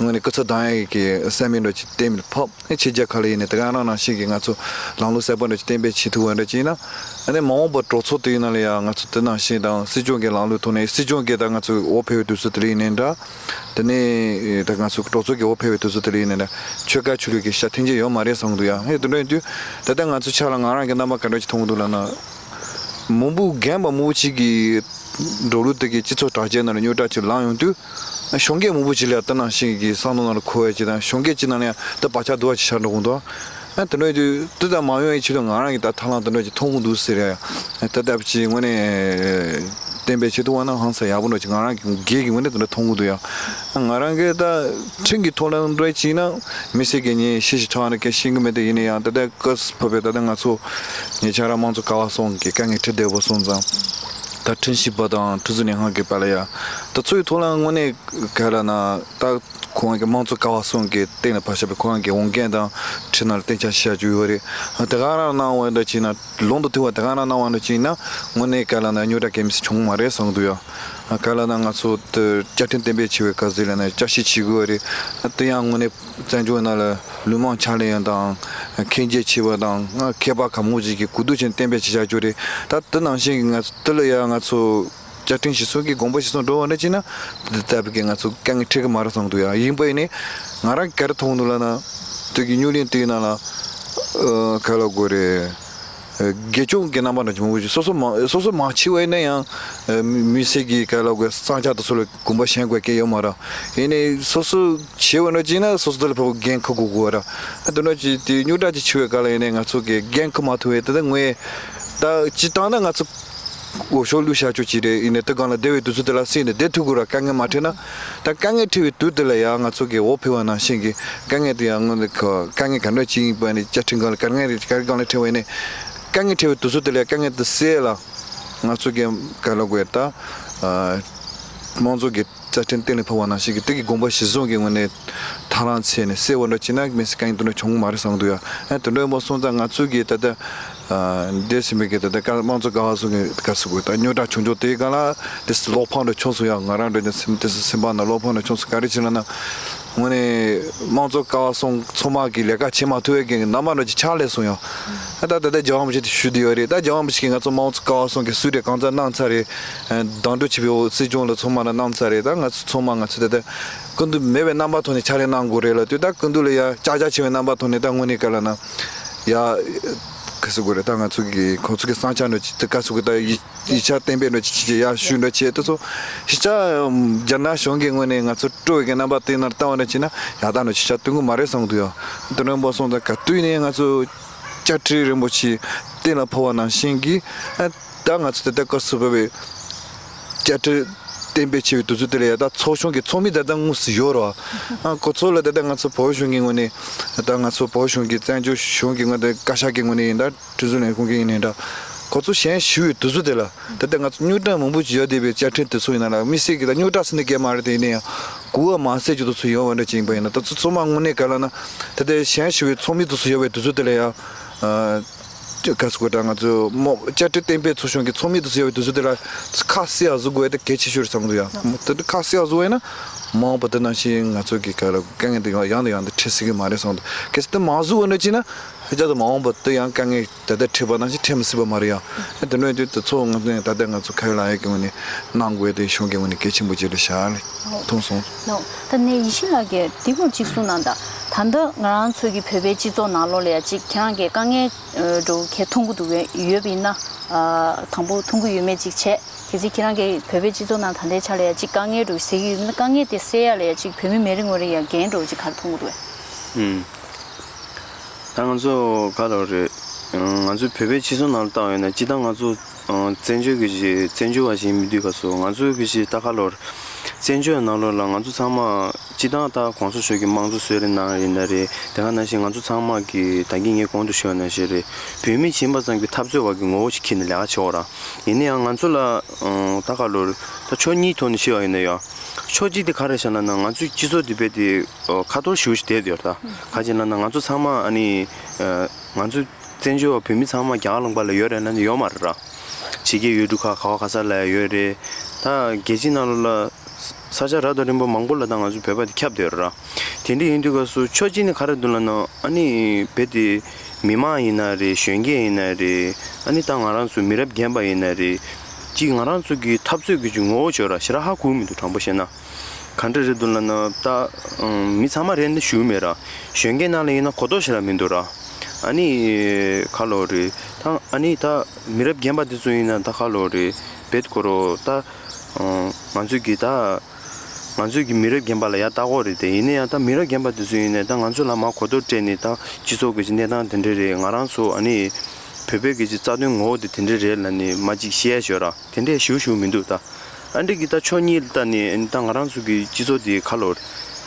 ངོས་ནས་སྐུ་ཚབ་གདམ་ཡག་གི་བསམ་པ་འདྲ་ཅིག་གཏན་ལ་ཕབ། ཨ་ཕྱི་རྒྱལ་ཁག་ལ་ཡིན་ནའི་དེ་ག་རང་ནང་བཞིན་གྱི་ང་ཚོ་ལམ་ལུགས་གསར་པ་འདྲ་ཅིག་གཏན་འབེབས་བྱེད་ཐུབ་པ་འདྲ་ཅིག་ཡིན་ན། ཨ་ནི་མ་འོངས་པར་གྲོས་ཚོགས་དེའི་ནང་ལ་ཡང་ང་ཚོ་དེ་ནང་བཞིན་དང་། སྲིད་སྐྱོང་གི་ལམ་ལུགས་ཐོག་ནས་སྲིད་སྐྱོང་གིས་ད་ང་ཚོ་འོས་འཕེན་པའི་དུས་ཚོད་དེ་ལ་ཡིན་ནའི་འདྲ། དེ་ནས་ད་ང་ཚོ་གྲོས་ཚོགས་ཀྱི་འོས་འཕེན་པའི་དུས་ཚོད་དེ་ལ་ཡིན་ནའི་འདྲ། ཆོལ་ཁ་ཆོས་ལུགས་ཀྱི་ཤ་འཐེན་གྱི་ཡོད་མ་རེད་བསམ་གྱི་འདུག་ཡ། ཨེ་དེ་འདྲ་ཡིན་དུས་ད་ལྟ་ང་ཚོ་ཆ་ལ་ང་རང་གི་རྣམ་པ་ག་འདྲ་ཅིག་མཐོང་གི་འདུག་ལབ་ན། མང་པོ་རྒན་པ་མང་པོ་ཅིག་གིས་འབྲོག་གླུ་དེ་གི་སྤྱི་ཚོགས་དྲ་རྒྱའི་ནང་ལ་རྙོག་དྲ་ཅིག་ལངས་ཡོང་དུས། གཞོན་སྐྱེས་མང་པོ་ཅིག་ལ་ཡང་དེ་ནང་བཞིན་གྱི་བསམ་བློ་ནང་ལ་འཁོར་བ་ཅིག་དང་། གཞོན་སྐྱེས་ཅིག་ནང་ལ་ཡང་དེ་བག་ཆགས་འདུ་བ་ཅིག་ཆགས་འགྲོ་གི་འདུག། ཨ་དེ་འདྲ་ཡིན་དུས་དེ་ལྟར་མ་ཡོང་བའི་ཆེད་དུ་ང་རང་གིས་ད་ཐབས་ལམ་དེ་འདྲ་ཅིག་མཐོང་གི་འདུག་ཟེར་ཡ། ད་ལྟ་བུ་ཅིག་དངོས་གནས་གཏན་འབེབས་བྱེད་ཐུབ་པ་ན་ཧང་སང་ཡག་པོ་འདྲ་ཅིག་ང་རང་གི་སྒེར་གྱི་ངོས་ནས་དེ་འདྲ་མཐོང་གི་འདུག་ཡ། ང་རང་གིས་ད་ཁྲིམས་ཀྱི་ཐོག་ལ་འདྲ་ཅིག་ན་མི་སེར་གྱི་ཉེས་ཤེས་ཤིག་ཁྲག་ནས་སྐད་ཤེས་གི་མེད་དེ། ཡིན་ན་ཡང་ད་ལྟ་སྐབས་སུ་བབས་པའི་ད་ལྟ་ང་ཚོ་ཉེ་ཆར་དམངས་གཙོ་ཀ་བ་གསུམ་གྱི་དཀའ་ངལ་འཕྲད་བསྡད་པ་སོང་ཙང་། ད་ཁྲིམས་ཞིབ་པ་དང་ཁྲིམས་བཟོ་ལས་ཁང་གི་བར་ལ་ཡ་ད་ཚོའི་ཐོག་ལ་དངོས་གནས་ག་ལབ་ན། ད་ཁོང་གི་དམངས་གཙོ་ཀ་བ་གསུམ་གྱི་སྟེང་ལ་ཕར་བཞག་པའི་ཁོ་རང་གི་འོས་འགན་དང་ཁྲིམས་ནང་ལ་གཏན་འཁེལ་བྱས་ཡོད་རེད། དེ་ག་རང་གནང་བ་འདྲ་ཅིག་ན། ལུང་དུ་ཐུག་པ་དེ་ག་རང་གནང་བ་འདྲ་ཅིག་ན། དངོས་གནས་ག་ལབ་ན་རྙོག་དྲ་གལ་མི་སྲིད་བྱུང་མ་རེད་བསམ་གྱི་འདུག་ཡ། ག་ལབ་ན་ང་ཚོ་དེ་བཅའ་ཁྲིམས་གཏན་འབེབས་བྱས་པའི་སྐབས་ཟིག་ལ་ན་བསྐྱར་ཞིབ་བྱེད་དགོས་རེད། དེ་ཡང་དངོས་གནས་བཙན་བྱོལ་ནང་ལ་ལུས་དམངས་ཕྱག་ལས་ཡོན་དང་། འཁོན་འགྱེད་བྱས་པ་དང་། ཁྱད་པར་གང་མང་ཞིག་གི་གོ་བསྡུར་བྱས་ནས་གཏན་འབེབས་བྱས་བཞག་རྒྱུ་རེད། ད་དེ་ནང་བཞིན་གྱི་ང་ཚོ་དེ་ལ་ཡ་ང་ཚོ་བཅའ་ཁྲིམས་གཞིར་བཟུང་གི་དགོངས་པ་གཞིར་བཟུང་འགྲོ་བ་འདྲ་བྱས་ན། དེ་ལྟ་བུའི་གི་ང་ཚོ་དཀའ་ངལ་འཕྲད་ཀྱི་མ་རེད་བསམ་གྱི་འདུག་ཡ། ཡིན་པ་ཡིན་ནའི་ང་རང་ག་རེ་མཐོང་འདུག་ལབ་ན། དེ་གི་རྙོག་གླེང་དེའི་ནང་ལ་ཨ་ག་ལབ་དགོས་རེད། དགེ་སྐྱོང་གི་རྣམ་པ་འདྲ་ཅིག་མང་པོ་ཞིག་སོ་སོ་མང་སོ་སོ་མང་ཆེ་བས་ན་ཡང་། མི་སེར་གྱི་ག་ལ་དགོས་བསམ་འཆར་དུ་སོ་ལ་དགོངས་པ་བཞེས་དགོས་ཀྱི་ཡོད་མ་རེད། ཡིན་ནའི་སོ་སོ་བྱེད་འོས་འདྲ་ཅིག་ན་སོ་སོ་དེ་ལ་ཕོག་འགན་འཁུར་དགོས་དགོས་ར། དེ་འདྲ་ཅིག་དེ་རྙོག་དྲ་ཅིག་ཆེ་བའི་སྐབས་ལ་ཡིན་ནའི་ང་ཚོ་གི་འགན་འཁུར་མ་ཐུབ་པའི་དེ་ལྟ་ངོས་ད་སྤྱི་བཏང་ན་ང་ཚོ་འོས་ཤོག་བླུགས་བཞག་ཆོག་ཅིག་རེད། ཡིན་ནའི་དེ་སྒང་ལ་བསྡད་པའི་དུས་ཚོད་དེ་ལ་སེམས་ནས་བསྡད་ཐུབ་དགོས་ར། དཀའ་ངལ་མ་འཕྲད་ན། ད་དཀའ་ངལ་འཕྲད་པའི་དུས་དེ་ལ་ཡང་ང་ཚོ་གི་འོས་འཕེན་པ་ནང་བཞིན་གྱི་དཀའ་ངལ་དེ་ཡང་དངོས་གནས་དཀའ་ངལ་ག་འདྲ་ཅིག་ཡིན་པ་ནི་བཅའ་ཁྲིམས་སྒང་ལ་དཀའ་ངལ་རེད། དཀའ་ངལ་སྒང་ལ་འཕྲད་པ་ཡིན་ནའི་དཀའ་ངལ་འཕྲད་པའི་དུས་ཚོད་དེ་ལ་དཀའ་ངལ་དེ་སེལ་ལ། ང་ཚོ་གི་ག་ལ་དགོས་ད། དམངས་གཙོ་གི་རྩ་ཁྲིམས་གཏན་ལ་ཕབ་པ་ནང་བཞིན་གྱི་དེ་གི་དགོངས་པ་གཞིར་བཟུང་གི་ངོས་ནས་ཐག་རང་བཅད་ནས་སེལ་བ་འདྲ་བྱས་ན་མི་སེར་དཀའ་ངལ་དེ་འདྲ་བྱུང་གི་མ་རེད་བསམ་གྱི་འདུག་ཡ། ཨ་དེ་འདྲ་ཡིན་པ་སོང་ཙང་ང་ཚོ་གི་ད་ལྟ་འདས་ཟིན་པའི་གི་ད་ལྟ་བཀའ་དམངས་གཙོ་ཀ་བ་སོང་གི་ག་ཚོད་དགོས་ད་རྙོག་དྲ་བྱུང་ཆོག་དེའི་སྒང་ལ་དེ་བློ་ཕམ་འདྲ་བྱུང་སོང་ཡ། ང་རང་འདྲ་ཅིག་སེམས་དེ་སེམས་པ་ནང་བློ་ཕམ་འདྲ་བྱུང་སོང་། ག་རེ་བྱས་ན་ན་དངོས་གནས་དམངས་གཙོ་ཀ་བ་སོང་ཚང་མ་གི་ལས་ཀ་བྱེད་མ་ཐུབ་པའི་གི་རྣམ་པ་འདྲ་ཅིག་ཆགས་སླེབས་སོང་ཡ། ཨ་ད་ད་ལྟ་རྒྱལ་བ་རིན་པོ་ཆེ་དེ་ཞུ་བསྡད་ཡོད་རེད། ད་རྒྱལ་བ་རིན་པོ་ཆེ་གིས་ང་ཚོ་དམངས་གཙོ་ཀ་བ་སོང་གི་གསུང་གྲོས་གང་ཙམ་གནང་ཚར་རེད། བདག་སྤྲོད་བྱས་པའི་སྲིད་སྐྱོང་ལ་ཚང་མ་ལ་གནང་ཚར་རེད། ད་ང་ཚོ་ཚང་མ་ང་ཚོ་ད་ལྟ་སྐུ་མདུན་མེད་པའི་རྣམ་པ་ཐོག་ནས་ཕྱག་ལས་གནང་དགོས་རེད་ལ། དུས་ད་སྐུ་མདུན་ལ་ཡ་ཅག་ཅག་ཆེ་བའི་རྣམ་པ་ཐོག་ནས་ད་དངོས་གནས་ག་ལ་ན་ཡ་ག་ཟེར་དགོས་རེད། ད་ང་ཚོ་གི་ཁོང་ཚོ་གི་བསམ་འཆར་འདྲ་ཅིག་ད་ག་ཟེར་དགོས་ད་ཡིག་ཡིག་ཆ་གཏན་འབེབས་འདྲ་ཅིག་བྱས་ཡ་ཞུ་འདྲ་བྱས་དེ་ཚོ་ཤི་ཆ་རྒྱ་ནག་གཞུང་གི་ངོས་ནས་ང་ཚོ་སྤྲོ་བའི་གི་རྣམ་པ་དེ་ནར་བཏང་བ་འདྲ་བྱས་ན་ཡག་ཐག་འདྲ་ཅིག་ཆ་སྟོན་གི་མ་རེད་བསམ་གི་འདུག་ཡ། དེ་འདྲ་འབོ་སོང་ད་ག་དུས་ནས་ང་ཚོ་བཅའ་ཁྲིམས་རིན་པོ་ཆེ་གཏན་ལ་ཕབ་པ་ནང་བཞིན་གྱི་ཨ་ད་ང་ཚོ་ད་ལྟ་བཀའ་ཟུར་པ་བའི་བཅའ་ཁྲིམས་གཏན་འབེབས་བྱས་པའི་དུས་ཚོད་དེ་ལ་ཡ་ད་ཚོགས་ཆུང་གི་ཚོགས་མི་ད་ལྟ་དངོས་སུ་ཡོད་རེད་བ། ཨ་ཁོ་ཚོ་ལ་ད་ལྟ་ང་ཚོ་བོད་གཞུང་གི་ངོས་ནས་ད་ང་ཚོ་བོད་གཞུང་གི་བཙན་བྱོལ་གཞུང་གི་ངོས་ནས་བཀའ་ཤག་གི་ངོས་ནས་ཡིན་ད་ཁྲི་ཟུར་ལས་ཁུངས་ཀྱི་ཡིན་ནའི་འདྲ། ཁོ་ཚོ་ཞལ་ཞུ་བའི་དུས་ཚོད་དེ་ལ་ད་ལྟ་ང་ཚོ་རྙོག་དྲ་མང་པོ་ཅིག་ཡོད་བསྡད་པའི་བཅའ་ཁྲིམས་དེ་ཚོ་ཡིན་ན་ལ་དམིགས་བསལ་གྱི་ད་རྙོག་དྲ་ཟེར་ནས་སྐད་མ་རེད་དེ་ཡིན་ན་ཡང་གོ་བ་མ་ཟད་ཀྱི་དུས་ཚོད་ཡོད་པ་འདྲ་ཅིག་ཡིན་པ་ཡིན་ན་ད་ཚོ་ཚང་མ་དངོས་གནས་ག་ལ་ན་ད་ལྟ་ཞལ་ཞུ་བའི་ཚོགས་མི་དེ་ཚོ་ཡོད་པའི་དུས་ཚོད་དེ་ལ་ཡང་ཅི་ག་ཚོད་གོ་ད་ང་ཚོ་མོ་བཅའ་ཁྲིམས་གཏན་འབེབས་ཚོགས་ཆུང་གི་ཚོགས་མི་དེ་ཚོ་ཡོད་པའི་དུས་ཚོད་དེ་ལ་ཁ་གསལ་ཡག་བཟོ་དགོས་ཡ་དེ་གལ་ཆེ་ཤོས་རེད་བསམ་གི་འདུག་ཡ། དེ་ཁ་གསལ་ཡག་བཟོ་བ་ཡིན་ན་མ་འོངས་པ་དེ་ནང་བཞིན་ང་ཚོ་གི་ག་ལ་དཀའ་ངལ་དེ་ཡང་ཡང་དུ་ཡང་དུ་འཕྲད་སྲིད་གི་མ་རེད་བསམ་གི་འདུག་གལ་སྲིད་དེ་མ་བཟོ་བ་འདྲ་ཅིག་ན་ཧ་ཅང་དུ་མ་འོངས་པ་དེ་ཡང་དཀའ་ངལ། ད་ལྟ་ཁྲིད་པ་ནང་བཞིན་ཁྲིད་མི་སྲིད་པ་མ་རེད་ཡ། དེ་འདྲ་ཡིན་དུས་དེ་ཚོ་ངོས་ནས་ད་ལྟ་ང་ཚོ་ཁ་ཡོད་ལག་ཡོད་ཀྱི་ངོས་ནས་གནང་དགོས་དེ་གཞུང་གི་ངོས་ནས་གལ་ཆེན་པོ་ཅིག་རེད་ཤག་ལེ། ཐུགས་སོང་། ནོ། ད་ནས་ཡེ་ཤེས་ལགས་ཀྱིས་འདི་སྐོར་གཅིག་གསུངས་གནང་དང་། ད་ལྟ་ང་རང་ཚོ་གི་བོད་པའི་སྤྱི་ཚོགས་ནང་ལོགས་ལ་ཡ་གཅིག་ཁྱེད་རང་གི་དཀའ་ངལ་འགྲོ་ཁྱེད་མཐོང་གི་འདུག་གས་ཡོད་པ་ཡིན་ན། དང་པོ་མཐོང་གི་ཡོད་མེད་གཅིག་བྱས། གལ་སྲིད་ཁྱེད་རང་གི་བོད་པའི་སྤྱི་ཚོགས་ནང་ད་ལྟའི་ཆ་ལ་ཡ་གཅིག་དཀའ་ངལ་འགྲོ་ཟེར་གྱི་ཡོད་ན་དཀའ་ངལ་དེ་སེལ་ཡ་ལ་ཡ་གཅིག་བོད་མི་མི་རེ་ངོ་རེ་ཡ་འགན་འགྲོ་གཅིག་ག་རེ་མཐོང་གི་འདུག་གས། ད་ང་ཚོ་ག་ལོ་རེད། ང་ཚོ་བོད་པའི་སྤྱི་ཚོགས་ནང་ལ་བལྟ་བ་ཡིན་ན་སྤྱི་བཏང་ང་ཚོ་བཙན་བྱོལ་གྱི་བཙན་བྱོལ་བ་ཞིག་མི་དུས་སྐབས་སུ་ང་ཚོའི་གི་ཞིག་ད་ག་ལོ་རེད། བཙན་བྱོལ་ནང་ལོགས་ལ་ང་ཚོ་ཚང་མ་སྤྱི་བཏང་ད་གོང་ས་མཆོག་གི་དམངས་གཙོ་གསོལ་རས་གནང་ཡིན་ན་རེད། དེ་ག་ནང་བཞིན་ང་ཚོ་ཚང་མ་གི་ད་གིན་ངས་གོང་དུ་ཞུས་པ་ནང་བཞིན་རེད། བོད་མི་ཡིན་པ་ཙམ་གྱི་འཐབ་རྩོད་པ་གི་ངོ་བོ་ཞིག་འཁྱེར་ནས་ལས་ཀ་བྱེད་འོ་ར། ཡིན་ན་ཡང་ང་ཚོ་ལ་ད་ག་ལོ་རེད། ད་ཕྱོགས་གཉིས་ཐོག་ནས་བཤད་པ་ཡིན་ན་ཡང་། ཕྱོགས་གཅིག་དེ་ག་རེ་བཤད་ན་ན་ང་ཚོའི་སྤྱི་ཚོགས་དེ་རྦད་དེ་ཁ་ཐོར་ཞེ་པོ་ཞིག་བསྡད་ཡོད་རེད་ད། ག་ཅི་ལབ་ན་ང་ཚོ་ཚང་མ་ཨ་ནི། ང་ཚོ་བཙན་བྱོལ་བ་བོད་མི་ཚང་མ་རྒྱ་གར་ལུང་པ་ལ་ཡོད་རེད་ལབ་ན་ཡོད་མ་རེད་ར། ཕྱི་རྒྱལ་ཡུལ་གྲུ་ཁག་ག་བ་ག་ས་ལ་ཡོད་རེད། ད་རྒྱལ་སྤྱི་ནང་ལོགས་ལ་ས་ཆ་རབ་དང་རིམ་པ་མང་པོ་ལ་ད་ང་ཚོ་བོད་པ་དེ་ཁྱབ་བསྡད་ཡོད་རེད་ར། དེ་འདྲ་ཡིན་དུས་སྐབས་སུ་ཕྱོགས་གཅིག་ནས་ག་རེ་འདུག་ལབ་ན་ཨ་ནི་རྦད་དེ་མི་མང་ཡིན་ན་རེད། གཞོན་སྐྱེས་ཡིན་ན་རེད། ཨ་ནི་ད་ང་རང་ཚོ་མི་རབས་རྒན་པ་ཡིན་ན་རེད། གཅིག་ང་རང་ཚོ་གི་འཐབ་རྩོད་ཀྱི་ཅིག་ངོ་བོ་ཅིག་ཡོད་ར་ཞེ་དྲག་ཧ་གོ་གི་མི་འདུག་དྲང་པོ་བཤད་ན། ག་འདྲ་རེད་འདུག་ལབ་ན་ད། མི་ཚང་མ་རེད་ནི་ཞུ་མེད་ར། གཞོན་སྐྱེས་ནང་ལ་ཡིན་ན་གོ་རྟོགས་ཞེ་དྲག་མི་འདུག་ར། ཨ་ནི། ག་ལོ་རེད། ད་ཨ་ནི་ད་མི་རབས་རྒན་པ་དེ་ཚོ་ཡིན་ན་ད་ག་ལོ་རེད། རྦད་དེ་ཁོ་རང་ད། ང་ཚོའི་གི་ད། ང་ཚོའི་གི་མི་རབས་རྒན་པ་ལ་ཡ་ལྟ་དགོས་རེད་དེ། ཡིན་ན་ཡང་ད་མི་རབས་རྒན་པ་དེ་ཚོ་ཡིན་ནའི་ད་ང་ཚོ་ལ་མར་གོ་རྟོགས་སྤྲད་ནས་ད་སྤྱི་ཚོགས་ཀྱི་གནས་སྟངས་དེ་འདྲ་རེད། ང་རང་ཚོ་ཨ་ནི་བོད་པའི་གི་ཅིག་རྩ་དོན་ངོ་བོ་དེ་དེ་འདྲ་རེད་ལབ་ནས་མར་ཅིག་བཤད་ཡ་ཤོད་ར། དེ་འདྲ་ཞུ་ཞུ་མི་འདུག་ད། ཨ་འདྲ་གི་ད་ཕྱོགས་གཉིས་ལ་ལྟ་ནས་ད་ང་རང་ཚོ་གི་སྤྱི་ཚོགས་དེ་ག་ལོ་རེད།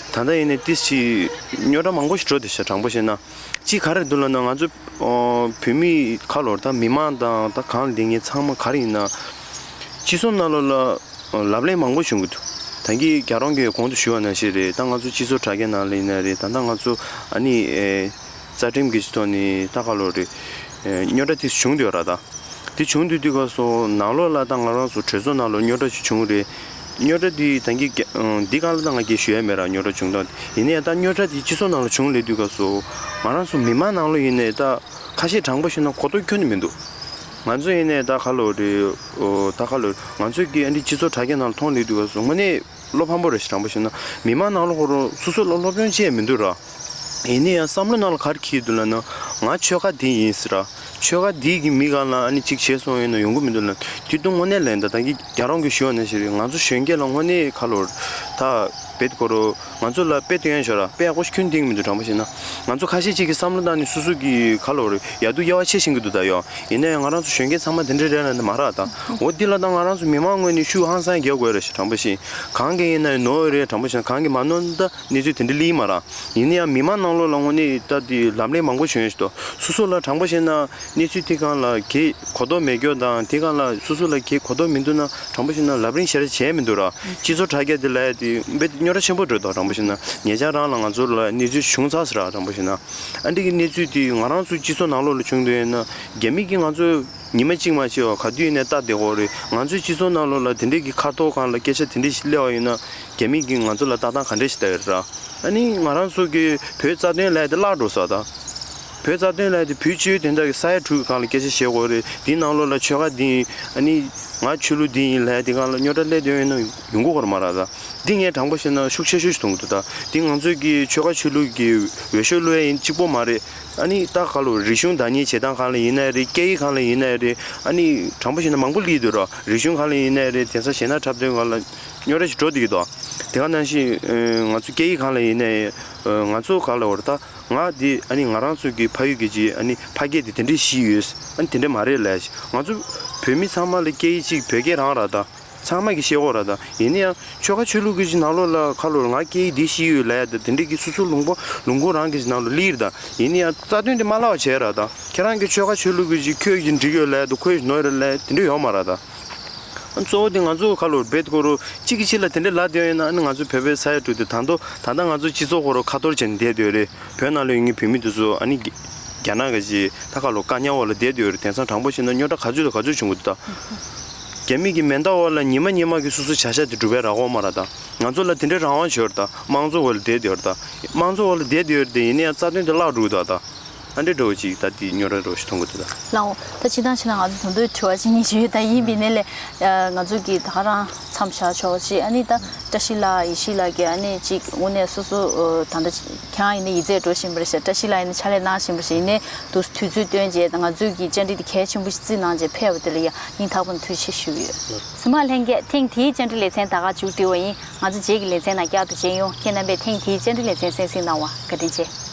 ད་ལྟ་ཡིན་ནའི་ཏིས་ཅིག་རྙོག་དྲ་མང་པོ་ཞིག་འགྲོ་བསྡད་ཤག་དྲང་པོ་བཤད་ན། གཅིག་ག་རེ་འདུག་ལབ་ན་ང་ཚོ་བོད་མི་ག་ལོ་རེད། ད་མི་མང་དང་ད་གང་ལ་སྡོད་མཁན་ཚང་མ་ག་རེ་ཡིན་ན། སྤྱི་ཚོགས་ནང་ལོགས་ལ་ལབ་གླེང་མང་པོ་བྱུང་གི་འདུག་ད་གིན་རྒྱལ་རོང་གིས་གོང་དུ་ཞུས་པ་ནང་བཞིན་རེད། ད་ང་ཚོ་སྤྱི་ཚོགས་དྲ་རྒྱ་ནང་ལ་ཡིན་ན་རེད། ད་ལྟ་ང་ཚོ་ཨ་ནི་ཨེ་རྩ་ཁྲིམས་ཀྱི་ཐོག་ནས་ད་ག་ལོ་རེད། ཨེ་རྙོག་དྲ་དེ་བྱུང་བསྡད་ཡོད་ར་ད། དེ་བྱུང་དུས་དུས་སྐབས་སུ་ནང་ལོགས་ལ་ད་ང་རང་ཚོ་གྲོས་ཚོགས་ནང་ལོགས་རྙོག་དྲ་ཞིག་བྱུང་རེད། རྙོག་དྲ་དེ་ད་གིན་རྒྱ་འདི་སྒང་ལ་ད་ང་རྒྱལ་ཞུ་ཡ་མེད་ར། རྙོག་དྲ་བྱུང་སྟངས་དེ་ཡིན་ན་ཡང་ད་རྙོག་དྲ་དེ་སྤྱི་ཚོགས་ནང་ལ་བྱུང་སླེབས་དུས་སྐབས་སུ་ང་རང་ཚོ་མི་མང་ནང་ལོགས་ཡིན་ནའི་ད་ཁ་ཤས་དྲང་པོ་བཤད་ན་གོ་རྟོགས་ཁྱོན་ནས་མི་འདུག་ང་ཚོ་ཡིན་ནའི་ད་ག་ལོ་རེད། ཨོ་ད་ག་ལོ་ང་ཚོའི་གི་ཨ་འདི་སྤྱི་ཚོགས་དྲ་རྒྱ་ནང་ལ་མཐོང་སླེབས་དུས་སྐབས་སུ་དངོས་གནས་བློ་ཕམ་པོ་རེད་ཞེ་དྲག་པོ་བཤད་ན། མི་མང་ནང་ལོགས་ཁོ་རང་སོ་སོ་ལ་སློབ་སྦྱོང་བྱས་མི་འདུག་ར། ཡིན་ན་ཡང་བསམ་བློ་ནང་ལ་ག་རེ་འཁྱེར་འདུག་ལབ་ན་ང་ཆོལ་ཁ་འདི་ཡིན་ཟེར་ར། ཆོལ་ཁ་འདི་གི་མི་གང་ལ་ཨ་ནི་གཅིག་བྱས་སོང་ཡོད་ན་ཡོང་གི་མི་འདུག་ལ། དེ་དུས་དངོས་གནས་ལན་ད་ད་གི་རྒྱ་རོང་གི་ཞུ་བ་ནང་བཞིན་རེད། ང་ཚོ་གཞོན་སྐྱེས་ལ་དངོས་གནས་ཁ་ལོ་ད་བེད་ཁོ་རོ་ང་ཚོ་ལ་དཔེ་སྟོན་ཡ་ཞོར་ར་དཔེ་ཡག་པོ་ཁྱོན་འདིང་མི་འདུག་དྲང་པོ་བཤད་ན། ང་ཚོ་ཁ་ཤས་ཅིག་གི་བསམ་བློ་བཏང་ནས་སོ་སོ་གི་ཁ་ལོ་རེད་ཡ་དུ་དབྱེ་བ་ཕྱེ་ཤིང་གི་འདུག་ད་ཡོ། ཡིན་ན་ཡང་ང་རང་ཚོ་གཞོན་སྐྱེས་ཚང་མ་དེ་འདྲ་རེད་ལ་འདི་མ་རག་ད། འོ་འདི་ལ་ད་ང་རང་ཚོ་མི་མང་ངོས་ནས་ཤུགས་ཧང་སང་རྒྱག་དགོས་རེད་ཞེས་དྲང་པོ་བཤད། གང་གི་ཡིན་ན་ནོར་རེད་དྲང་པོ་བཤད་ན། གང་གི་མ་ནོར་ད་གནས་ཚུལ་དེ་འདྲ་ལི་མ་ར། ཡིན་ན་ཡང་མི་མང་ནང་ལོགས་ལ་དངོས་གནས་ད་དེ་ལམ་ལྷོང་མང་པོ་བྱུང་ཡོད་ཞིག་ཏོ། སོ་སོ་ལ་དྲང་པོ་བཤད་ན་གནས་ཚུལ་དེ་གང་ལ་གེ་གོ་རྟོགས་མེད་སྐྱོ་དང་དེ་གང་ལ་སོ་སོ་ལ་གེ་གོ་རྟོགས་མི་འདུག་ན་དྲང་པོ་བཤད་ན་ལབ་རིང་ཞེ་དྲག་བྱས་མི་འདུག་ར། སྤྱི་ཚོགས་དྲ་རྒྱ་དེ་ལ་དེ་དཔེ་རྙོག་དྲ་ཆེན་པོ་འགྲོ་དོ་དྲང་པོ་བཤད་ན། ཉེ་ཆར་རང་ལ་ང་ཚོ་ལ་གནས་ཚུལ་བྱུང་ཚར་ཟེར་ར་དྲང་པོ་བཤད་ན། ཨ་འདི་གི་གནས་ཚུལ་དེ་ང་རང་ཚོ་སྤྱི་ཚོགས་ནང་ལོགས་ལ་བྱུང་འདུག་ཡིན་ན་རྒྱ་མི་གི་ང་ཚོ་ཉི་མ་གཅིག་མ་བྱས་པ་ག་དུས་ཡིན་ནའི་ལྟ་བསྡད་ཀྱི་ཡོད་རེད། ང་ཚོའི་སྤྱི་ཚོགས་ནང་ལོགས་ལ་དེ་འདྲས་ཀྱི་ཁ་ཐོག་སྒང་ལ་སྐད་ཆ་དེ་འདྲས་ཞིག་སླེབས་པ་ཡིན་ན་རྒྱ་མི་གིས་ང་ཚོ་ལ་ལྟ་སྟངས་ག་འདྲས་ཞིག་ལྟ་ཡོད་རེད། ཨ་ནི་ང་རང་ཚོ་གི་བོད་རྩ་དོན་ལབ་ཡ་དེ་བརླག་འགྲོ་ས་དང་། བོད་རྩ་དོན་ལབ་ཡ་དེ་བོད་སྤྱི་པའི་དོན་དག་གི་ས་ཡ་དྲུག་གི་སྒང་ལ་སྐད་ཆ་བཤད་དགོས་རེད། དེའི་ནང་ལོགས་ལ་ཆོལ་ཁ་འདི་ཡིན། ཨ་ནི་ང་ཆོས་ལུགས་འདི་ཡིན་ལབ་ཡ་དེ་སྒང་ལ་རྙོག་དྲ་སླེབས་བསྡད་ཡོད་ན་ཡོང་གི་ཡོད་རེད་མ་རེད་ད། འདི་ངས་དྲང་པོ་བཤད་ན་ཤུགས་ཆེ་ཤོས་ཤིག་མཐོང་གི་འདུག་ད། འདི་ང་ཚོའི་གི་ཆོལ་ཁ་ཆོས་ལུགས་ཀྱི་འོས་ཤོག་བླུག་ཡ་ཡིན་གཅིག་པོ་མ་རེད། ཨ་ནི་ད་ག་ལོ་རིག་གཞུང་བདག་གཉེར་བྱེད་སྟངས་སྒང་ལ་ཡིན་ནའི་རེད། སྐད་ཡིག་སྒང་ལ་ཡིན་ནའི་རེད། ཨ་ནི་དྲང་པོ་བཤད་ན་མང་པོ་སླེབས་འདུག་ར། རིག་གཞུང་སྒང་ལ་ཡིན་ནའི་རེད། དེང་སང་གཞས་སྣ་འཁྲབ་སྟོན་སྒང་ལ་རྙོག་དྲ་ཞིག་འགྲོ་བསྡད་ཀྱི་འདུག་དེ་ག་ནང་བཞིན་ང་ཚོ་སྐད་ཡིག་སྒང་ལ་ཡིན་ནའི་ང་ཚོ་ག་ལ་བར་ད་ང་འདི་ཨ་ནི་ང་རང་ཚོ་གི་ཕ་ཡུལ་གྱི་ཅིག་ཨ་ནི་ཕ་སྐད་དེ་དེ་འདྲས་ཤེས་ཡོད། ཨ་ནི་དེ་འདྲས་མ་རེད་ལབ་ཡ་ཅིག་ང་ཚོ་བོད་མི་ཚང་མ་ལ་སྐད་ཡིག་གཅིག་བོད་སྐད་རང་ར་ད། ཚང་མ་གིས་ཤེས་ཀྱི་ཡོད་རེད་ད། ཡིན་ན་ཡང་ཆོལ་ཁ་ཆོས་ལུགས་ཀྱི་ནང་ལོགས་ལ་ཁ་ལོ་ང་སྐད་ཡིག་འདི་ཤེས་ཡོད་ལབ་ཡ་ད་དེ་འདྲས་ཀྱི་སོ་སོ་ལུང་པ་ལུང་ཁུག་རང་གི་ནང་ལོགས་སླེབས་རེད་ད། ཡིན་ན་ཡང་རྩ་དོན་དེ་མ་བརླག་པ་བྱས་ར་ད། ཁྱེད་རང་གི་ཆོལ་ཁ་ཆོས་ལུགས་ཀྱི་ཅིག་ཁྱོད་ཀྱིས་འགྲིག་ཡོད་ལབ་ཡ་ད་ཁོས་ནོར་ཡོད་ལབ་ཡ་དེ་འདྲས་ཡོད་མ་རེད་ད། གཙོ་བོ་དེ་ང་ཚོ་ཁ་ལོ་རྦད་ཁོ་རོ་གཅིག་གིས་གཅིག་ལ་དེ་འདྲས་ལབ་བསྡད་ཡོད་ན་ཨ་ནི་ང་ཚོ་བོད་པའི་ས་ཡ་དྲུག་དེ་ད་དུང་ད་ལྟ་ང་ཚོ་སྤྱི་ཚོགས་ཁོ་རོ་ཁ་ཐོར་བྱས་ནས་བསྡད་བསྡད་ཡོད་རེད། བོད་ནང་ལ་ཡོད་མཁན་བོད་མི་དེ་ཚོ་ཨ་ནི་རྒྱ་ནག་གི་ཅིག་ད་ཁ་ལོ་དཀའ་ཉག་འོག་ལ་བསྡད་བསྡད་ཡོད་རེད། དེང་སང་དྲང་པོ་བཤད་ན་རྙོག་དྲ་ག་ཚོད་དང་ག་ཚོད་བྱུང་གི་འདུག་ད། རྒྱ་མི་གི་མེ་མདའ་འོག་ལ་ཉི་མ་ཉི་མ་གི་སོ་སོ་བྱ་བཞག་དེ་སྒྲུབ་པའི་རག་གོ་མ་ར་ད། ང་ཚོ་ལ་དེ་འདྲའི་རང་དབང་ཡོད་རེད་ད། དམངས་གཙོ་འོག་ལ་བསྡད་བསྡད་ཡོད་རེད་ད། དམངས་གཙོ་འོག་ལ་བསྡད་བསྡད་ཡོད་རེད་དེ་ཡིན་ན་ཡང་རྩ་དོན་དེ་བརླག་འགྲོ་གི་འདུག་ད། ཨ་འདྲེ་འགྲོ་བ་ཅིག་ད་དེ་རྙོག་དྲ་འགྲོ་ཞིག་མཐོང་གི་འདུག་ད། ལགས་འོང་། ད་སྤྱིར་བཏང་ཕྱི་ལ་ང་ཚོ་དོན་དུ་དྲི་བ་གཅིག་གཉིས་ཞུ་ཡོད། ད་ཡིན་པའི་ནས་ལས་ང་ཚོ་གི་ད་ག་རང་མཚམས་བཞག་ཆོག་ཅིག་ཨ་ནི་ད་བཀྲ་ཤིས་ལགས་ཡེ་ཤེས་ལགས་ཀྱིས་ཨ་ནི་གཅིག་དངོས་གནས་སོ་སོ་ད་ལྟ་ཁྱེད་རང་ཡིན་ན་ཡིག་ཚད་འགྲོ་བཞིན་པ་རེད་ཤག་བཀྲ་ཤིས་ལགས་ཡིན་ན་ཕྱག་ལས་གནང་བཞིན་པ་ཞིག་ཡིན་ནའི་དུས་དུས་ཚོད་བཏོན་རྗེས་ང་ཚོའི་གི་བཅར་འདྲི་དེ་གལ་ཆེན་པོ་ཞིག་བརྩིས་གནང་རྗེས་ཕེབས་པ་དེ་ལ་ཡང་སྙིང་ཐག་པ་ནས་ཐུགས་རྗེ་ཆེ་ཞུ་གི་ཡོད། གཟིགས་མོ་བ་ལྷན་རྒྱས། ཐེངས་འདིའི་བཅར་འདྲི་ལེ་ཚན་ད་ག་མཇུག་བསྒྲིལ་བ་ཡིན། ང་ཚོ་རྗེས་ཀྱི་ལེ་ཚན་ནང་བསྐྱར་དུ་མཇལ་ཡོང་། ཁྱེད་རྣམ་པས་ཐེངས་འདིའི་བཅར་འདྲི་ལེ་ཚན་གསན་གཟིགས་གནང་བར་བཀའ་དྲིན་ཆེ།